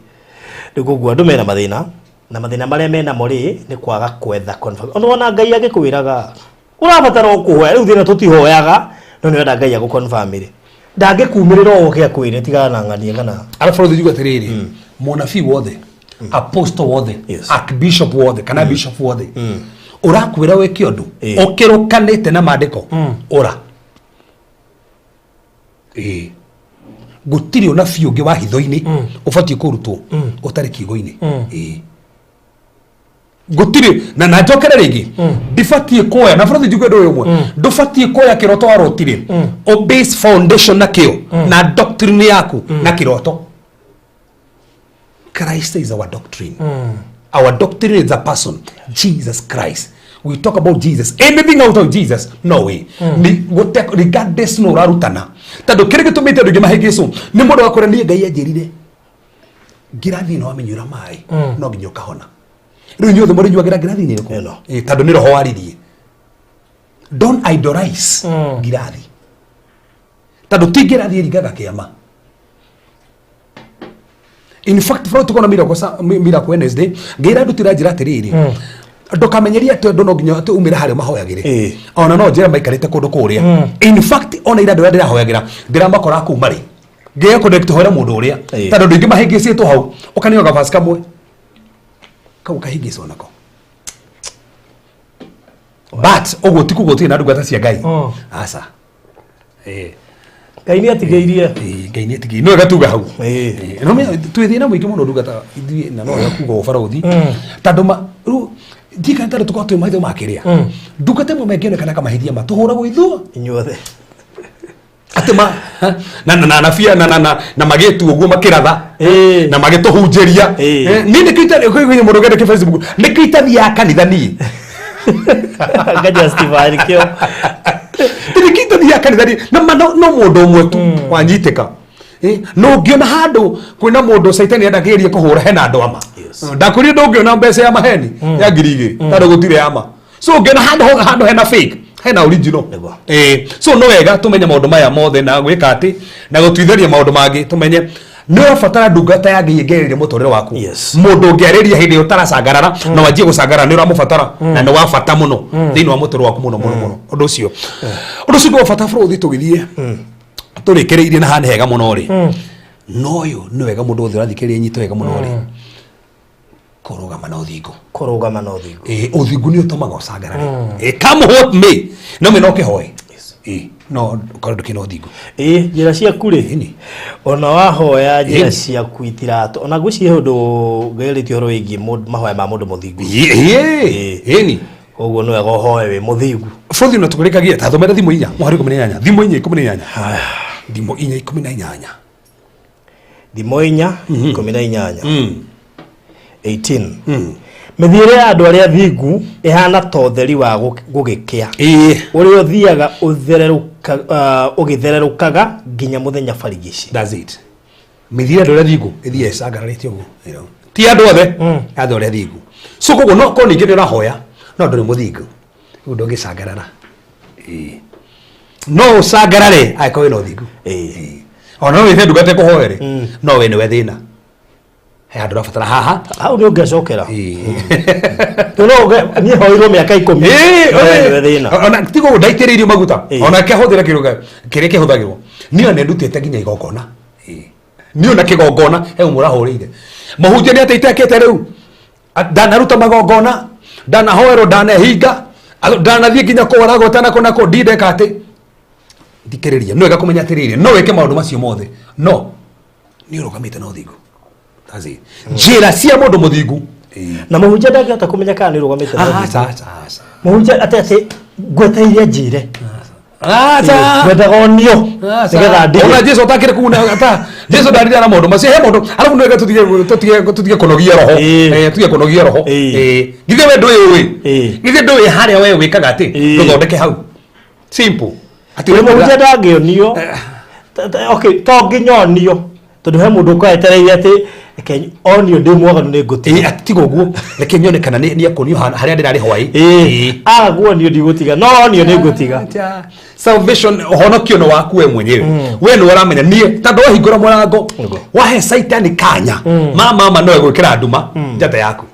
[SPEAKER 2] Rĩu koguo andũ mena mathĩna, na mathĩna marĩa menamo rĩ nĩ kwaga kwetha confirm. Ona wona Ngai agĩkwĩraga ũrabatara o kũhoya, rĩu thĩna tũtihoyaga, no nĩ ũrenda Ngai agũconfirmĩre, ndangĩkumĩrĩra o oke akwĩre tigana na ng'ania kana.
[SPEAKER 1] Arabu bũrũri njuga atĩrĩrĩ, mũnabii wothe, apostle wothe, archbishop wothe kana bishop wothe ũrakwĩra wĩke ũndũ ũkĩrũkanĩte na maandĩko, ũra ĩĩ gũtirĩ ũnabii ũngĩ wa hitho-inĩ ũbatiĩ kũrutwo ũtarĩ kiugo-inĩ. Ĩĩ, gũtirĩ. Na njokere rĩngĩ, ndibatiĩ kuoya na bũrũri njuge ũndũ ũyũ ũmwe, ndũbatiĩ kuoya kĩroto warotire o base foundation nakĩo na doctrine yaku na kĩroto. Christ is our doctrine. Our doctrine is a person, Jesus Christ. We talk about Jesus. Anything out of Jesus, no way. Ni regardless no ũrarutana. Tondũ kĩrĩa gĩtũmĩte andũ aingĩ mahĩngĩcwo nĩ mũndũ wakwĩra niĩ Ngai anjĩrire ngirathi ĩno wamĩnyuĩra maĩ no nginya ũkahona. Rĩu inyuothe mũrĩnyuagĩra ngirathi-inĩ ĩrĩkũ?
[SPEAKER 2] Ĩno.
[SPEAKER 1] Ĩ, tondũ nĩ roho waririe. Don't idolize ngirathi, tondũ ti ngirathi ĩringaga kĩama. In fact, bro, tukona miracle miracle Wednesday, ngeira ndutira njira atiriri, ndukamenyerie atĩ andũ no nginya atĩ umĩre harĩa mahoyagĩre. Ona no njĩra maikarĩte kũndũ kũrĩa. In fact, ona ira andũ arĩa ndĩrahoyagĩra ndĩramakora kũu marĩ ngĩya connect hoera mũndũ ũrĩa, tondũ andũ aingĩ mahĩngĩcĩtwo hau, ũkaneo gabasi kamwe kau kahĩngĩcwo nako, but ũguo ti kuga ũtirĩ na ndungata cia Ngai. Aca.
[SPEAKER 2] Ngai nĩ atigĩirie.
[SPEAKER 1] Ĩĩ, Ngai nĩ atigĩirie no wega tuga hau.
[SPEAKER 2] Ĩĩ.
[SPEAKER 1] Ĩĩ, no menya twĩ thĩna mũingĩ mũno ndungata ithuĩ na no wega kuga ũbarũthi tondũ ma rĩu ndiũĩ kana tondũ tũkoragwo twĩ maitho ma kĩrĩa ndungata ĩmwe mangĩonekana kamahĩtia ma tũhũragwo ithuo
[SPEAKER 2] Inyuothe.
[SPEAKER 1] atĩ ma na na na nabia na na na na magĩtu ũguo makĩratha
[SPEAKER 2] Ĩĩ.
[SPEAKER 1] na magĩtũhunjĩria.
[SPEAKER 2] Ĩĩ.
[SPEAKER 1] Niĩ nĩkĩo itarĩ kwĩ mũndũ ũngĩandĩke Facebook, nĩkĩo itathiaga kanitha niĩ.
[SPEAKER 2] Nga justify nĩkĩo.
[SPEAKER 1] Nĩkĩo itathiaga kanitha niĩ na ma no mũndũ ũmwe tu wanyitĩka. No ũngĩona handũ kwĩna mũndũ caitani endagĩrĩria kũhũra hena andũ ama. Ndakwĩrire ndũngĩona mbeca ya maheni ya 2000 tondũ gũtirĩ ya ma. So ũngĩona handũ hena fake, hena original.
[SPEAKER 2] Nĩguo.
[SPEAKER 1] So no wega tũmenye maũndũ maya mothe na gwĩka atĩ na gũtuithĩria maũndũ mangĩ tũmenye nĩ ũrabatara ndungata ya Ngai ĩngĩarĩria mũtũrĩre waku. Mũndũ ũngĩarĩria hĩndĩ ĩyo ũtaracangarara na wanjie gũcangarara nĩ ũramũbatara na nĩ wa bata mũno thĩinĩ wa mũtũrĩre waku mũno mũno mũno. Ũndũ ũcio nĩ wa bata bũrũri tũgĩthiĩ tũrĩkĩrĩirie na haha nĩ hega mũno rĩ. No ũyũ nĩ wega mũndũ wothe ũrathikĩrĩria nyite wega mũno rĩ. Kũrũgama na ũthingu.
[SPEAKER 2] Kũrũgama na ũthingu.
[SPEAKER 1] Ĩĩ, ũthingu nĩ ũtũmaga ũcangarare. Ĩĩ, come what may no mena ũkĩhoe. Ĩĩ, no ũkorwo ndũkĩrĩ na ũthingu.
[SPEAKER 2] Ĩĩ, njĩra ciaku rĩ.
[SPEAKER 1] Ĩni.
[SPEAKER 2] Ona wahoya njĩra
[SPEAKER 1] Ĩni.
[SPEAKER 2] ciaku itiratũ. Ona ngwĩciria he ũndũ ngerĩtie ũhoro wĩgiĩ mahoya ma mũndũ mũthingu.
[SPEAKER 1] Ĩĩ, ĩni.
[SPEAKER 2] Koguo nĩ wega ũhoe wĩ mũthingu.
[SPEAKER 1] Bũrũri ona tũkũrĩkagia ta thomera thimũ 4 mũhari 18, thimũ 4 18. Thimũ 4 18.
[SPEAKER 2] Thimo 4 18. 18. Mĩthiĩre ya andũ arĩa thingu ĩhana ta ũtheri wa gũgĩkĩa.
[SPEAKER 1] Ĩĩ.
[SPEAKER 2] Ũrĩa ũthiaga ũgĩthererũkaga nginya mũthenya barigici.
[SPEAKER 1] That's it. Mĩthiĩre ya andũ arĩa thingu ĩthiaga ĩcangararĩte ũguo. You know. Ti andũ othe, andũ arĩa thingu. So koguo no korwo ningĩ nĩ ũrahoya no ndũrĩ mũthingu. Rĩu ndũngĩcangarara. Ĩĩ. No ũcangarare angĩkorwo wĩna ũthingu.
[SPEAKER 2] Ĩĩ.
[SPEAKER 1] Ona no wĩte ndungata ĩkũhoere, no we nĩwe thĩna. He handũ ũrabatara haha.
[SPEAKER 2] Hau nĩ ũngĩcokera.
[SPEAKER 1] Ĩĩ.
[SPEAKER 2] Tondũ niĩ hoirwo mĩaka 10.
[SPEAKER 1] Ĩĩ,
[SPEAKER 2] No we nĩwe thĩna.
[SPEAKER 1] Ona tiga ũguo ndaitĩrĩirio maguta.
[SPEAKER 2] Ĩĩ.
[SPEAKER 1] Ona kĩahũthĩra kĩrĩa kĩrĩa kĩhũthagĩrwo. Niĩ ona nĩndutĩte nginya igongona. Ĩĩ. Niĩ ona kĩgongona he ũmwe ũrahũrĩire. Mũhunjia nĩ atĩ itekĩte rĩu. Ndanaruta magongona, ndanahoerwo, ndanehinga, ndanathiĩ nginya kũragwo tana kũ na kũ, ndindeka atĩ. Thikĩrĩria, nĩ wega kũmenya atĩrĩrĩ, no wĩke maũndũ macio mothe, no nĩ ũrũgamĩte na ũthingu. That's it. Njĩra cia mũndũ mũthingu.
[SPEAKER 2] Na mũhunjia ndangĩhota kũmenya kana nĩ ũrũgamĩte na ũthingu.
[SPEAKER 1] Aca, aca, aca.
[SPEAKER 2] Mũhunjia atĩ ngwetereire njĩre.
[SPEAKER 1] Aca.
[SPEAKER 2] Ngwendaga onio nĩgetha ndige.
[SPEAKER 1] Ona Jesu atakĩrĩ kuna ata Jesu ndarire na maũndũ macio he mũndũ arabu nĩ wega tũtige kũnogia roho.
[SPEAKER 2] Ĩĩ.
[SPEAKER 1] Tũtige kũnogia roho.
[SPEAKER 2] Ĩĩ.
[SPEAKER 1] Ĩĩ. Githĩ we ndũĩ ũĩ.
[SPEAKER 2] Ĩĩ.
[SPEAKER 1] Githĩ ndũĩ harĩa we wĩkaga atĩ
[SPEAKER 2] Ĩĩ.
[SPEAKER 1] ndũthondeke hau. Simple. Atĩ
[SPEAKER 2] Ũyũ
[SPEAKER 1] ũrenda-
[SPEAKER 2] mũhunjia ndangĩonio. Okay, to nginya onio tondũ he mũndũ ũkoragwo etereire atĩ reke onio ndĩ mwaganu nĩ ngũtiga.
[SPEAKER 1] Ĩĩ, atĩ tiga ũguo reke nyone kana nĩ akuonio harĩa ndĩrarĩ hwaĩ.
[SPEAKER 2] Ĩĩ, aga kuonio ndigũtiga no onio nĩ ngũtiga.
[SPEAKER 1] Acha. Salvation ũhonokio nĩ waku we mwenyewe. We nĩwe ũramenya niĩ tondũ wahingũra mũrango
[SPEAKER 2] Nĩguo.
[SPEAKER 1] wahe caitani kanya ma mama no egwĩkĩra nduma njata yaku.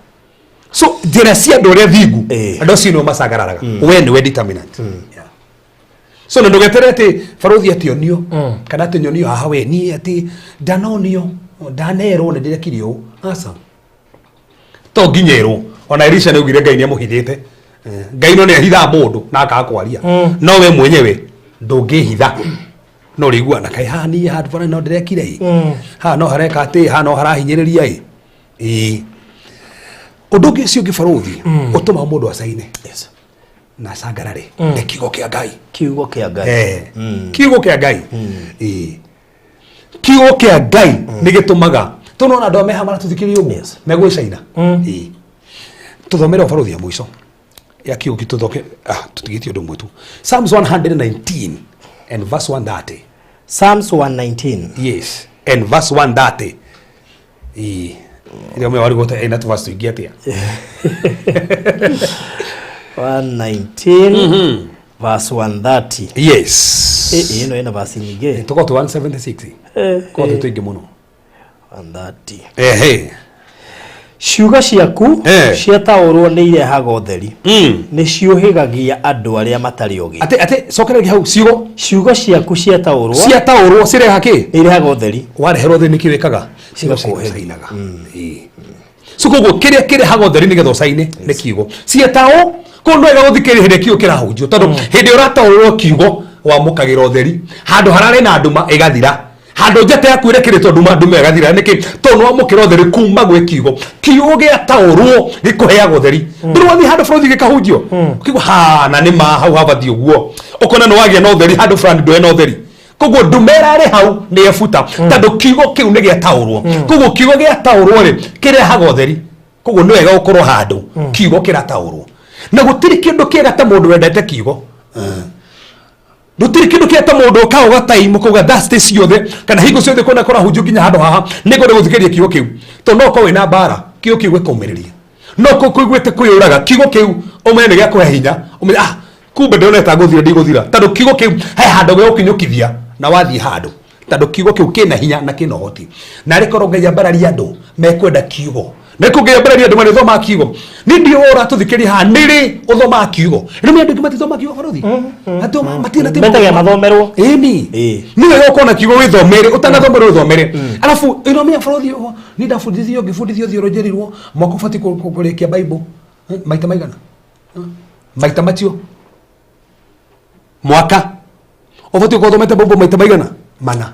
[SPEAKER 1] So njĩra cia andũ arĩa thingu
[SPEAKER 2] Ĩĩ.
[SPEAKER 1] andũ acio nĩo macangararaga we nĩwe determinant. Yeah. So na ndũgetere atĩ barũthi atĩ onio kana atĩ nyonio haha we niĩ atĩ ndanonio ndanerwo nĩ ndĩrekire ũũ. Aca. To nginya ĩrwo. Ona Elisha nĩ augire Ngai nĩ amũhithĩte. Ngai no nĩ ahithaga mũndũ na akaga kwaria. No we mwenyewe ndũngĩhitha. No ũrĩigua na kaĩ haha niĩ handũ bara no ndĩrekire ĩ. Haha no hareka atĩ haha no harahinyĩrĩria ĩ. Ĩĩ. Ũndũ ũngĩ ũcio ũngĩ barũthi ũtũmaga mũndũ acaine.
[SPEAKER 2] Yes.
[SPEAKER 1] Na acangarare nĩ kiugo kĩa Ngai.
[SPEAKER 2] Kiugo kĩa Ngai.
[SPEAKER 1] Kiugo kĩa Ngai. Ĩĩ. Kiugo kĩa Ngai nĩ gĩtũmaga tũnona andũ meha maratũthikĩrĩria ũguo
[SPEAKER 2] Yes.
[SPEAKER 1] megwĩcaina. Ĩĩ. Tũthomere ũbarothi ya mũico ya kiugo gĩtũthoke tũtigĩtie ũndũ ũmwe tu. Psalms 119 and verse 130.
[SPEAKER 2] Psalms 119.
[SPEAKER 1] Yes, and verse 130. Ĩĩ. Ĩrĩa ũmwe warigwo ta ĩna tũverse tũingĩ atĩa.
[SPEAKER 2] 119 verse 130.
[SPEAKER 1] Yes.
[SPEAKER 2] Ĩĩ, ĩno ĩna verse nyingĩ.
[SPEAKER 1] Tũkorwo tũ 176. Korwo twĩ tũingĩ mũno.
[SPEAKER 2] 130.
[SPEAKER 1] Ehe.
[SPEAKER 2] Ciugo ciaku ciataũrwo nĩ irehaga ũtheri. Nĩ ciũhĩgagia andũ arĩa matarĩ ũgĩ.
[SPEAKER 1] Atĩ cokereria hau ciugo.
[SPEAKER 2] Ciugo ciaku ciataũrwo.
[SPEAKER 1] Ciataũrwo cireha kĩ?
[SPEAKER 2] Nĩ irehaga ũtheri.
[SPEAKER 1] Wareherwo ũtheri nĩkĩ wĩkaga?
[SPEAKER 2] Cigakũhĩga.
[SPEAKER 1] Cigacainaga. Ĩĩ. So koguo kĩrĩa kĩrehaga ũtheri nĩgetha ũcaine nĩ kiugo. Ciataũ koguo no wega gũthikĩrĩria hĩndĩ ĩrĩa kiugo kĩrahunjio tondũ hĩndĩ ĩrĩa ũrataũrwo kiugo Wamũkagĩra ũtheri handũ hararĩ na nduma ĩgathira, handũ njata yaku ĩrekĩrĩtwo nduma, nduma ĩgathira. Nĩkĩ? Tondũ nĩwamũkĩra ũtheri kuma gwĩ kiugo. Kiugo gĩataũrwo gĩkũheaga ũtheri. Ndũrĩ wathiĩ handũ bũrũri gĩkahunjio ũkĩigua ha na nĩ ma hau habathiĩ ũguo, ũkona nĩ wagĩa na ũtheri handũ fulani ndũrĩ na ũtheri. Koguo nduma ĩrarĩ hau nĩ ebuta, tondũ kiugo kĩu nĩ gĩataũrwo. Koguo kiugo gĩataũrwo rĩ, kĩrehaga ũtheri. Koguo nĩ wega gũkorwo handũ kiugo kĩrataũrwo, na gũtirĩ kĩndũ kĩega ta mũndũ wendete kiugo. Gũtirĩ kĩndũ kĩega ta mũndũ ũkaga ũgataimu kauga Thursday ciothe kana hingo ciothe kwenda kũrahunjio nginya handũ haha nĩngwenda gũthikĩrĩria kiugo kĩu, tondũ no ũkorwo wĩna mbara, kiugo kĩu gĩkaumĩrĩria. No ũkorwo kũiguĩte kwĩyũraga, kiugo kĩu ũmenye nĩ gĩakũhe hinya, ũmenye ah, kumbe ndĩronete ngũthira, ndigũthira, tondũ kiugo kĩu he handũ gĩgũkinyũkithia na wathiĩ handũ, tondũ kiugo kĩu kĩna hinya na kĩna ũhoti. Na arĩ korwo Ngai ambararia andũ mekwenda kiugo, nĩ kũ Ngai ambararia andũ marĩthomaga kiugo. Nĩ ndiũ ũratũthikĩria haha, nĩ rĩ ũthomaga kiugo? Rĩu andũ aingĩ matithomaga kiugo, barothi. Andũ matirĩ na
[SPEAKER 2] Metagia mathomerwo.
[SPEAKER 1] Ĩni. Nĩ wega ũkorwo na kiugo wĩthomere, ũtanathomere wĩthomere. Alafu ĩnomenya barothi, niĩ ndabundithio, ngĩbundithio theology, rirwo mwaka ũbatiĩ kũrĩkia Bible maita maigana? Maita macio mwaka ũbatiĩ gũkorwo ũthomete Bible maita maigana mana.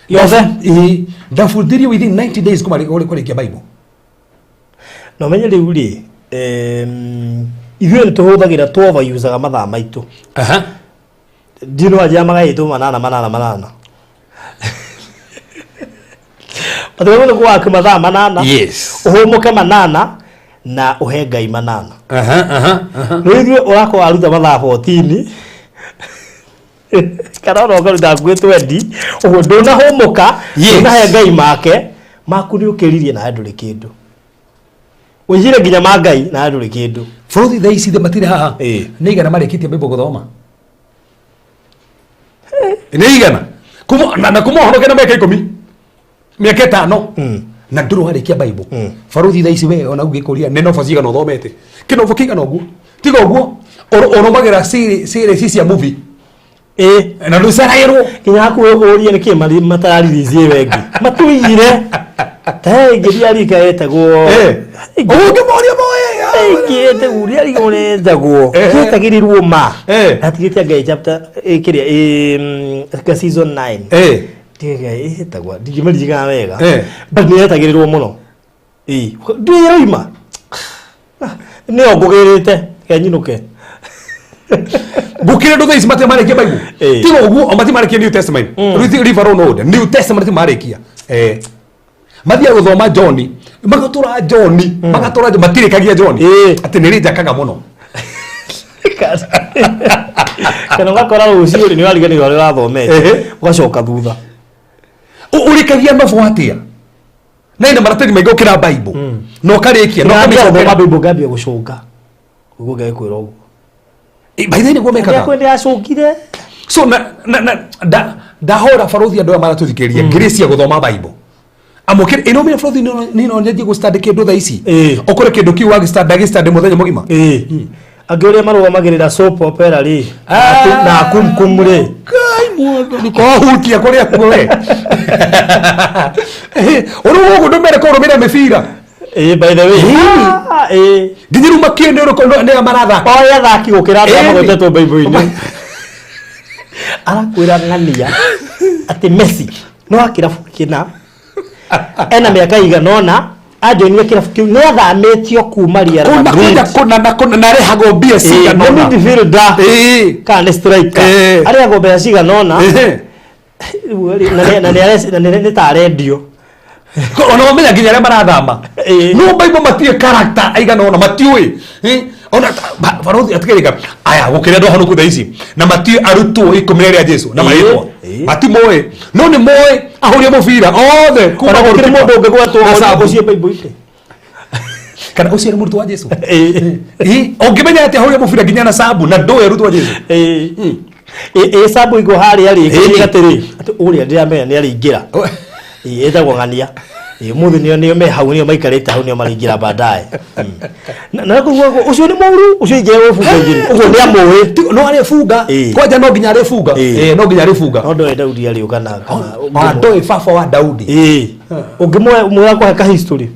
[SPEAKER 2] Yothe?
[SPEAKER 1] Ĩĩ, ndabundithirio within 90 days kuma kũrĩkia Bible.
[SPEAKER 2] Na ũmenye rĩu rĩ, ithuĩ nĩ tũhũthagĩra, tũ mathaa maitũ. Ndino anjia magaĩtwo manana manana manana, matigagwo nĩ kũwaku mathaa 8. Ũhũmũke 8 na ũhe Ngai 8.
[SPEAKER 1] Aha, aha, aha.
[SPEAKER 2] Rĩu ithuĩ ũrakorwo waruta mathaa 14 kana ona ũkaruta hakuhĩ 20 ũguo, ndũnahũmũka. Ndũnahe Ngai make maku, nĩ ũkĩririe nawe ndũrĩ kĩndũ, ũigire nginya ma Ngai nawe ndũrĩ kĩndũ.
[SPEAKER 1] Bũrũri thaa ici thĩ matirĩ haha. Nĩ igana marĩkĩtie Bible gũthoma? Nĩ igana na kuma ũhoro kena mĩaka 10, mĩaka 5, na ndũrĩ warĩkia Bible. Baruthi thaa ici we ona ũngĩkũria nĩ nobo cigana ũthomete, kĩnobo kĩigana ũguo, tiga ũguo ũrũmagĩra series cia movie. Na ndũcaraĩrwo.
[SPEAKER 2] Nginya hakuhĩ ũrie nĩkĩ matararirici ĩyo ĩngĩ matuigire ta he ĩngĩ ndiarika ĩtagwo
[SPEAKER 1] Ũngĩmoria moe.
[SPEAKER 2] Ĩngĩ ĩtagwo ndiarika ũrĩa ĩtagwo. Gĩtagĩrĩrwo ma atigĩte Ngai chapter kĩrĩa ka season 9. Ndiga ĩtagwo, ndingĩmĩririkana wega. But nĩ yetagĩrĩrwo mũno. Ĩĩ, ndũĩ ĩroima nĩyo ngũgĩrĩte kenyinũke.
[SPEAKER 1] Gũkĩrĩ andũ thaa ici matirĩ marĩkia Bible. Tiga ũguo o matirĩ marĩkia New Testament. Rĩu River Road Old New Testament matirĩ marĩkia. Mathiaga gũthoma John, magatũra John, magatũra John, matirĩkagia John. Atĩ nĩ rĩnjakaga mũno.
[SPEAKER 2] Kana ũgakora rũciũ rĩ nĩ wariganĩrwo harĩa ũrathomete. Ũgacoka thutha.
[SPEAKER 1] Ũrĩkagia nobo atĩa na ina maratathi maingĩ gũkĩra Bible na ũkarĩkia na
[SPEAKER 2] ngambia gũthoma
[SPEAKER 1] ũkamĩcokera?
[SPEAKER 2] Bible, ngambia gũcũnga ũguo, Ngai kwĩra ũguo.
[SPEAKER 1] By the way, nĩguo mekaga.
[SPEAKER 2] Kwĩ ndĩracũngire.
[SPEAKER 1] So na ndahora barothi andũ aya maratũthikĩrĩria grace ya gũthoma Bible. Amũkĩre ĩno mĩra barothi nĩ no nyanjie gũstudy kĩndũ thaa ici. Ũkore kĩndũ kĩu wagĩstudy agĩstudy mũthenya mũgima.
[SPEAKER 2] Ĩĩ, angĩ ũrĩa marũgamagĩrĩra soap opera rĩ na kumkum rĩ.
[SPEAKER 1] Ngai mwathani, kohutia kũrĩa kuo we ũrĩ gũkũ ndũmere kũrũmĩrĩra mĩbira.
[SPEAKER 2] Ĩĩ, by the way. Ah, ĩĩ.
[SPEAKER 1] Nginya rĩu makĩũĩ nĩ ũrĩkũ nĩ marathaka.
[SPEAKER 2] Oĩ athaki gũkĩra andũ arĩa magwetetwo Bible-inĩ. Arakwĩra ng'ania atĩ Messi no wa kĩrabu kĩna, ena mĩaka igana ũna, anjoinire kĩrabu kĩu, nĩ athamĩtio kuma Real
[SPEAKER 1] kũna
[SPEAKER 2] Madrid.
[SPEAKER 1] Kũna kũna na kũna na arehagwo mbia cigana
[SPEAKER 2] Nĩ
[SPEAKER 1] ũna.
[SPEAKER 2] midfielder kana nĩ striker. Arĩhagwo mbeca cigana ũna. Rĩu rĩ, na nĩ ta arendio.
[SPEAKER 1] Ona mamenya nginya arĩa marathama. No Bible matiũĩ character aigana ũna, matiũĩ. Ona barothi atigĩrĩka aya gũkĩrĩa andũ ahonoku thaa ici na matiũĩ arutwo 12 a Jesu na marĩtwa. Matimoĩ, no nĩ moĩ ahũri a mũbira othe kuma
[SPEAKER 2] Ona gũkĩrĩ
[SPEAKER 1] goalkeeper
[SPEAKER 2] mũndũ ũngĩgwetwo
[SPEAKER 1] na sabu.
[SPEAKER 2] ũcio Bible-inĩ.
[SPEAKER 1] Kana ũcio nĩ mũrutwo wa Jesu? Ũngĩmenya atĩ ahũri a mũbira nginya na sabu na ndũĩ arutwo a Jesu?
[SPEAKER 2] Ĩĩ. Ĩ sabu igũ harĩa rĩ, atĩrĩ atĩ ũrĩa ndĩramenya nĩ arĩingĩra. Ĩĩ, ĩtagwo ng'ania. Ĩĩ, ũmũthĩ nĩo me hau, nĩo maikarĩte hau, nĩo marĩingĩra baadaye. Na koguo ũcio nĩ mũru, ũcio ingĩra gũbunga igĩrĩ ũguo nĩ amũĩ.
[SPEAKER 1] No arĩbunga. Kwanja no nginya arĩbunga. No nginya arĩbunga.
[SPEAKER 2] No ndoĩ Daudi arĩũka na kana
[SPEAKER 1] Ona ndoĩ baba wa Daudi.
[SPEAKER 2] Ĩĩ, ũngĩmwĩra kũhe ka history.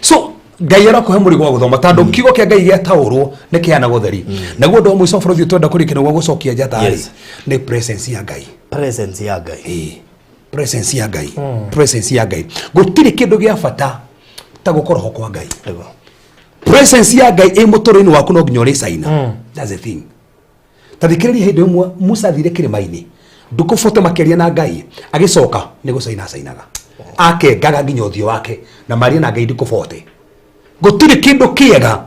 [SPEAKER 1] So Ngai arakũhe mũrigo wa gũthoma tondũ kiugo kĩa Ngai gĩataũrwo nĩ kĩheanaga ũtheri. Naguo ũndũ wa mũico bũrũri twenda kũrĩkia nĩguo gũcokia njata rĩ,
[SPEAKER 2] Yes.
[SPEAKER 1] nĩ presence ya Ngai.
[SPEAKER 2] Presence ya Ngai.
[SPEAKER 1] Ĩĩ, presence ya Ngai, presence ya Ngai. Gũtirĩ kĩndũ gĩa bata ta gũkorwo ho kwa Ngai.
[SPEAKER 2] Nĩguo.
[SPEAKER 1] Presence ya Ngai ĩ mũtũrĩre-inĩ waku no nginya ũrĩcaina. That's the thing. Ta thikĩrĩria, hĩndĩ ĩmwe Musa athire kĩrĩma-inĩ ndukũ bote makĩaria na Ngai, agĩcoka nĩ gũcaina acainaga, akengaga nginya ũthiũ wake na maria na Ngai ndukũ bote. Gũtirĩ kĩndũ kĩega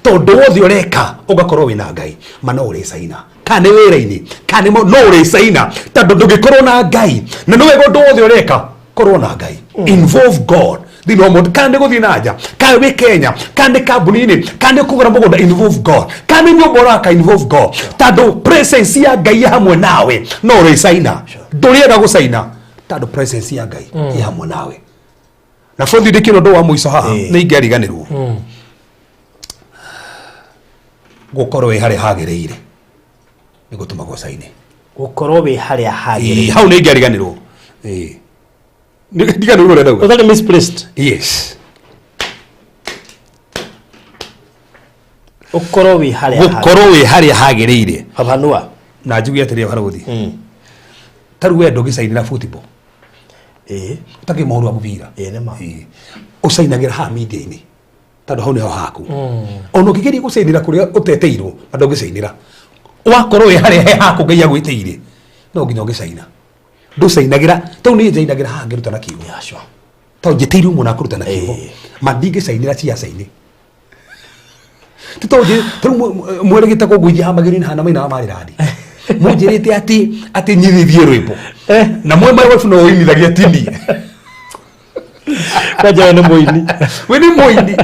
[SPEAKER 1] tondũ wothe ũreka ũgakorwo wĩna Ngai, ma no ũrĩcaina, kana nĩ wĩra-inĩ, kana nĩ no ũrĩcaina, tondũ ndũngĩkorwo na Ngai na nĩ wega ũndũ wothe ũreka korwo na Ngai. Involve God thĩinĩ wa mũndũ, kana nĩ gũthiĩ na nja, kana wĩ Kenya, kana nĩ kambuni-inĩ, kana nĩ kũgũra mũgũnda, involve God, kana nĩ nyũmba ũraka, involve God, tondũ presence ya Ngai ĩ hamwe nawe no ũrĩcaina. Ndũrĩaga gũcaina tondũ presence ya Ngai ĩ hamwe nawe. Na bũthi ndĩkĩra ũndũ wa mũico haha, nĩ ingĩariganĩrwo gũkorwo wĩ harĩa hagĩrĩire nĩ gũtũmaga ũcaine.
[SPEAKER 2] Gũkorwo wĩ harĩa hagĩrĩire.
[SPEAKER 1] Ĩĩ, hau nĩ ingĩariganĩrwo. Ĩĩ. Ndiganĩrwo ũrĩa ndauga.
[SPEAKER 2] Ũtarĩ misplaced.
[SPEAKER 1] Yes.
[SPEAKER 2] Ũkorwo wĩ harĩa hagĩrĩire.
[SPEAKER 1] Gũkorwo wĩ harĩa hagĩrĩire.
[SPEAKER 2] Babanua.
[SPEAKER 1] Na njuge atĩrĩ, barũthi, ta rĩu we ndũgĩcainĩra football?
[SPEAKER 2] Ĩĩ.
[SPEAKER 1] Ũtakĩ mũhũri wa mũbira?
[SPEAKER 2] Ĩĩ, nĩ ma.
[SPEAKER 1] Ĩĩ. Ũcainagĩra haha media-inĩ tondũ hau nĩho haku. Ona ũngĩgeria gũcainĩra kũrĩa ũtetĩirwo na ndũngĩcainĩra, wakorwo wĩ harĩa he haku Ngai agwĩtĩire, no nginya ũngĩcaina. Ndũcainagĩra tondũ niĩ njainagĩra haha ngĩruta na kiugo.
[SPEAKER 2] Yeah, sure.
[SPEAKER 1] Tondũ njĩtĩirwo mũno kũruta na kiugo,
[SPEAKER 2] Ĩĩ.
[SPEAKER 1] ma ndingĩcainĩra ciaca-inĩ. Ti tondũ tarĩu mwerĩgĩte kũngũithia haha magĩrĩ-inĩ hana mainaga marĩrandi, mũnjĩrĩte atĩ nyithithie rwĩmbo na mwe my wife no ũinithagia tini.
[SPEAKER 2] Kwanja we nĩ mũini.
[SPEAKER 1] We nĩ mũini.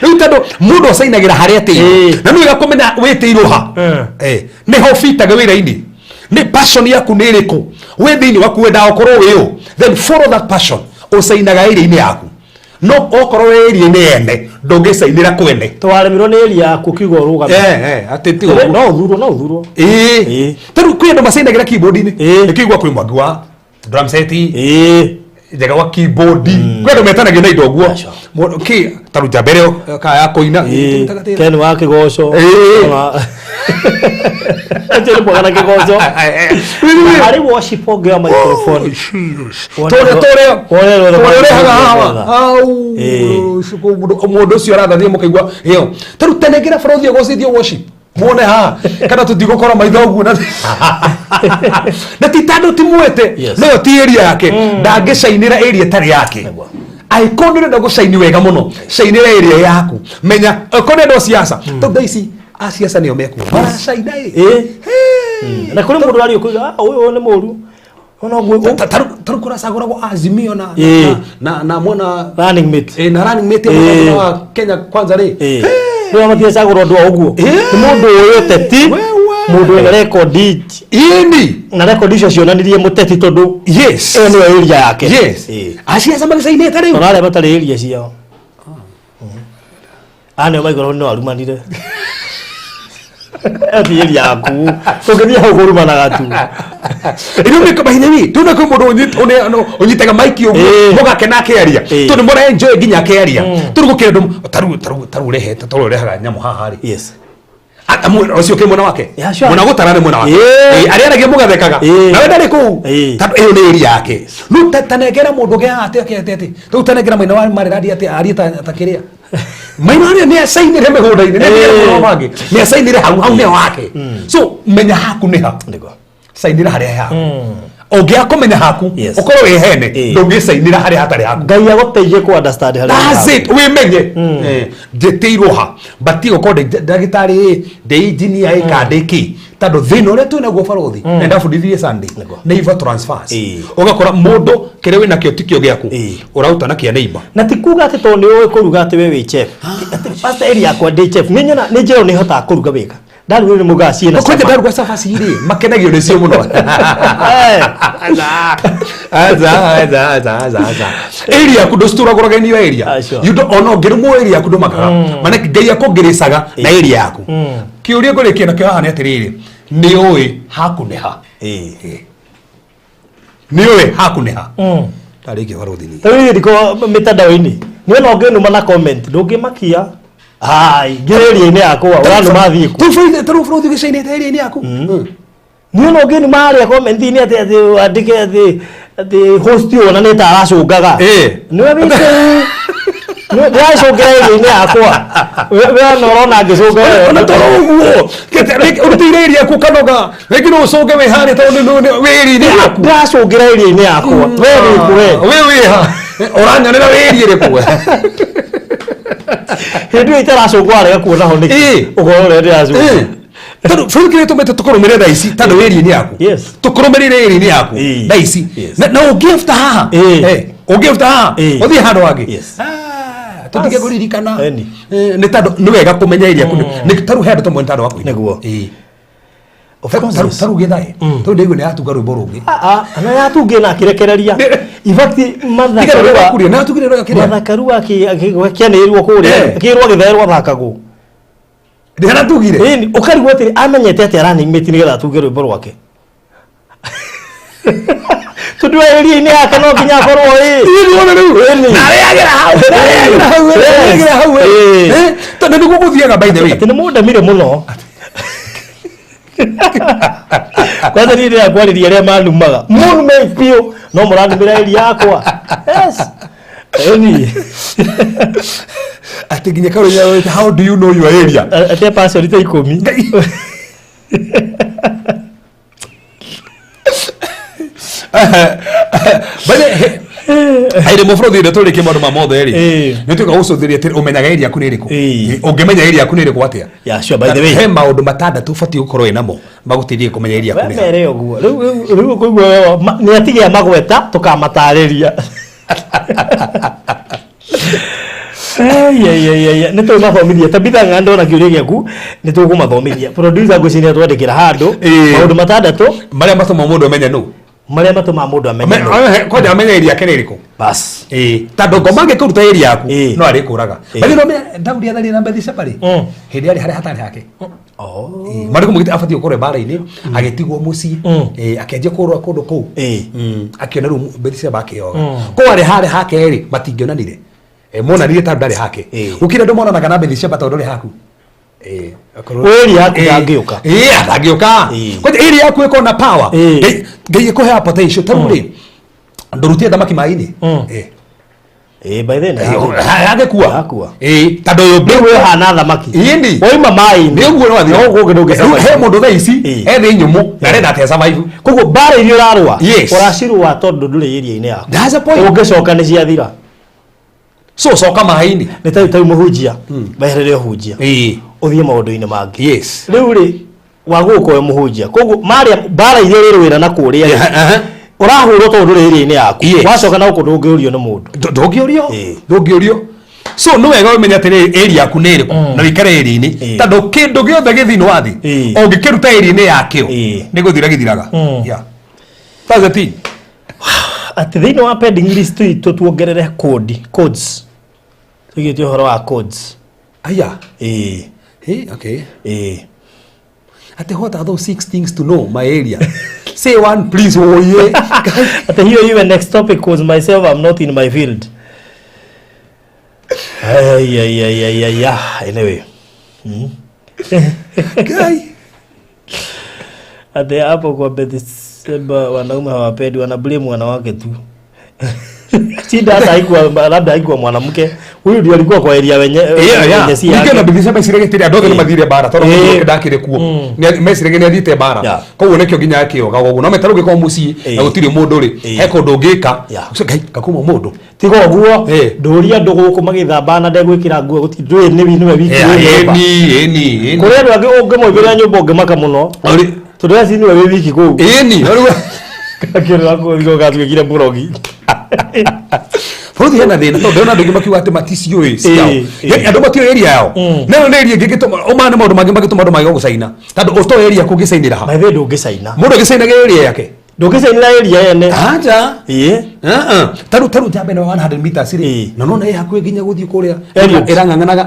[SPEAKER 1] Rĩu tondũ mũndũ acainagĩra harĩa atĩirwo, na nĩ wega kũmenya wĩtĩirwo ha. Nĩho bitage wĩra-inĩ, nĩ passion yaku nĩ ĩrĩkũ we thĩinĩ waku wendaga ũkorwo wĩ ũ, then follow that passion. Ũcainaga area-inĩ yaku, no okorwo wĩ area-inĩ ene ndũngĩcainĩra kwene.
[SPEAKER 2] Twaremirwo nĩ area yaku ũkiuga ũrũgame.
[SPEAKER 1] Atĩ ti ũguo.
[SPEAKER 2] No ũthurwo, no ũthurwo.
[SPEAKER 1] Ĩĩ. Tarĩu kwĩ andũ macainagĩra keyboard-inĩ. Nĩkĩo kwĩ mwangi wa drum set, njega wa keyboard, kwĩ andũ metanagio na indo ũguo.
[SPEAKER 2] Yeah, sure.
[SPEAKER 1] Kĩ tarĩu njamba ĩrĩa kaya ya kũina.
[SPEAKER 2] Ken wa kĩgoco. Acio nĩ mwega na kĩgoco. Na harĩ worship ũngĩoya microphone.
[SPEAKER 1] Tũrĩa tũrĩa
[SPEAKER 2] Wone rwĩmbo
[SPEAKER 1] tũrĩa ũrehaga hawa
[SPEAKER 2] rwetha.
[SPEAKER 1] hau. Mũndũ ũcio arathathia mũkaigua ĩyo. Tarĩu tenengera bũrũthi ũgocithio worship muone haha kana tũtigũkora maitho ũguo na ti tondũ ti mwete. No ti area yake, ndangĩcainĩra area ĩtarĩ yake. Angĩkorwo nĩ ũrenda gũcaini wega mũno, cainĩra area yaku. Menya angĩkorwo nĩ andũ a siasa, tondũ thaa ici a siasa nĩo mekuo maracaina ĩ.
[SPEAKER 2] Na kũrĩ mũndũ ario kuiga, "Ah, ũyũ nĩ mũru." Ona ũguo
[SPEAKER 1] Tarĩu kũracagũragwo Azimio na na mwena
[SPEAKER 2] running mate.
[SPEAKER 1] Na running mate ya mwena wa Kenya Kwanza rĩ.
[SPEAKER 2] Rĩu matiacagũra ũndũ o ũguo. Nĩ mũndũ ũĩ ũteti,
[SPEAKER 1] Wewe.
[SPEAKER 2] Mũndũ wĩna rekondi
[SPEAKER 1] Ini
[SPEAKER 2] na rekondi icio cionanirie mũteti tondũ ĩyo nĩyo area yake.
[SPEAKER 1] Aciaca magĩcainĩte rĩu.
[SPEAKER 2] Ona arĩa matarĩ area ciao. Aya nĩo maigua no arumanire. Ĩyo ti area yaku. Ũngĩthiĩ hau kũrumanaga tu.
[SPEAKER 1] Rĩu nĩ by the way, tuna kwĩ mũndũ ũnyitaga maiki ũguo, mũgakena akĩaria, tondũ mũra enjoy nginya akĩaria. Tondũ gũkĩrĩ andũ tarĩu ũrehete, tondũ ũrehaga nyamũ haha rĩ. Ũcio kĩ mwena wake.
[SPEAKER 2] Yeah, sure.
[SPEAKER 1] Mwena gũtara nĩ mwena wake. Arĩa aragia mũgathekaga. Nawe ndarĩ kũu, tondũ ĩyo nĩ area yake. Rĩu tanengera mũndũ ũngĩ haha atĩ atĩ atĩ rĩu tanengera maina wa marĩrandi atĩ arie ta kĩrĩa maina arĩa nĩ acainĩre mĩgũnda-inĩ, nĩ athire mũno mangĩ nĩ acainĩre hau hau nĩho hake. So menya haku nĩ ha. Cainĩra harĩa haku. Ũngĩaga kũmenya haku, ũkorwo wĩ hene, ndũngĩcainĩra harĩa hatarĩ haku.
[SPEAKER 2] Ngai agũteithie kũ understand harĩa
[SPEAKER 1] That's
[SPEAKER 2] ũrĩ.
[SPEAKER 1] it, wĩmenye. Njĩtĩirwo ha, batiĩ gũkorwo ndĩ ndagĩtarĩ ĩ, ndĩ engineer ĩ, kana ndĩ kĩ, tondũ thĩna ũrĩa twĩ naguo barũthi, na ndabundithirie Sunday, nĩ evil transfers. Ũgakora mũndũ kĩrĩa wĩnakĩo tikĩo gĩaku, ũraruta na kĩa neighbor.
[SPEAKER 2] Na ti kuga atĩ tondũ nĩ ũĩ kũruga atĩ we wĩ chef. Atĩ pastor, area yakwa ndĩ chef. Nĩ nyona nĩ njĩrwo nĩ hotaga kũruga wega. Ndarugire nĩ mũgaa ciĩna
[SPEAKER 1] Kwanja
[SPEAKER 2] cama.
[SPEAKER 1] ndaruga cabaci rĩ, makenagio nĩcio mũno. Aca, aca, aca, aca, aca. Area yaku ndũcituragũraga niyo area.
[SPEAKER 2] Ah, sure.
[SPEAKER 1] You don't, ona ũngĩrũmwo area yaku ndũmakaga, mana Ngai akũngĩrĩcaga na area yaku. Kĩũria ngũrĩkia nakĩo haha nĩ atĩrĩrĩ, nĩ ũĩ haku nĩ ha? Nĩ ũĩ haku nĩ ha? Ndarĩkia barũthi niĩ.
[SPEAKER 2] Rĩu niĩ ndiko mĩtandao-inĩ. Niĩ no ngĩnuma na comment ndũngĩmakia. Ai, ngĩrĩria-inĩ yakwa ũranuma thiĩ kũ?
[SPEAKER 1] Tarĩu bũrũri gĩcainĩte area-inĩ yaku.
[SPEAKER 2] Niĩ no ngĩnuma harĩa comment-inĩ atĩ andĩke atĩ host ũyũ ona nĩ ta aracũngaga. Nĩwe wĩ kũu. Nĩwe ndĩracũngĩra area-inĩ yakwa. We ona ũrona ngĩcũnga.
[SPEAKER 1] Ona toro ũguo ũrutĩire area yaku ũkanoga, rĩngĩ no ũcũnge wĩ harĩa tondũ wĩ area-inĩ yaku.
[SPEAKER 2] Ndĩracũngĩra area-inĩ yakwa. We wĩ kũ we?
[SPEAKER 1] We wĩ ha? Ũranyonera wĩ area ĩrĩkũ?
[SPEAKER 2] Hĩndĩ ĩyo itaracũngwo arega kuona ho nĩkĩ? Ũkona ũrĩa ndĩracũnga.
[SPEAKER 1] Tondũ bũrũri kĩrĩa tũmĩte tũkũrũmĩrĩre thaa ici, tondũ wĩ area-inĩ yaku. Tũkũrũmĩrĩre area-inĩ yaku thaa ici. Na ũngĩbuta haha, ũngĩbuta haha, ũthiĩ handũ hangĩ. Tũtige kũririkana. Nĩ tondũ nĩ wega kũmenya area yaku. Nĩ tarĩu he andũ tũmwe nĩ tondũ wa kũina.
[SPEAKER 2] Nĩguo. Of course, yes.
[SPEAKER 1] Tarĩu gĩthaĩ, tondũ ndaigua nĩ yatunga rwĩmbo rũngĩ.
[SPEAKER 2] Ana yatunge na akĩrekereria. In fact,
[SPEAKER 1] Tiga rwĩmbo rwa kuria, nĩ yatungire rwĩmbo kĩrĩa.
[SPEAKER 2] Mathakaru akĩanĩrĩrwo kũrĩa, akĩrwo gĩthaĩ rwathakagwo.
[SPEAKER 1] Ndĩratugire.
[SPEAKER 2] Ĩni, ũkarigwo atĩrĩ amenyete atĩ aranĩimĩti nĩgetha atunge rwĩmbo rwake. Tondũ area-inĩ yake no nginya akorwo ĩ.
[SPEAKER 1] Ĩni wona rĩu.
[SPEAKER 2] Ĩni.
[SPEAKER 1] Na arĩagĩra hau, arĩagĩra hau, arĩagĩra hau. Tondũ nĩguo gũthiaga by the way.
[SPEAKER 2] Atĩ nĩ mũndemire mũno. Kwanza niĩ ndĩrenda kwarĩria arĩa manumaga. Mũnume biũ no mũranumĩra area yakwa. Yes. Ĩni.
[SPEAKER 1] Atĩ nginya karũnya how do you know your area?
[SPEAKER 2] Atĩ passion ta 10.
[SPEAKER 1] Aire mũbũrũthi ĩrĩa tũrĩkie maũndũ ma mothe rĩ, nĩ tuĩka gũcũthĩrĩria atĩ ũmenyaga area yaku nĩ ĩrĩkũ. Ũngĩmenya area yaku nĩ ĩrĩkũ atĩa?
[SPEAKER 2] Yeah, sure, by the way.
[SPEAKER 1] He maũndũ matandatũ ũbatiĩ gũkorwo wĩ namo magũteithie kũmenya area yaku nĩ ha.
[SPEAKER 2] Mere ũguo. Rĩu ũkũigua nĩ atigĩa magweta tũkamatarĩria. Nĩ tũmathomithia tabitha ng'a ndona kĩũria gĩaku nĩ tũkũmathomithia. Producer ngwĩciria twandĩkĩra handũ maũndũ matandatũ
[SPEAKER 1] marĩa matũmaga mũndũ amenye nũ,
[SPEAKER 2] marĩa matũmaga mũndũ amenye nũ.
[SPEAKER 1] Kwanja amenye area yake nĩ ĩrĩkũ.
[SPEAKER 2] Bas.
[SPEAKER 1] Tondũ ngoma angĩkũruta area yaku no arĩkũraga. By the way, Daudi atharire na Bathsheba rĩ, hĩndĩ arĩ harĩa hatarĩ hake. Marĩ kũmũgitĩra abatiĩ gũkorwo mbara-inĩ, agĩtigwo mũciĩ, akĩanjia kũrũra kũndũ kũu. Akĩona rĩu Bathsheba akĩyoga. Koguo arĩ harĩa hake rĩ, matingĩonanire. Monanire tondũ ndarĩ hake. Gũkĩrĩ andũ monanaga na Bathsheba tondũ ndũrĩ haku.
[SPEAKER 2] Area yaku ndangĩũka.
[SPEAKER 1] Ndangĩũka. Kwanja area yaku ĩkorwo na power. Ngai ĩkũheaga potential. Tarĩu rĩ, ndũrutie thamaki maĩ-inĩ.
[SPEAKER 2] By then
[SPEAKER 1] Agĩkua. Tondũ ũyũ
[SPEAKER 2] Rĩu wĩhana thamaki.
[SPEAKER 1] Ĩni.
[SPEAKER 2] Waima maĩ-inĩ.
[SPEAKER 1] Nĩ ũguo nĩ
[SPEAKER 2] No gũkũ ndũngĩ
[SPEAKER 1] he mũndũ thaa ici e thĩ nyũmũ na arenda atĩ survive.
[SPEAKER 2] Koguo mbara iria ũrarũa
[SPEAKER 1] Yes.
[SPEAKER 2] ũracirũa tondũ ndũrĩ area-inĩ yaku.
[SPEAKER 1] That's the point.
[SPEAKER 2] Ũngĩcoka nĩ ciathira.
[SPEAKER 1] So coka maĩ-inĩ.
[SPEAKER 2] Nĩ ta tarĩu mũhunjia weherere ũhunjia ũthiĩ maũndũ-inĩ mangĩ.
[SPEAKER 1] Yes.
[SPEAKER 2] Rĩu rĩ wagũka wĩ mũhunjia koguo marĩa mbara iria ũrĩrũĩra na kũrĩa rĩ, ũrahũrwo tondũ ndũrĩ area-inĩ yaku. Wacoka na gũkũ ndũngĩũrio nĩ mũndũ.
[SPEAKER 1] Ndũngĩũrio. Ndũngĩũrio. So nĩ wega ũmenye atĩrĩrĩ area yaku nĩ ĩrĩkũ na ũikare area-inĩ, tondũ kĩndũ gĩothe gĩ thĩinĩ wa thĩ ũngĩkĩruta area-inĩ yakĩo nĩ gũthira gĩthiraga. Yeah. That's the thing.
[SPEAKER 2] Atĩ thĩinĩ wa pending list itũ tuongerere code, codes. Tũigĩte ũhoro wa codes.
[SPEAKER 1] Aya. Hey, okay. Ate what are those 6 things to know my area? Say one please. Oh yeah.
[SPEAKER 2] Ate hiyo iwe next topic cause myself I'm not in my field. Ay ay ay ay ay ay. Anyway.
[SPEAKER 1] Guy.
[SPEAKER 2] Ate hapo kwa Bethseba wanaume hawapendi, wana blame wanawake tu. Shida hata haikuwa, labda haikuwa mwanamke. Huyu ndio alikuwa kwa area wenye wenye si yake.
[SPEAKER 1] Ningĩ ona Bethseba iciragia atĩrĩ andũ othe nĩ mathire mbara tondũ mũndũ ũngĩ ndakĩrĩ kuo. Meciragia nĩ athiĩte mbara. Koguo nĩkĩo nginya akĩoga ũguo. No meta rĩu ũngĩkorwo mũciĩ na gũtirĩ mũndũ rĩ, he kũndũ ũngĩka. Ũcio Ngai kakuma mũndũ.
[SPEAKER 2] Tiga ũguo, ndũria andũ gũkũ magĩthamba na ndegwĩkĩra nguo gũtirĩ ndũĩ nĩ nĩwe wiki wĩ nyũmba. Kũrĩ andũ angĩ ũngĩmoimĩra nyũmba ũngĩmaka mũno. Tondũ aci nĩwe wĩ wiki kũu.
[SPEAKER 1] Ĩni.
[SPEAKER 2] Akĩrora kũu gatuĩkire mũrogi.
[SPEAKER 1] Bũrũri hena thĩna tondũ ndĩrona andũ aingĩ makiuga atĩ maticiũĩ ciao. Yaani andũ matiũĩ area yao. Na ĩno nĩ area ĩngĩ ĩngĩtũma ũmaya nĩ maũndũ mangĩ mangĩtũma andũ mage gũcaina. Tondũ ũtoĩ area yaku ũngĩcainĩra ha?
[SPEAKER 2] By the way ndũngĩcaina.
[SPEAKER 1] Mũndũ agĩcainaga area yake.
[SPEAKER 2] Ndũngĩcainĩra area yene.
[SPEAKER 1] Aja.
[SPEAKER 2] Ĩĩ.
[SPEAKER 1] Taru njamba ĩno 100 meters rĩ,
[SPEAKER 2] Ĩĩ.
[SPEAKER 1] na nona ĩ hakuhĩ nginya gũthiĩ kũrĩa
[SPEAKER 2] Eliud.
[SPEAKER 1] ĩrang'ang'anaga,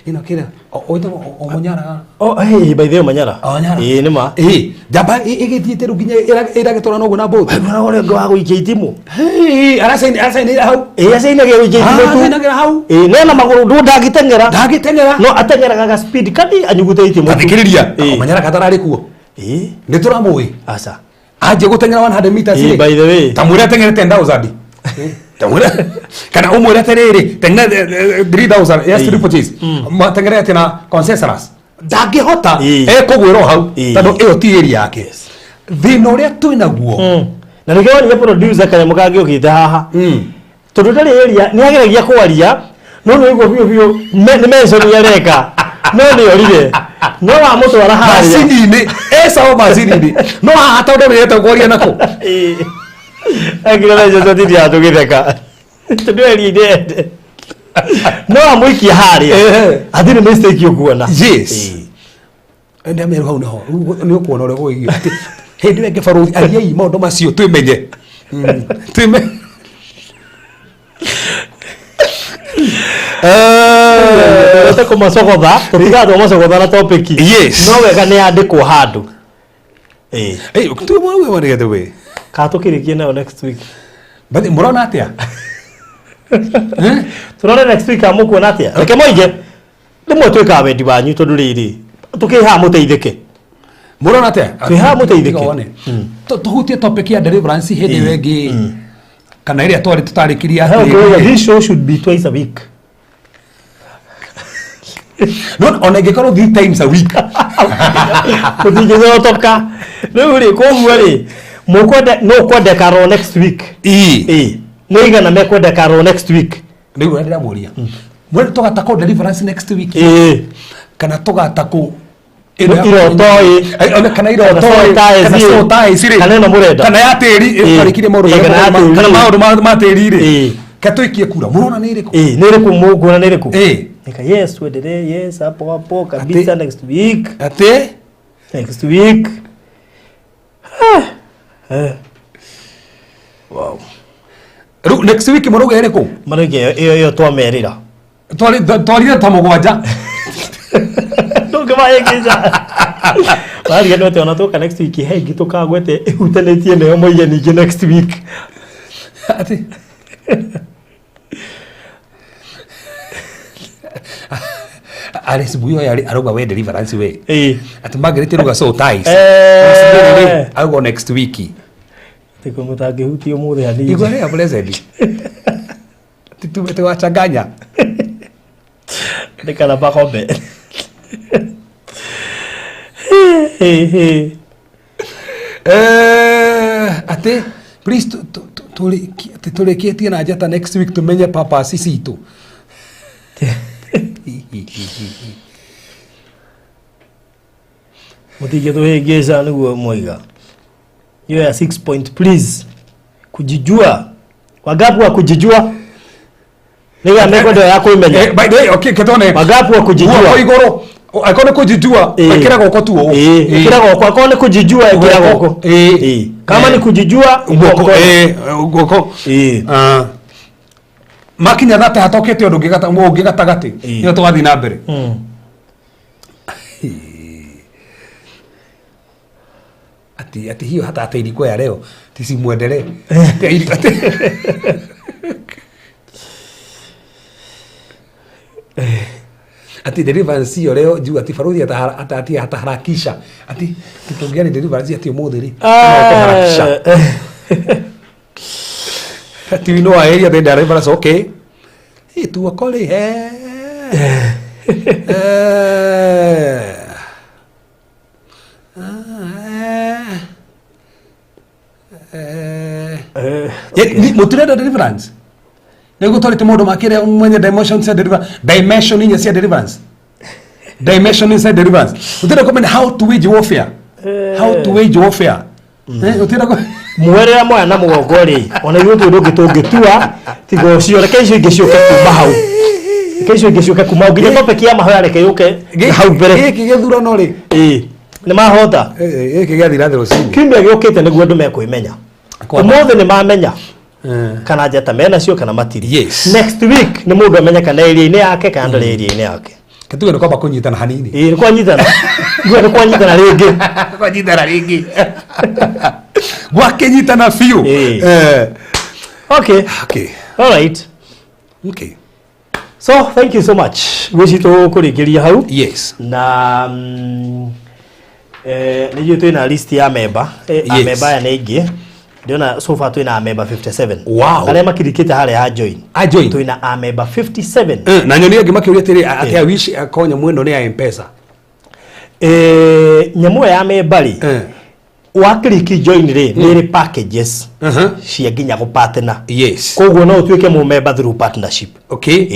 [SPEAKER 1] ĩno kĩrĩa wĩtagwo Omanyala.
[SPEAKER 2] Oh, hey, by the way, Manyara.
[SPEAKER 1] Omanyala.
[SPEAKER 2] Ĩĩ, nĩ ma.
[SPEAKER 1] Ĩĩ, njamba ĩgĩthiĩte rĩu nginya ĩragĩtwara noguo na boat.
[SPEAKER 2] Mwana ũrĩa ũngĩ wa gũikia itimũ.
[SPEAKER 1] Hey, aracainĩra hau.
[SPEAKER 2] Ĩĩ, acainagĩra gũikia itimũ tu.
[SPEAKER 1] Aracainagĩra hau.
[SPEAKER 2] Ĩĩ, no na magũrũ ndũ ndangĩteng'era.
[SPEAKER 1] Ndangĩteng'era.
[SPEAKER 2] No ateng'eraga ga speed kandi anyugute itimũ tu.
[SPEAKER 1] Tathikĩrĩria.
[SPEAKER 2] Ĩĩ.
[SPEAKER 1] Omanyala katararĩ kuo.
[SPEAKER 2] Ĩĩ.
[SPEAKER 1] Nĩ tũramũĩ.
[SPEAKER 2] Aca.
[SPEAKER 1] Anjie gũteng'era 100 meters
[SPEAKER 2] Ĩĩ,
[SPEAKER 1] rĩ.
[SPEAKER 2] by the way.
[SPEAKER 1] Ta mwĩre ateng'ere 10,000. Ta mwĩre kana ũmwĩre atĩrĩrĩ, teng'era 3000 yes,
[SPEAKER 2] Ĩĩ.
[SPEAKER 1] triple chase. Mateng'ere atĩ na Conseslus. Ndangĩhota.
[SPEAKER 2] Ĩĩ.
[SPEAKER 1] Ekũgwĩra o hau
[SPEAKER 2] Ĩĩ.
[SPEAKER 1] tondũ ĩyo ti area yake. Thĩna ũrĩa twĩ naguo.
[SPEAKER 2] Na nĩkĩo wonire producer kanyamũ kangĩ ũkĩte haha. Tondũ ndarĩ area, nĩ ageragia kwaria, no nĩ ũigua biũ biũ nĩ mention areka, no nĩ orire. No wamũtwara harĩa.
[SPEAKER 1] Macini-inĩ, ĩ sawa macini-inĩ. No haha tondũ nĩendete kwaria nako.
[SPEAKER 2] Ĩĩ. Ekire mention tũtindi haha tũgĩtheka. Tondũ area-inĩ ende. No amũikia harĩa.
[SPEAKER 1] Ehe.
[SPEAKER 2] Hatirĩ mistake ũkuona.
[SPEAKER 1] Yes. Ndamera hau naho nĩ ũkuona ũrĩa gũgĩgio atĩ hĩndĩ ĩyo ĩngĩ barũthi ariai maũndũ macio twĩmenye. Twĩmenye.
[SPEAKER 2] Tũrete kũmacogotha, tũtigaga twamacogotha na topic.
[SPEAKER 1] Yes.
[SPEAKER 2] No wega nĩ yandĩkwo handũ. Ĩĩ.
[SPEAKER 1] Ĩ, tuwe we.
[SPEAKER 2] Kana tũkĩrĩkie nayo next week.
[SPEAKER 1] But mũrona atĩa?
[SPEAKER 2] Tũrore next week kana mũkuona atĩa. Reke moige. Rĩmwe twĩkaga wendi wanyu tondũ rĩrĩ tũkĩ haha mũteithĩke.
[SPEAKER 1] Mũrona atĩa?
[SPEAKER 2] Twĩ haha mũteithĩke.
[SPEAKER 1] Tiga wone. Tũhutie topic ya deliverance hĩndĩ ĩyo ĩngĩ kana ĩrĩa twarĩ tũtarĩkirie atĩrĩrĩ.
[SPEAKER 2] This show should be twice a week.
[SPEAKER 1] No ona ĩngĩkorwo three times a week.
[SPEAKER 2] Tũtingĩcotoka. Rĩu rĩ koguo rĩ mũkwenda no kwendeka ro next week.
[SPEAKER 1] Ĩĩ.
[SPEAKER 2] Ĩĩ. Nĩ igana mekwendeka ro next week.
[SPEAKER 1] Rĩu ũrĩa ndĩramũria. Mwene tũgatakwo deliverance next week.
[SPEAKER 2] Ĩĩ.
[SPEAKER 1] Kana tũgatakwo
[SPEAKER 2] Iroto ĩ.
[SPEAKER 1] Ona kana iroto
[SPEAKER 2] Kana
[SPEAKER 1] ĩ,
[SPEAKER 2] soul ties
[SPEAKER 1] kana
[SPEAKER 2] ĩ.
[SPEAKER 1] soul ties rĩ.
[SPEAKER 2] Kana ĩno mũrenda.
[SPEAKER 1] Kana ya tĩri
[SPEAKER 2] Ĩ.
[SPEAKER 1] ĩtwarĩkire maũndũ
[SPEAKER 2] Ĩ, kana ya tĩri
[SPEAKER 1] kana
[SPEAKER 2] rĩ.
[SPEAKER 1] maũndũ ma tĩri rĩ.
[SPEAKER 2] Ĩ.
[SPEAKER 1] Ka tũikie kura mũrona nĩ ĩrĩkũ?
[SPEAKER 2] Ĩĩ, nĩ ĩrĩkũ mũkuona nĩ ĩrĩkũ?
[SPEAKER 1] Ĩ.
[SPEAKER 2] Nika yes tuendelee, yes hapo hapo kabisa next week.
[SPEAKER 1] Atĩ
[SPEAKER 2] Next week. Wow.
[SPEAKER 1] Rĩu next week mũrauga ĩrĩkũ?
[SPEAKER 2] Marauga ĩyo ĩyo twamerĩra.
[SPEAKER 1] Twarire ta mũgwanja.
[SPEAKER 2] Ndũngĩmahĩngĩca. Wariga nĩ atĩ ona twoka next week he ingĩ tũkagwete ĩhutanĩtie nayo moige ningĩ next week.
[SPEAKER 1] Atĩ Alex Buyo yari arauga we deliverance we.
[SPEAKER 2] Ĩĩ.
[SPEAKER 1] Atĩ Margaret arauga soul ties. Arauga next week.
[SPEAKER 2] Tiko mũtangĩhutia ũmũthĩ hanini.
[SPEAKER 1] Igua rĩa present. Tuwachanganya.
[SPEAKER 2] Nĩ kana makombe.
[SPEAKER 1] Atĩ please tũrĩkĩtie na njata next week tumenye purpose citũ.
[SPEAKER 2] Mũtingĩtũhĩngĩca nĩguo moiga. Hiyo ya 6 point please. Kujijua. Wangapi wa kujijua? Nĩgetha mekwenda ya kwĩmenya.
[SPEAKER 1] By the way, okay, ketone.
[SPEAKER 2] Wangapi wa kujijua?
[SPEAKER 1] Guoko igũrũ. Angĩkorwo nĩ kujijua,
[SPEAKER 2] Ĩĩ.
[SPEAKER 1] ĩkĩra guoko tu ũũ.
[SPEAKER 2] Ĩĩ, ĩkĩra guoko. Akorwo nĩ kujijua, ĩkĩra
[SPEAKER 1] Guoko.
[SPEAKER 2] guoko.
[SPEAKER 1] Ĩĩ.
[SPEAKER 2] Ĩĩ. Kama
[SPEAKER 1] Ĩĩ.
[SPEAKER 2] ni kujijua, inua
[SPEAKER 1] Guoko,
[SPEAKER 2] mkono.
[SPEAKER 1] ĩĩ, guoko.
[SPEAKER 2] Ĩĩ.
[SPEAKER 1] Ah. Makinya thate hatokete ũndũ ũngĩ gatagatĩ.
[SPEAKER 2] Ĩĩ.
[SPEAKER 1] Nĩho tũgathiĩ na mbere. Ati ati hiyo hata hata ilikuwa ya leo tisimuendelee. Ati deliverance hiyo leo juu ati faruthi ati ataharakisha ati tũngĩarĩ deliverance ati ũmũthĩ rĩ no ati we know our area then deliverance okay ĩ tuoko rĩ Mũtirenda deliverance nĩguo twarĩte maũndũ ma kĩrĩa mwenye dimension cia deliverance dimension inya cia deliverance dimension inside deliverance ũtirenda kũmenya how to wage warfare how to wage warfare ũtirenda kũ
[SPEAKER 2] Mwerera moya na mũgongo rĩ ona ithuĩ twĩ ndũngĩ tũngĩtua tiga ũcio reke icio ingĩ ciũke kuma hau reke icio ingĩ ciũke kuma hau nginya topic ya mahoya reke yũke hau mbere
[SPEAKER 1] gĩkĩ gĩthurano rĩ
[SPEAKER 2] ĩĩ. Nĩ mahota.
[SPEAKER 1] Gĩkĩ gĩathira thĩ rũcinĩ.
[SPEAKER 2] Kiumia gĩũkĩte nĩguo andũ mekwĩmenya. Ũmũthĩ nĩ mamenya kana njata menacio kana matirĩ. Next week nĩ mũndũ amenye kana area-inĩ yake kana ndarĩ area-inĩ yake.
[SPEAKER 1] Kĩtuge nĩ kwamba kũnyitana hanini.
[SPEAKER 2] Ĩĩ, nĩ kwanyitana. Niguo nĩ kwanyitana rĩngĩ.
[SPEAKER 1] Kwanyitana rĩngĩ. Gwakĩnyitana biũ.
[SPEAKER 2] Ĩĩ. Okay.
[SPEAKER 1] Okay.
[SPEAKER 2] All right.
[SPEAKER 1] Okay.
[SPEAKER 2] So thank you so much. Gwĩci tũkũrĩkĩria hau. Na nĩ njũĩ twĩna list ya member. Amemba aya nĩ aingĩ. Ndĩrona so far twĩna amemba 57. Arĩa makirikĩte harĩa ha join.
[SPEAKER 1] A join.
[SPEAKER 2] Twĩna amemba 57.
[SPEAKER 1] Na nyoni angĩ makĩũria atĩrĩ, atĩ I wish ko nyamũ ĩno nĩ ya M-Pesa.
[SPEAKER 2] Nyamũ ĩyo ya memba rĩ, wakiriki join rĩ, nĩ ĩrĩ packages cia nginya gũ partner. Koguo no ũtuĩke mũmemba through partnership.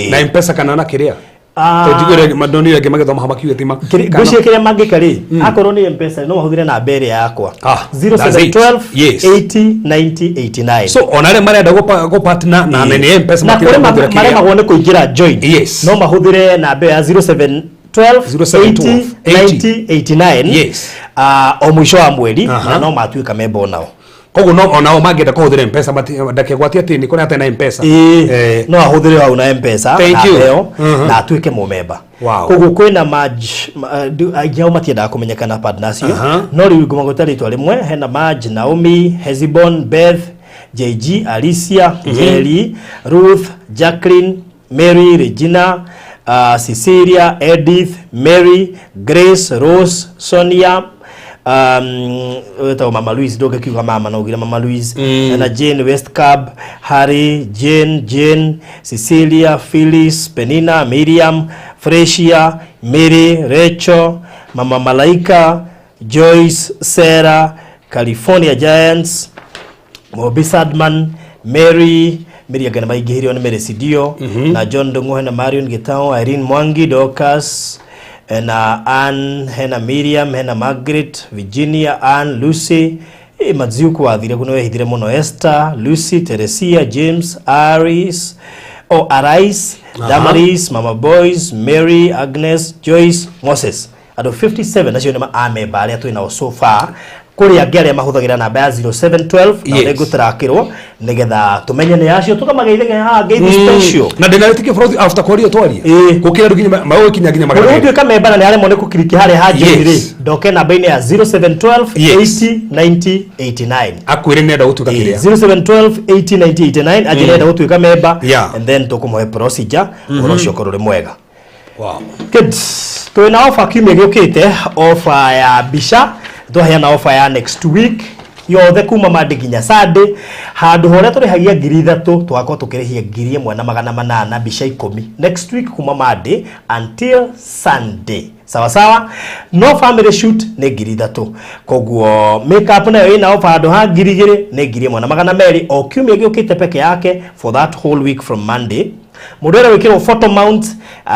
[SPEAKER 1] Na M-Pesa kana na kĩrĩa? Tondũ njiguire ndonire angĩ magĩthoma haha makiuga atĩ
[SPEAKER 2] Ngwĩciria kĩrĩa mangĩka rĩ, akorwo nĩ M-Pesa no mahũthĩre namba ĩrĩa yakwa.
[SPEAKER 1] Ah,
[SPEAKER 2] 07
[SPEAKER 1] that's it.
[SPEAKER 2] 12
[SPEAKER 1] 80
[SPEAKER 2] 90 89.
[SPEAKER 1] So ona arĩa marenda gũ partner na nĩ M-Pesa
[SPEAKER 2] na
[SPEAKER 1] matirenda
[SPEAKER 2] kũrĩ
[SPEAKER 1] kũhũthĩra kĩrĩa.
[SPEAKER 2] maremagwo nĩ kũingĩra join. No mahũthĩre namba ĩyo ya 07 12
[SPEAKER 1] 07 12
[SPEAKER 2] 80 90 89. O mũico wa mweri, na no matuĩka memba onao.
[SPEAKER 1] Koguo no onao mangĩenda kũhũthĩra M-Pesa ndakegwatie atĩ nĩ kũrĩa atarĩ na M-Pesa.
[SPEAKER 2] Ĩĩ, no ahũthĩre hau na M-Pesa
[SPEAKER 1] Thank
[SPEAKER 2] na
[SPEAKER 1] you.
[SPEAKER 2] ĩyo na atuĩke mũmemba. Koguo kwĩna maj aingĩ ao matiendaga kũmenyekana partners acio. No rĩu ngũmagweta rĩtwa rĩmwe, hena Maj, Naomi, Hezibon, Beth, JG, Alicia, Jerry, Ruth, Jacqueline, Mary, Regina, Cecilia, Edith, Mary, Grace, Rose, Sonia, wĩtagwo Mama Louise, ndũngĩkiuga mama no ugire Mama Louise, na Jane Westcab, Harry, Jane, Jane, Cecilia, Phyllis, Penina, Miriam, Fresia, Mary, Rachel, Mama Malaika, Joyce, Sarah, California Giants, Mobi Sadman, Mary, Mary angĩ nĩ maingĩhirio nĩ Mary Sidio, na John Ndung'u, hena Marion Gitao, Irene Mwangi, Dorcas, na Ann, hena Miriam, hena Margaret, Virginia, Ann, Lucy, Madziuku wathire kuno wehithire mũno, Esther, Lucy, Teresia, James, Aris, o Arais, Damaris, Mama Boys, Mary, Agnes, Joyce, Moses. Andũ 57 acio nĩ amemba arĩa twĩ nao so far. Kũrĩ angĩ arĩa mahũthagĩra namba ya 0712 na nĩ ngũtrakĩrwo nĩgetha tũmenye nĩ acio tũkamageithagia haha ngeithi special.
[SPEAKER 1] Na ndĩnarĩtĩkia bũrũri after kwaria twaria. Gũkĩra andũ nginya magũkinya nginya
[SPEAKER 2] Mũndũ
[SPEAKER 1] 200.
[SPEAKER 2] ũgũtuĩka memba na nĩ aremwo nĩ kũkiriki harĩa ha join rĩ, ndoke namba-inĩ ya 0712 80 90 89.
[SPEAKER 1] Akwĩre nĩ enda gũtuĩka kĩrĩa.
[SPEAKER 2] 0712 80 90 89 anjĩre enda gũtuĩka memba,
[SPEAKER 1] Yeah.
[SPEAKER 2] and then tũkũmũhe procedure, ũhoro ũcio ũkorwo ũrĩ mwega. Good. Twĩna offer kiumia gĩũkĩte, offer ya mbica, twaheana offer ya next week yothe kuma Monday nginya Sunday, handũ horĩa tũrĩhagia 3,000 tũgakorwo tũkĩrĩhia 1,800 mbica 10 next week kuma Monday until Sunday. Sawa sawa. No family shoot nĩ 3,000. Koguo makeup nayo ĩna offer, handũ ha 2,000 nĩ 1,200 o kiumia gĩũkĩte peke yake for that whole week from Monday. Mũndũ ũrĩa gwĩkĩrwo photo mount,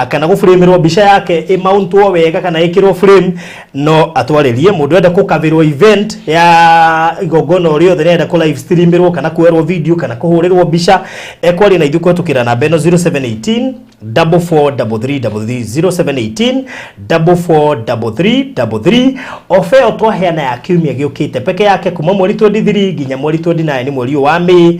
[SPEAKER 2] kana gũframerwo mbica yake ĩmountwo wega kana ĩkĩrwo frame, no atwarĩrie. Mũndũ enda kũkavĩrwo event ya igongona o rĩothe, nĩarenda kũ live streamirwo kana kuoerwo video kana kũhũrĩrwo mbica, ekwaria na ithuĩ kũhetũkĩra namba ĩno 0718 4433 33, 0718 4433 33. Ofa ĩyo twaheana ya kiumia gĩũkĩte peke yake kuma mweri 23 nginya mweri 29, nĩ mweri ũyũ wa May,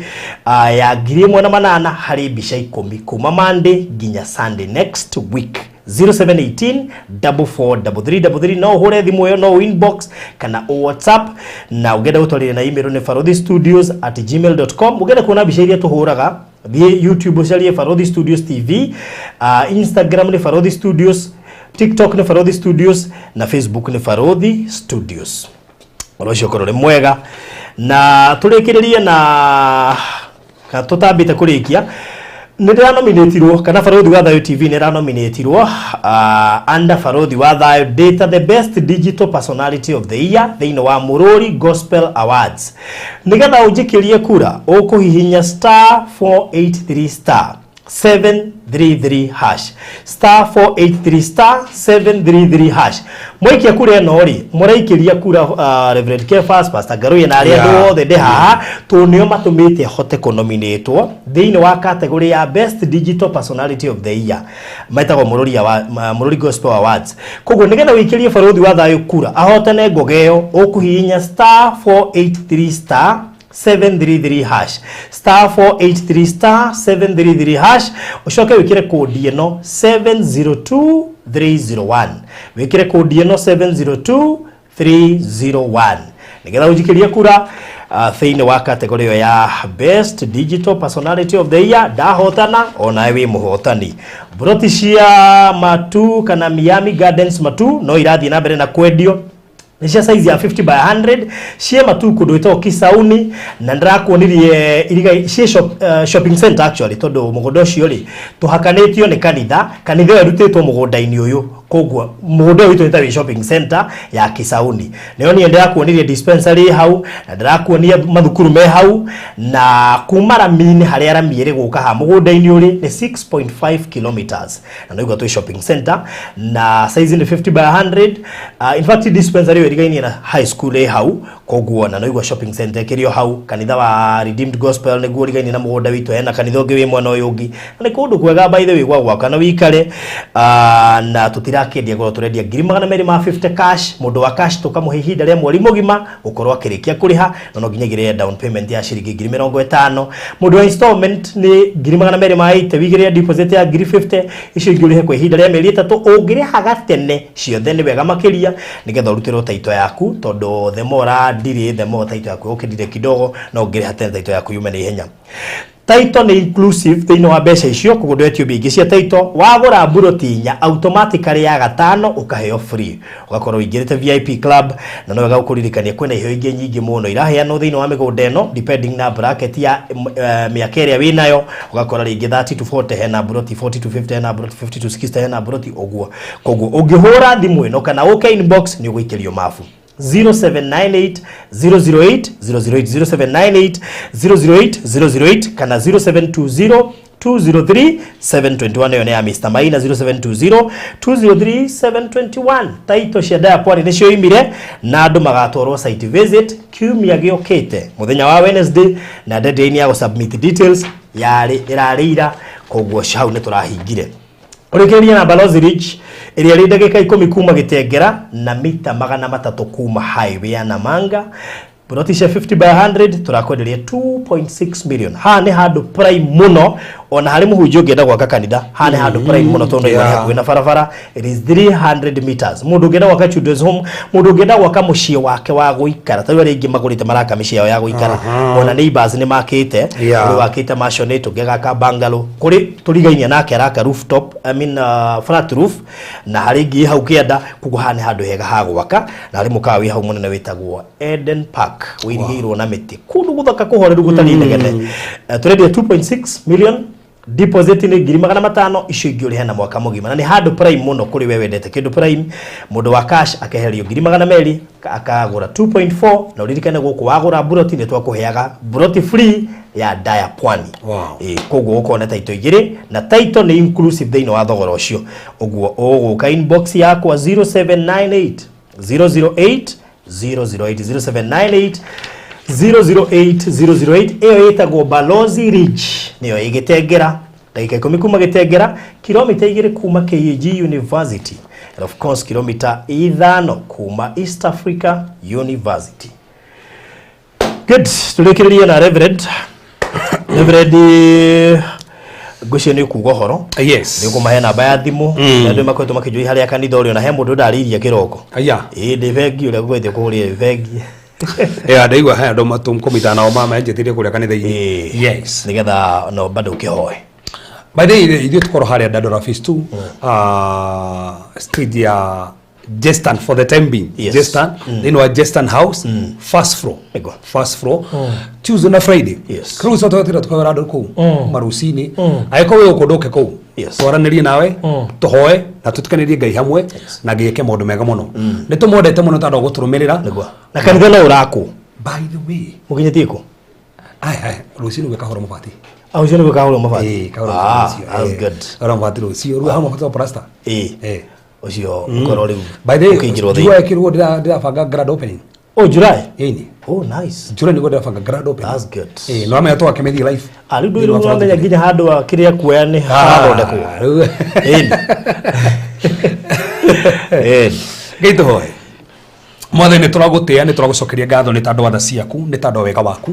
[SPEAKER 2] ya 1,800 harĩ mbica 10 kuma Monday nginya Sunday next week, 0718 443333. No ũhũre thimũ ĩyo, no inbox kana WhatsApp, na ũngĩenda gũtwarĩria na email nĩ farothistudios@gmail.com. Ũngĩenda kuona mbica iria tũhũraga, thiĩ YouTube ũcarie Farothi Studios TV, Instagram nĩ Farothi Studios, TikTok nĩ Farothi Studios na Facebook nĩ Farothi Studios. Ũhoro ũcio ũkorwo ũrĩ mwega. Na tũrĩkĩrĩrie na kana tũtambĩte kũrĩkia, nĩ ndĩranominatirwo kana Barothi wa Thayo TV nĩ ĩranominatirwo under Barothi wa Thayo data the best digital personality of the year thĩinĩ wa Mũrũri Gospel Awards. Nĩgetha ũnjĩkĩrie kura, ũkũhihinya star 483 star 733 hash, star 483 star 733 hash. Mwaikia kura ĩno rĩ, mũraikĩria kura Reverend Kefas, Pastor Ngaruiya na arĩa andũ othe ndĩ haha, tondũ nĩo matũmĩte hote kũnominĩtwo thĩinĩ wa category ya Best Digital Personality of the Year, metagwo Mũrũri Gospel Awards. Koguo nĩgetha wĩikĩrie Barũthi wa Thayũ kura ahotane ngoga ĩyo, ũkũhihinya star 483 star 733 hash, star 483 star 733 hash, ucoke wikire kodi ĩno 702301, wikire kodi ĩno 702301 nigetha ũnjikĩrie kura thĩinĩ wa category ĩyo ya Best Digital Personality of the Year. Ndahotana, onawe wĩ mũhotani. Broti cia Matu kana Miami Gardens Matu no irathiĩ na mbere na kwendio, nĩ cia size ya 50 by 100, ciĩ Matu kũndũ gwĩtagwo Kisauni, na ndĩrakuonirie iriga ciĩ shopping center actually, tondũ mũgũnda ũcio rĩ tũhakanĩtio nĩ kanitha, kanitha ĩyo ĩrutĩtwo mũgũnda-inĩ ũyũ, koguo mũgũnda ũyũ witũ nĩ ta wĩ shopping center ya Kisauni. Nĩyo niĩ ndĩrakuonirie dispensary hau, na ndĩrakuonia mathukuru me hau, na kuma rami-inĩ harĩa rami ĩrĩ gũka ha mũgũnda-inĩ ũrĩ nĩ 6.5 kilometers, na nĩguo twĩ shopping center na size nĩ 50 by 100. In fact, dispensary ĩyo ĩrigainie na high school ĩ hau, koguo na noigua shopping center ĩkĩrĩ o hau. Kanitha wa Redeemed Gospel nĩguo ũrigainie na mũgũnda witũ, hena kanitha ũngĩ wĩ mwena ũyũ ũngĩ, na nĩ kũndũ kwega by the way gwa gwaka na wĩikare. Na tũtirakĩendia goro, tũrendia 250,000 cash. Mũndũ wa cash tũkamũhe ihinda rĩa mweri mũgima gũkorwo akĩrĩkia kũrĩha, na no nginya igĩrĩre down payment ya ciringi 50,000. Mũndũ wa installment nĩ 280,000, wigĩrĩre deposit ya 50,000, icio ingĩ ũrĩhe kwa ihinda rĩa mĩeri 3. Ũngĩrĩhaga tene ciothe nĩ wega makĩria, nĩgetha ũrutĩrwo title yaku, tondũ the more ũradirĩ, the more title yaku ĩgũkĩndire kidogo, no ũngĩrĩha tene title yaku yume na ihenya. Title nĩ inclusive thĩinĩ wa mbeca icio, koguo ndwetio mbia ingĩ cia title. Wagũra mburoti inya, automatically ya gatano ũkaheo free, ũgakorwo ũingĩrĩte VIP club. Na no wega gũkũririkania kwĩna iheo ingĩ nyingĩ mũno iraheanwo thĩinĩ wa mĩgũnda ĩno, depending na bracket ya mĩaka ĩrĩa wĩnayo. Ũgakora rĩngĩ 30 to 40 hena mburoti, 40 to 50 hena mburoti, 50 to 60 hena mburoti, ũguo. Koguo ũngĩhũra thimũ ĩno kana ũke inbox, nĩ ũgũikĩrio mabu 0798 008 008, 0798 008 008 kana 0720 203 721. Ĩyo nĩ ya Mr. Maina, 0720 203 721. Taito cia Daya Pwani nĩcio imire, na andũ magatwarwo site visit kiumia gĩũkĩte mũthenya wa Wednesday, na deadline ya gũ-submit details yarĩ ĩrarĩ ira, koguo hau nĩ tũrahingire. Ũrĩkĩrĩria na Balozi Ridge ĩrĩa ĩrĩ ndagĩka 10 kuma Gĩtengera na mita 300 kuma highway ya Namanga. Ploti cia 50 by 100 turakwenderia 2.6 million. Haha nĩ handũ prime mũno, ona harĩ mũhunjia ũngĩenda gwaka kanitha, haha nĩ handũ prime mũno tondũ yeah. Hakuhĩ na barabara, it is 300 meters. Mũndũ ũngĩenda gwaka children's home, mũndũ ũngĩenda gwaka mũciĩ wake wa gũikara, ta rĩu arĩa aingĩ magũrĩte maraka mĩciĩ yao ya gũikara, ona neighbors nĩ makĩte, ũrĩ wakĩte maisonette, ũngĩ agaka bungalow, kũrĩ tũrigainie nake araka rooftop, I mean, flat roof, na harĩ ingĩ hau kĩanda. Koguo haha nĩ handũ hega ha gwaka, na harĩ mũkawa wĩ hau mũnene wĩtagwo Eden Park, wĩirigĩirwo na mĩtĩ, kũndũ gũthaka kũhoreru gũtarĩ inegene. Tũrendia 2.6 million, deposit nĩ 500,000, icio ingĩ ũrĩhe na mwaka mũgima, na nĩ handũ prime mũno kũrĩ we wendete kĩndũ prime. Mũndũ wa cash akeherio 200,000, akagũra 2.4. Na ũririkane gũkũ wagũra mburoti nĩ twakũheaga mburoti free ya Daya Pwani. Koguo ũkona title igĩrĩ, na title nĩ inclusive thĩinĩ wa thogora ũcio. Ũguo ũgũka inbox yakwa 0798 008 008, 0798 008 008. Ĩyo ĩtagwo Balozi Ridge, nĩyo ĩgĩtengera ndagĩka 10 kuma Gĩtengera, kilomita 2 kuma KAG University, and of course kilomita 5 kuma East Africa University. Good, tũrĩkĩrĩrie na Reverend. Reverend, ngwĩciria nĩ ũkuga ũhoro, nĩ ũkũmahe namba ya thimũ. Andũ makoretwo makĩnjũria harĩa kanitha ũrĩ, ona he mũndũ ndarĩirie kĩroko.
[SPEAKER 1] Aya.
[SPEAKER 2] Ĩĩ, ndĩ bengi, ũrĩa ngwĩte kũrĩa bengi.
[SPEAKER 1] Yeah, ndaigua he andũ matũmkũmita nao mamenjetirie kũrĩa kanitha-inĩ. Yes.
[SPEAKER 2] Nĩgetha no bado ũkĩhoe.
[SPEAKER 1] By the way, ithuĩ tũkorwo harĩa Dandora Phase 2, street ya Jestan for the time being. Jestan, thĩinĩ wa Jestan House, first floor.
[SPEAKER 2] Nĩguo.
[SPEAKER 1] First floor, Tuesday na Friday. Rĩu tũgatira tũkawĩra andũ kũu marucinĩ, angĩkorwo wĩ gũkũ ndũke kũu, twaranĩrie nawe, tũhoe na tũtukanĩrie Ngai hamwe, na Ngai eke maũndũ mega mũno. Nĩ tũmwendete mũno tondũ gũtũrũmĩrĩra.
[SPEAKER 2] Nĩguo, na kanitha no ũrakwo.
[SPEAKER 1] By the way,
[SPEAKER 2] Mũkinyĩtie kũ?
[SPEAKER 1] Ai ai, rũcinĩ gwĩka horo mũbati.
[SPEAKER 2] Ah, ũcio nĩguo kahũrwo mabati.
[SPEAKER 1] Ĩĩ, kahũrwo
[SPEAKER 2] Ah,
[SPEAKER 1] mabati rũciũ.
[SPEAKER 2] that's
[SPEAKER 1] Ĩĩ,
[SPEAKER 2] good.
[SPEAKER 1] kahũrwo mabati rũciũ rĩu hau mabati plaster.
[SPEAKER 2] Ĩĩ.
[SPEAKER 1] Ĩĩ.
[SPEAKER 2] Ũcio ũkorwo rĩu
[SPEAKER 1] By the way,
[SPEAKER 2] ũkĩingĩrwo
[SPEAKER 1] July
[SPEAKER 2] thĩinĩ.
[SPEAKER 1] ĩkĩrwo ndĩrabanga grand opening.
[SPEAKER 2] Oh, July.
[SPEAKER 1] Ĩni.
[SPEAKER 2] Oh, nice.
[SPEAKER 1] July nĩguo ndĩrabanga grand opening.
[SPEAKER 2] That's good.
[SPEAKER 1] Ĩĩ, no amenya twakĩmĩthiĩ live.
[SPEAKER 2] Ah, rĩu ndũĩ ũramenya nginya handũ ha kĩrĩa kuoya nĩ harathondekwo.
[SPEAKER 1] Ah, rĩu.
[SPEAKER 2] Ĩni. Ĩni.
[SPEAKER 1] Ngai tũhoe. Mwathani nĩ tũragũtĩĩa, nĩ tũragũcokeria ngatho nĩ tondũ wa tha ciaku, nĩ tondũ wa wega waku.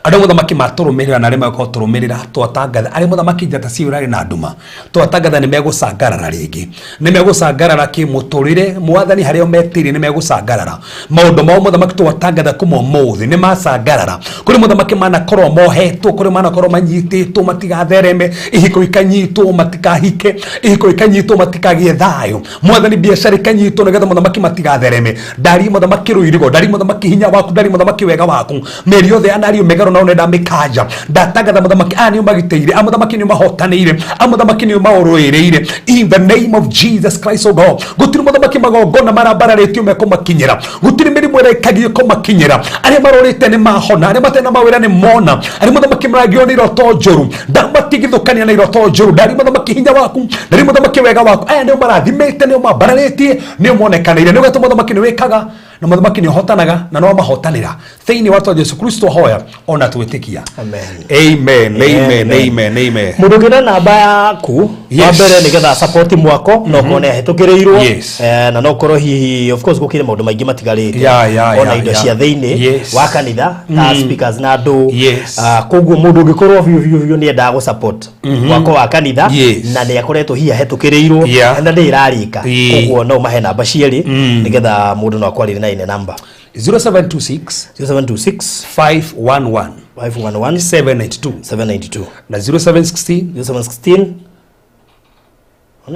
[SPEAKER 1] Andũ mũthamaki matũrũmĩrĩra na arĩa megũkorwo tũrũmĩrĩra twatangatha arĩa mũthamaki njata cia ũrarĩ na nduma twatangatha nĩ megũcangarara rĩngĩ, nĩ megũcangarara kĩmũtũrĩre. Mwathani harĩa metĩire nĩ megũcangarara maũndũ mao mũthamaki twatangatha kuma ũmũthĩ nĩ macangarara. Kũrĩ mũthamaki manakorwo mohetwo, kũrĩ manakorwo manyitĩtwo matigathereme, ihiko ikanyitwo matikahike, ihiko ikanyitwo matikagĩe thayũ. Mwathani biacara ikanyitwo nĩgetha mũthamaki matigathereme. Ndari mũthamaki rũirigo, ndari mũthamaki hinya waku, ndari mũthamaki wega waku. Mĩeri yothe yanario mĩgaro nao nĩ ndamĩkanja. Ndatangatha mũthamaki aya nĩo magitĩire, a mũthamaki nĩo mahotanĩire, a mũthamaki nĩo maũrũĩrĩire. In the name of Jesus Christ, O God. Gũtirĩ mũthamaki magongona marambararĩtio mekũmakinyĩra, gũtirĩ mĩrimũ ĩrekagio ĩkũmakinyĩra. Arĩa marorĩte nĩ mahona, arĩa matarĩ na mawĩra nĩ mona, arĩa mũthamaki maragio nĩ iroto njũru ndamatigithũkania na iroto njũru. Ndari mũthamaki hinya waku, ndari mũthamaki wega waku. Aya nĩo marathimĩte, nĩo mambararĩtie, nĩo monekanĩire. Nĩo gatũ mũthamaki nĩ wĩkaga na mũthamaki nĩ ũhotanaga na no mahotanĩra thĩinĩ wa twa Jesu Kristo hoya ona twĩtĩkia.
[SPEAKER 2] Amen.
[SPEAKER 1] Amen, amen, amen, amen.
[SPEAKER 2] Mũndũ ũngĩ na namba yaku
[SPEAKER 1] Yes.
[SPEAKER 2] wa mbere nĩgetha support mwako no korwo nĩ ahĩtũkĩrĩirwo.
[SPEAKER 1] Yes.
[SPEAKER 2] Na no korwo hihi of course gũkĩrĩ maũndũ maingĩ matigarĩte,
[SPEAKER 1] Yeah,
[SPEAKER 2] ona indo cia thĩinĩ
[SPEAKER 1] Yes.
[SPEAKER 2] wa kanitha ta speakers na andũ.
[SPEAKER 1] Yes.
[SPEAKER 2] Ah, koguo mũndũ ũngĩkorwo biũ biũ biũ nĩ endaga gũ support mwako wa kanitha
[SPEAKER 1] Yes.
[SPEAKER 2] na nĩ akoretwo hihi ahĩtũkĩrĩirwo na ndĩ ĩrarĩka, koguo no ũmahe namba cierĩ nĩgetha mũndũ no akwarĩrie na ine namba.
[SPEAKER 1] 0726
[SPEAKER 2] 0726
[SPEAKER 1] 511
[SPEAKER 2] 511
[SPEAKER 1] 792
[SPEAKER 2] 792
[SPEAKER 1] na 0716
[SPEAKER 2] 0716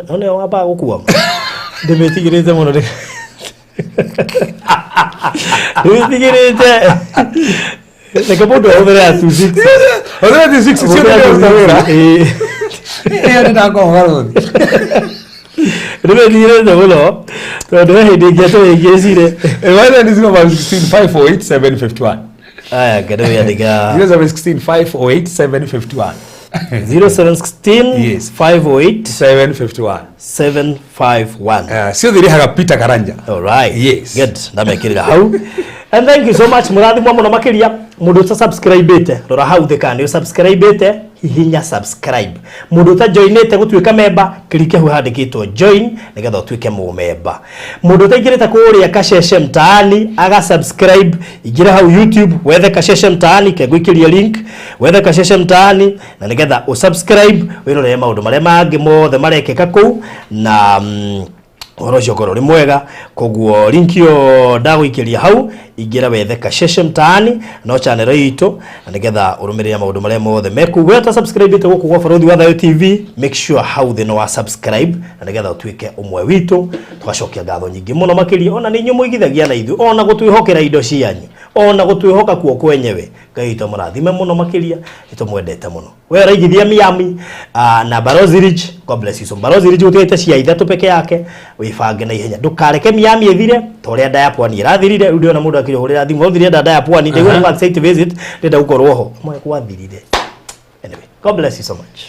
[SPEAKER 2] one wambaga gũkua ndĩmĩtigĩrĩte mũno, ndĩmĩtigĩrĩte, reke mũndũ ahũthĩre ya 26.
[SPEAKER 1] 0726 cio nĩ wĩra.
[SPEAKER 2] Ĩĩ.
[SPEAKER 1] Ĩyo nĩ ndakogarũthi.
[SPEAKER 2] Ndĩmĩtigĩrĩte mũno tondũ he hĩndĩ ĩngĩ atũhĩngĩcire.
[SPEAKER 1] 0716 508 751.
[SPEAKER 2] Aya ngĩndĩmĩandĩka.
[SPEAKER 1] 0716 508 751.
[SPEAKER 2] 0716
[SPEAKER 1] Yes.
[SPEAKER 2] 508
[SPEAKER 1] 751.
[SPEAKER 2] 751.
[SPEAKER 1] Ciothe irĩhaga Peter Karanja.
[SPEAKER 2] All right.
[SPEAKER 1] Yes.
[SPEAKER 2] Good. Ndamekĩrĩra hau. And thank you so much, mũrathimwo mũno makĩria. Mũndũ ũta subscribe-ĩte, rora hau thĩ kana nĩ ũsubscribe-ĩte, hihinya subscribe. Mũndũ ũta joinĩte gũtuĩka member, kirike hau handĩkĩtwo join nĩgetha ũtuĩke mũmemba. Mũndũ ũtaingĩrĩte kũrĩa Kasheshe Mtaani aga subscribe, ingĩra hau YouTube wethe Kasheshe Mtaani, kengũikĩria link, wethe Kasheshe Mtaani na nĩgetha ũsubscribe wĩrorere maũndũ marĩa mangĩ mothe marekĩka kũu na ũhoro ũcio ũkorwo ũrĩ mwega. Koguo link ĩyo ndagũikĩria hau, ingĩra wethe Kasheshe Mtaani no channel itũ na nĩgetha ũrũmĩrĩre maũndũ marĩa mothe mekuu. We ũta subscribe ĩte gũkũ gwa Barũthi wa Thayũ TV, make sure hau thĩ no wa subscribe na nĩgetha ũtuĩke ũmwe witũ. Tũgacokia ngatho nyingĩ mũno makĩria ona nĩ inyuĩ mũigithagia na ithuĩ, ona gũtwĩhokera indo cianyu, ona gũtwĩhoka kuo kwenyewe. Ngai witũ amũrathime mũno makĩria, nĩtũmwendete mũno. We ũraigithia Miami na Barozi Ridge, God bless you so. Barozi Ridge gũtigĩte cia ithatũ peke yake, wĩbange na ihenya ndũkareke Miami ĩthire ta ũrĩa nda ya pwani ĩrathirire. Rĩu ndĩrona mũndũ akĩhũrĩra thimũ ũthire nda ya pwani, ndaigua nĩ site visit, ndĩrenda gũkorwo ho mwe gwathirire. Anyway, God bless you so much.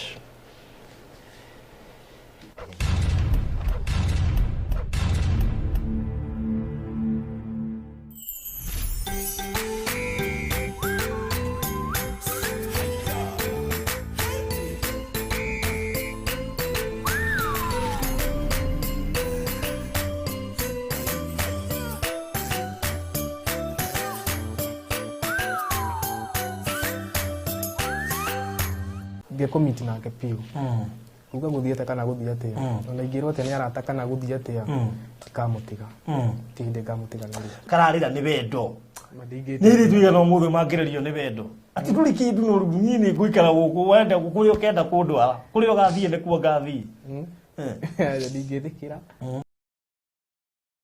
[SPEAKER 3] Ngĩkũmiti nake biũ uga gũthiĩte kana gũthiĩ atĩa, ona ingĩrwo atĩa nĩ arata kana gũthiĩ atĩa, ndikamũtiga, ti hĩndĩ ngamũtiganĩria.
[SPEAKER 2] Kararĩra nĩ wendo.
[SPEAKER 3] Ma ndingĩ-
[SPEAKER 2] Nĩ irĩ tuigana ũmũthĩ mangĩrĩrio nĩ wendo atĩ ndũrĩ kĩndũ no rĩu niĩ nĩ ngũikara gũkũ wenda kũrĩa ũkenda kũndwara kũrĩa ũgathiĩ nĩkuo ngathiĩ.
[SPEAKER 3] Ndingĩtĩkĩra.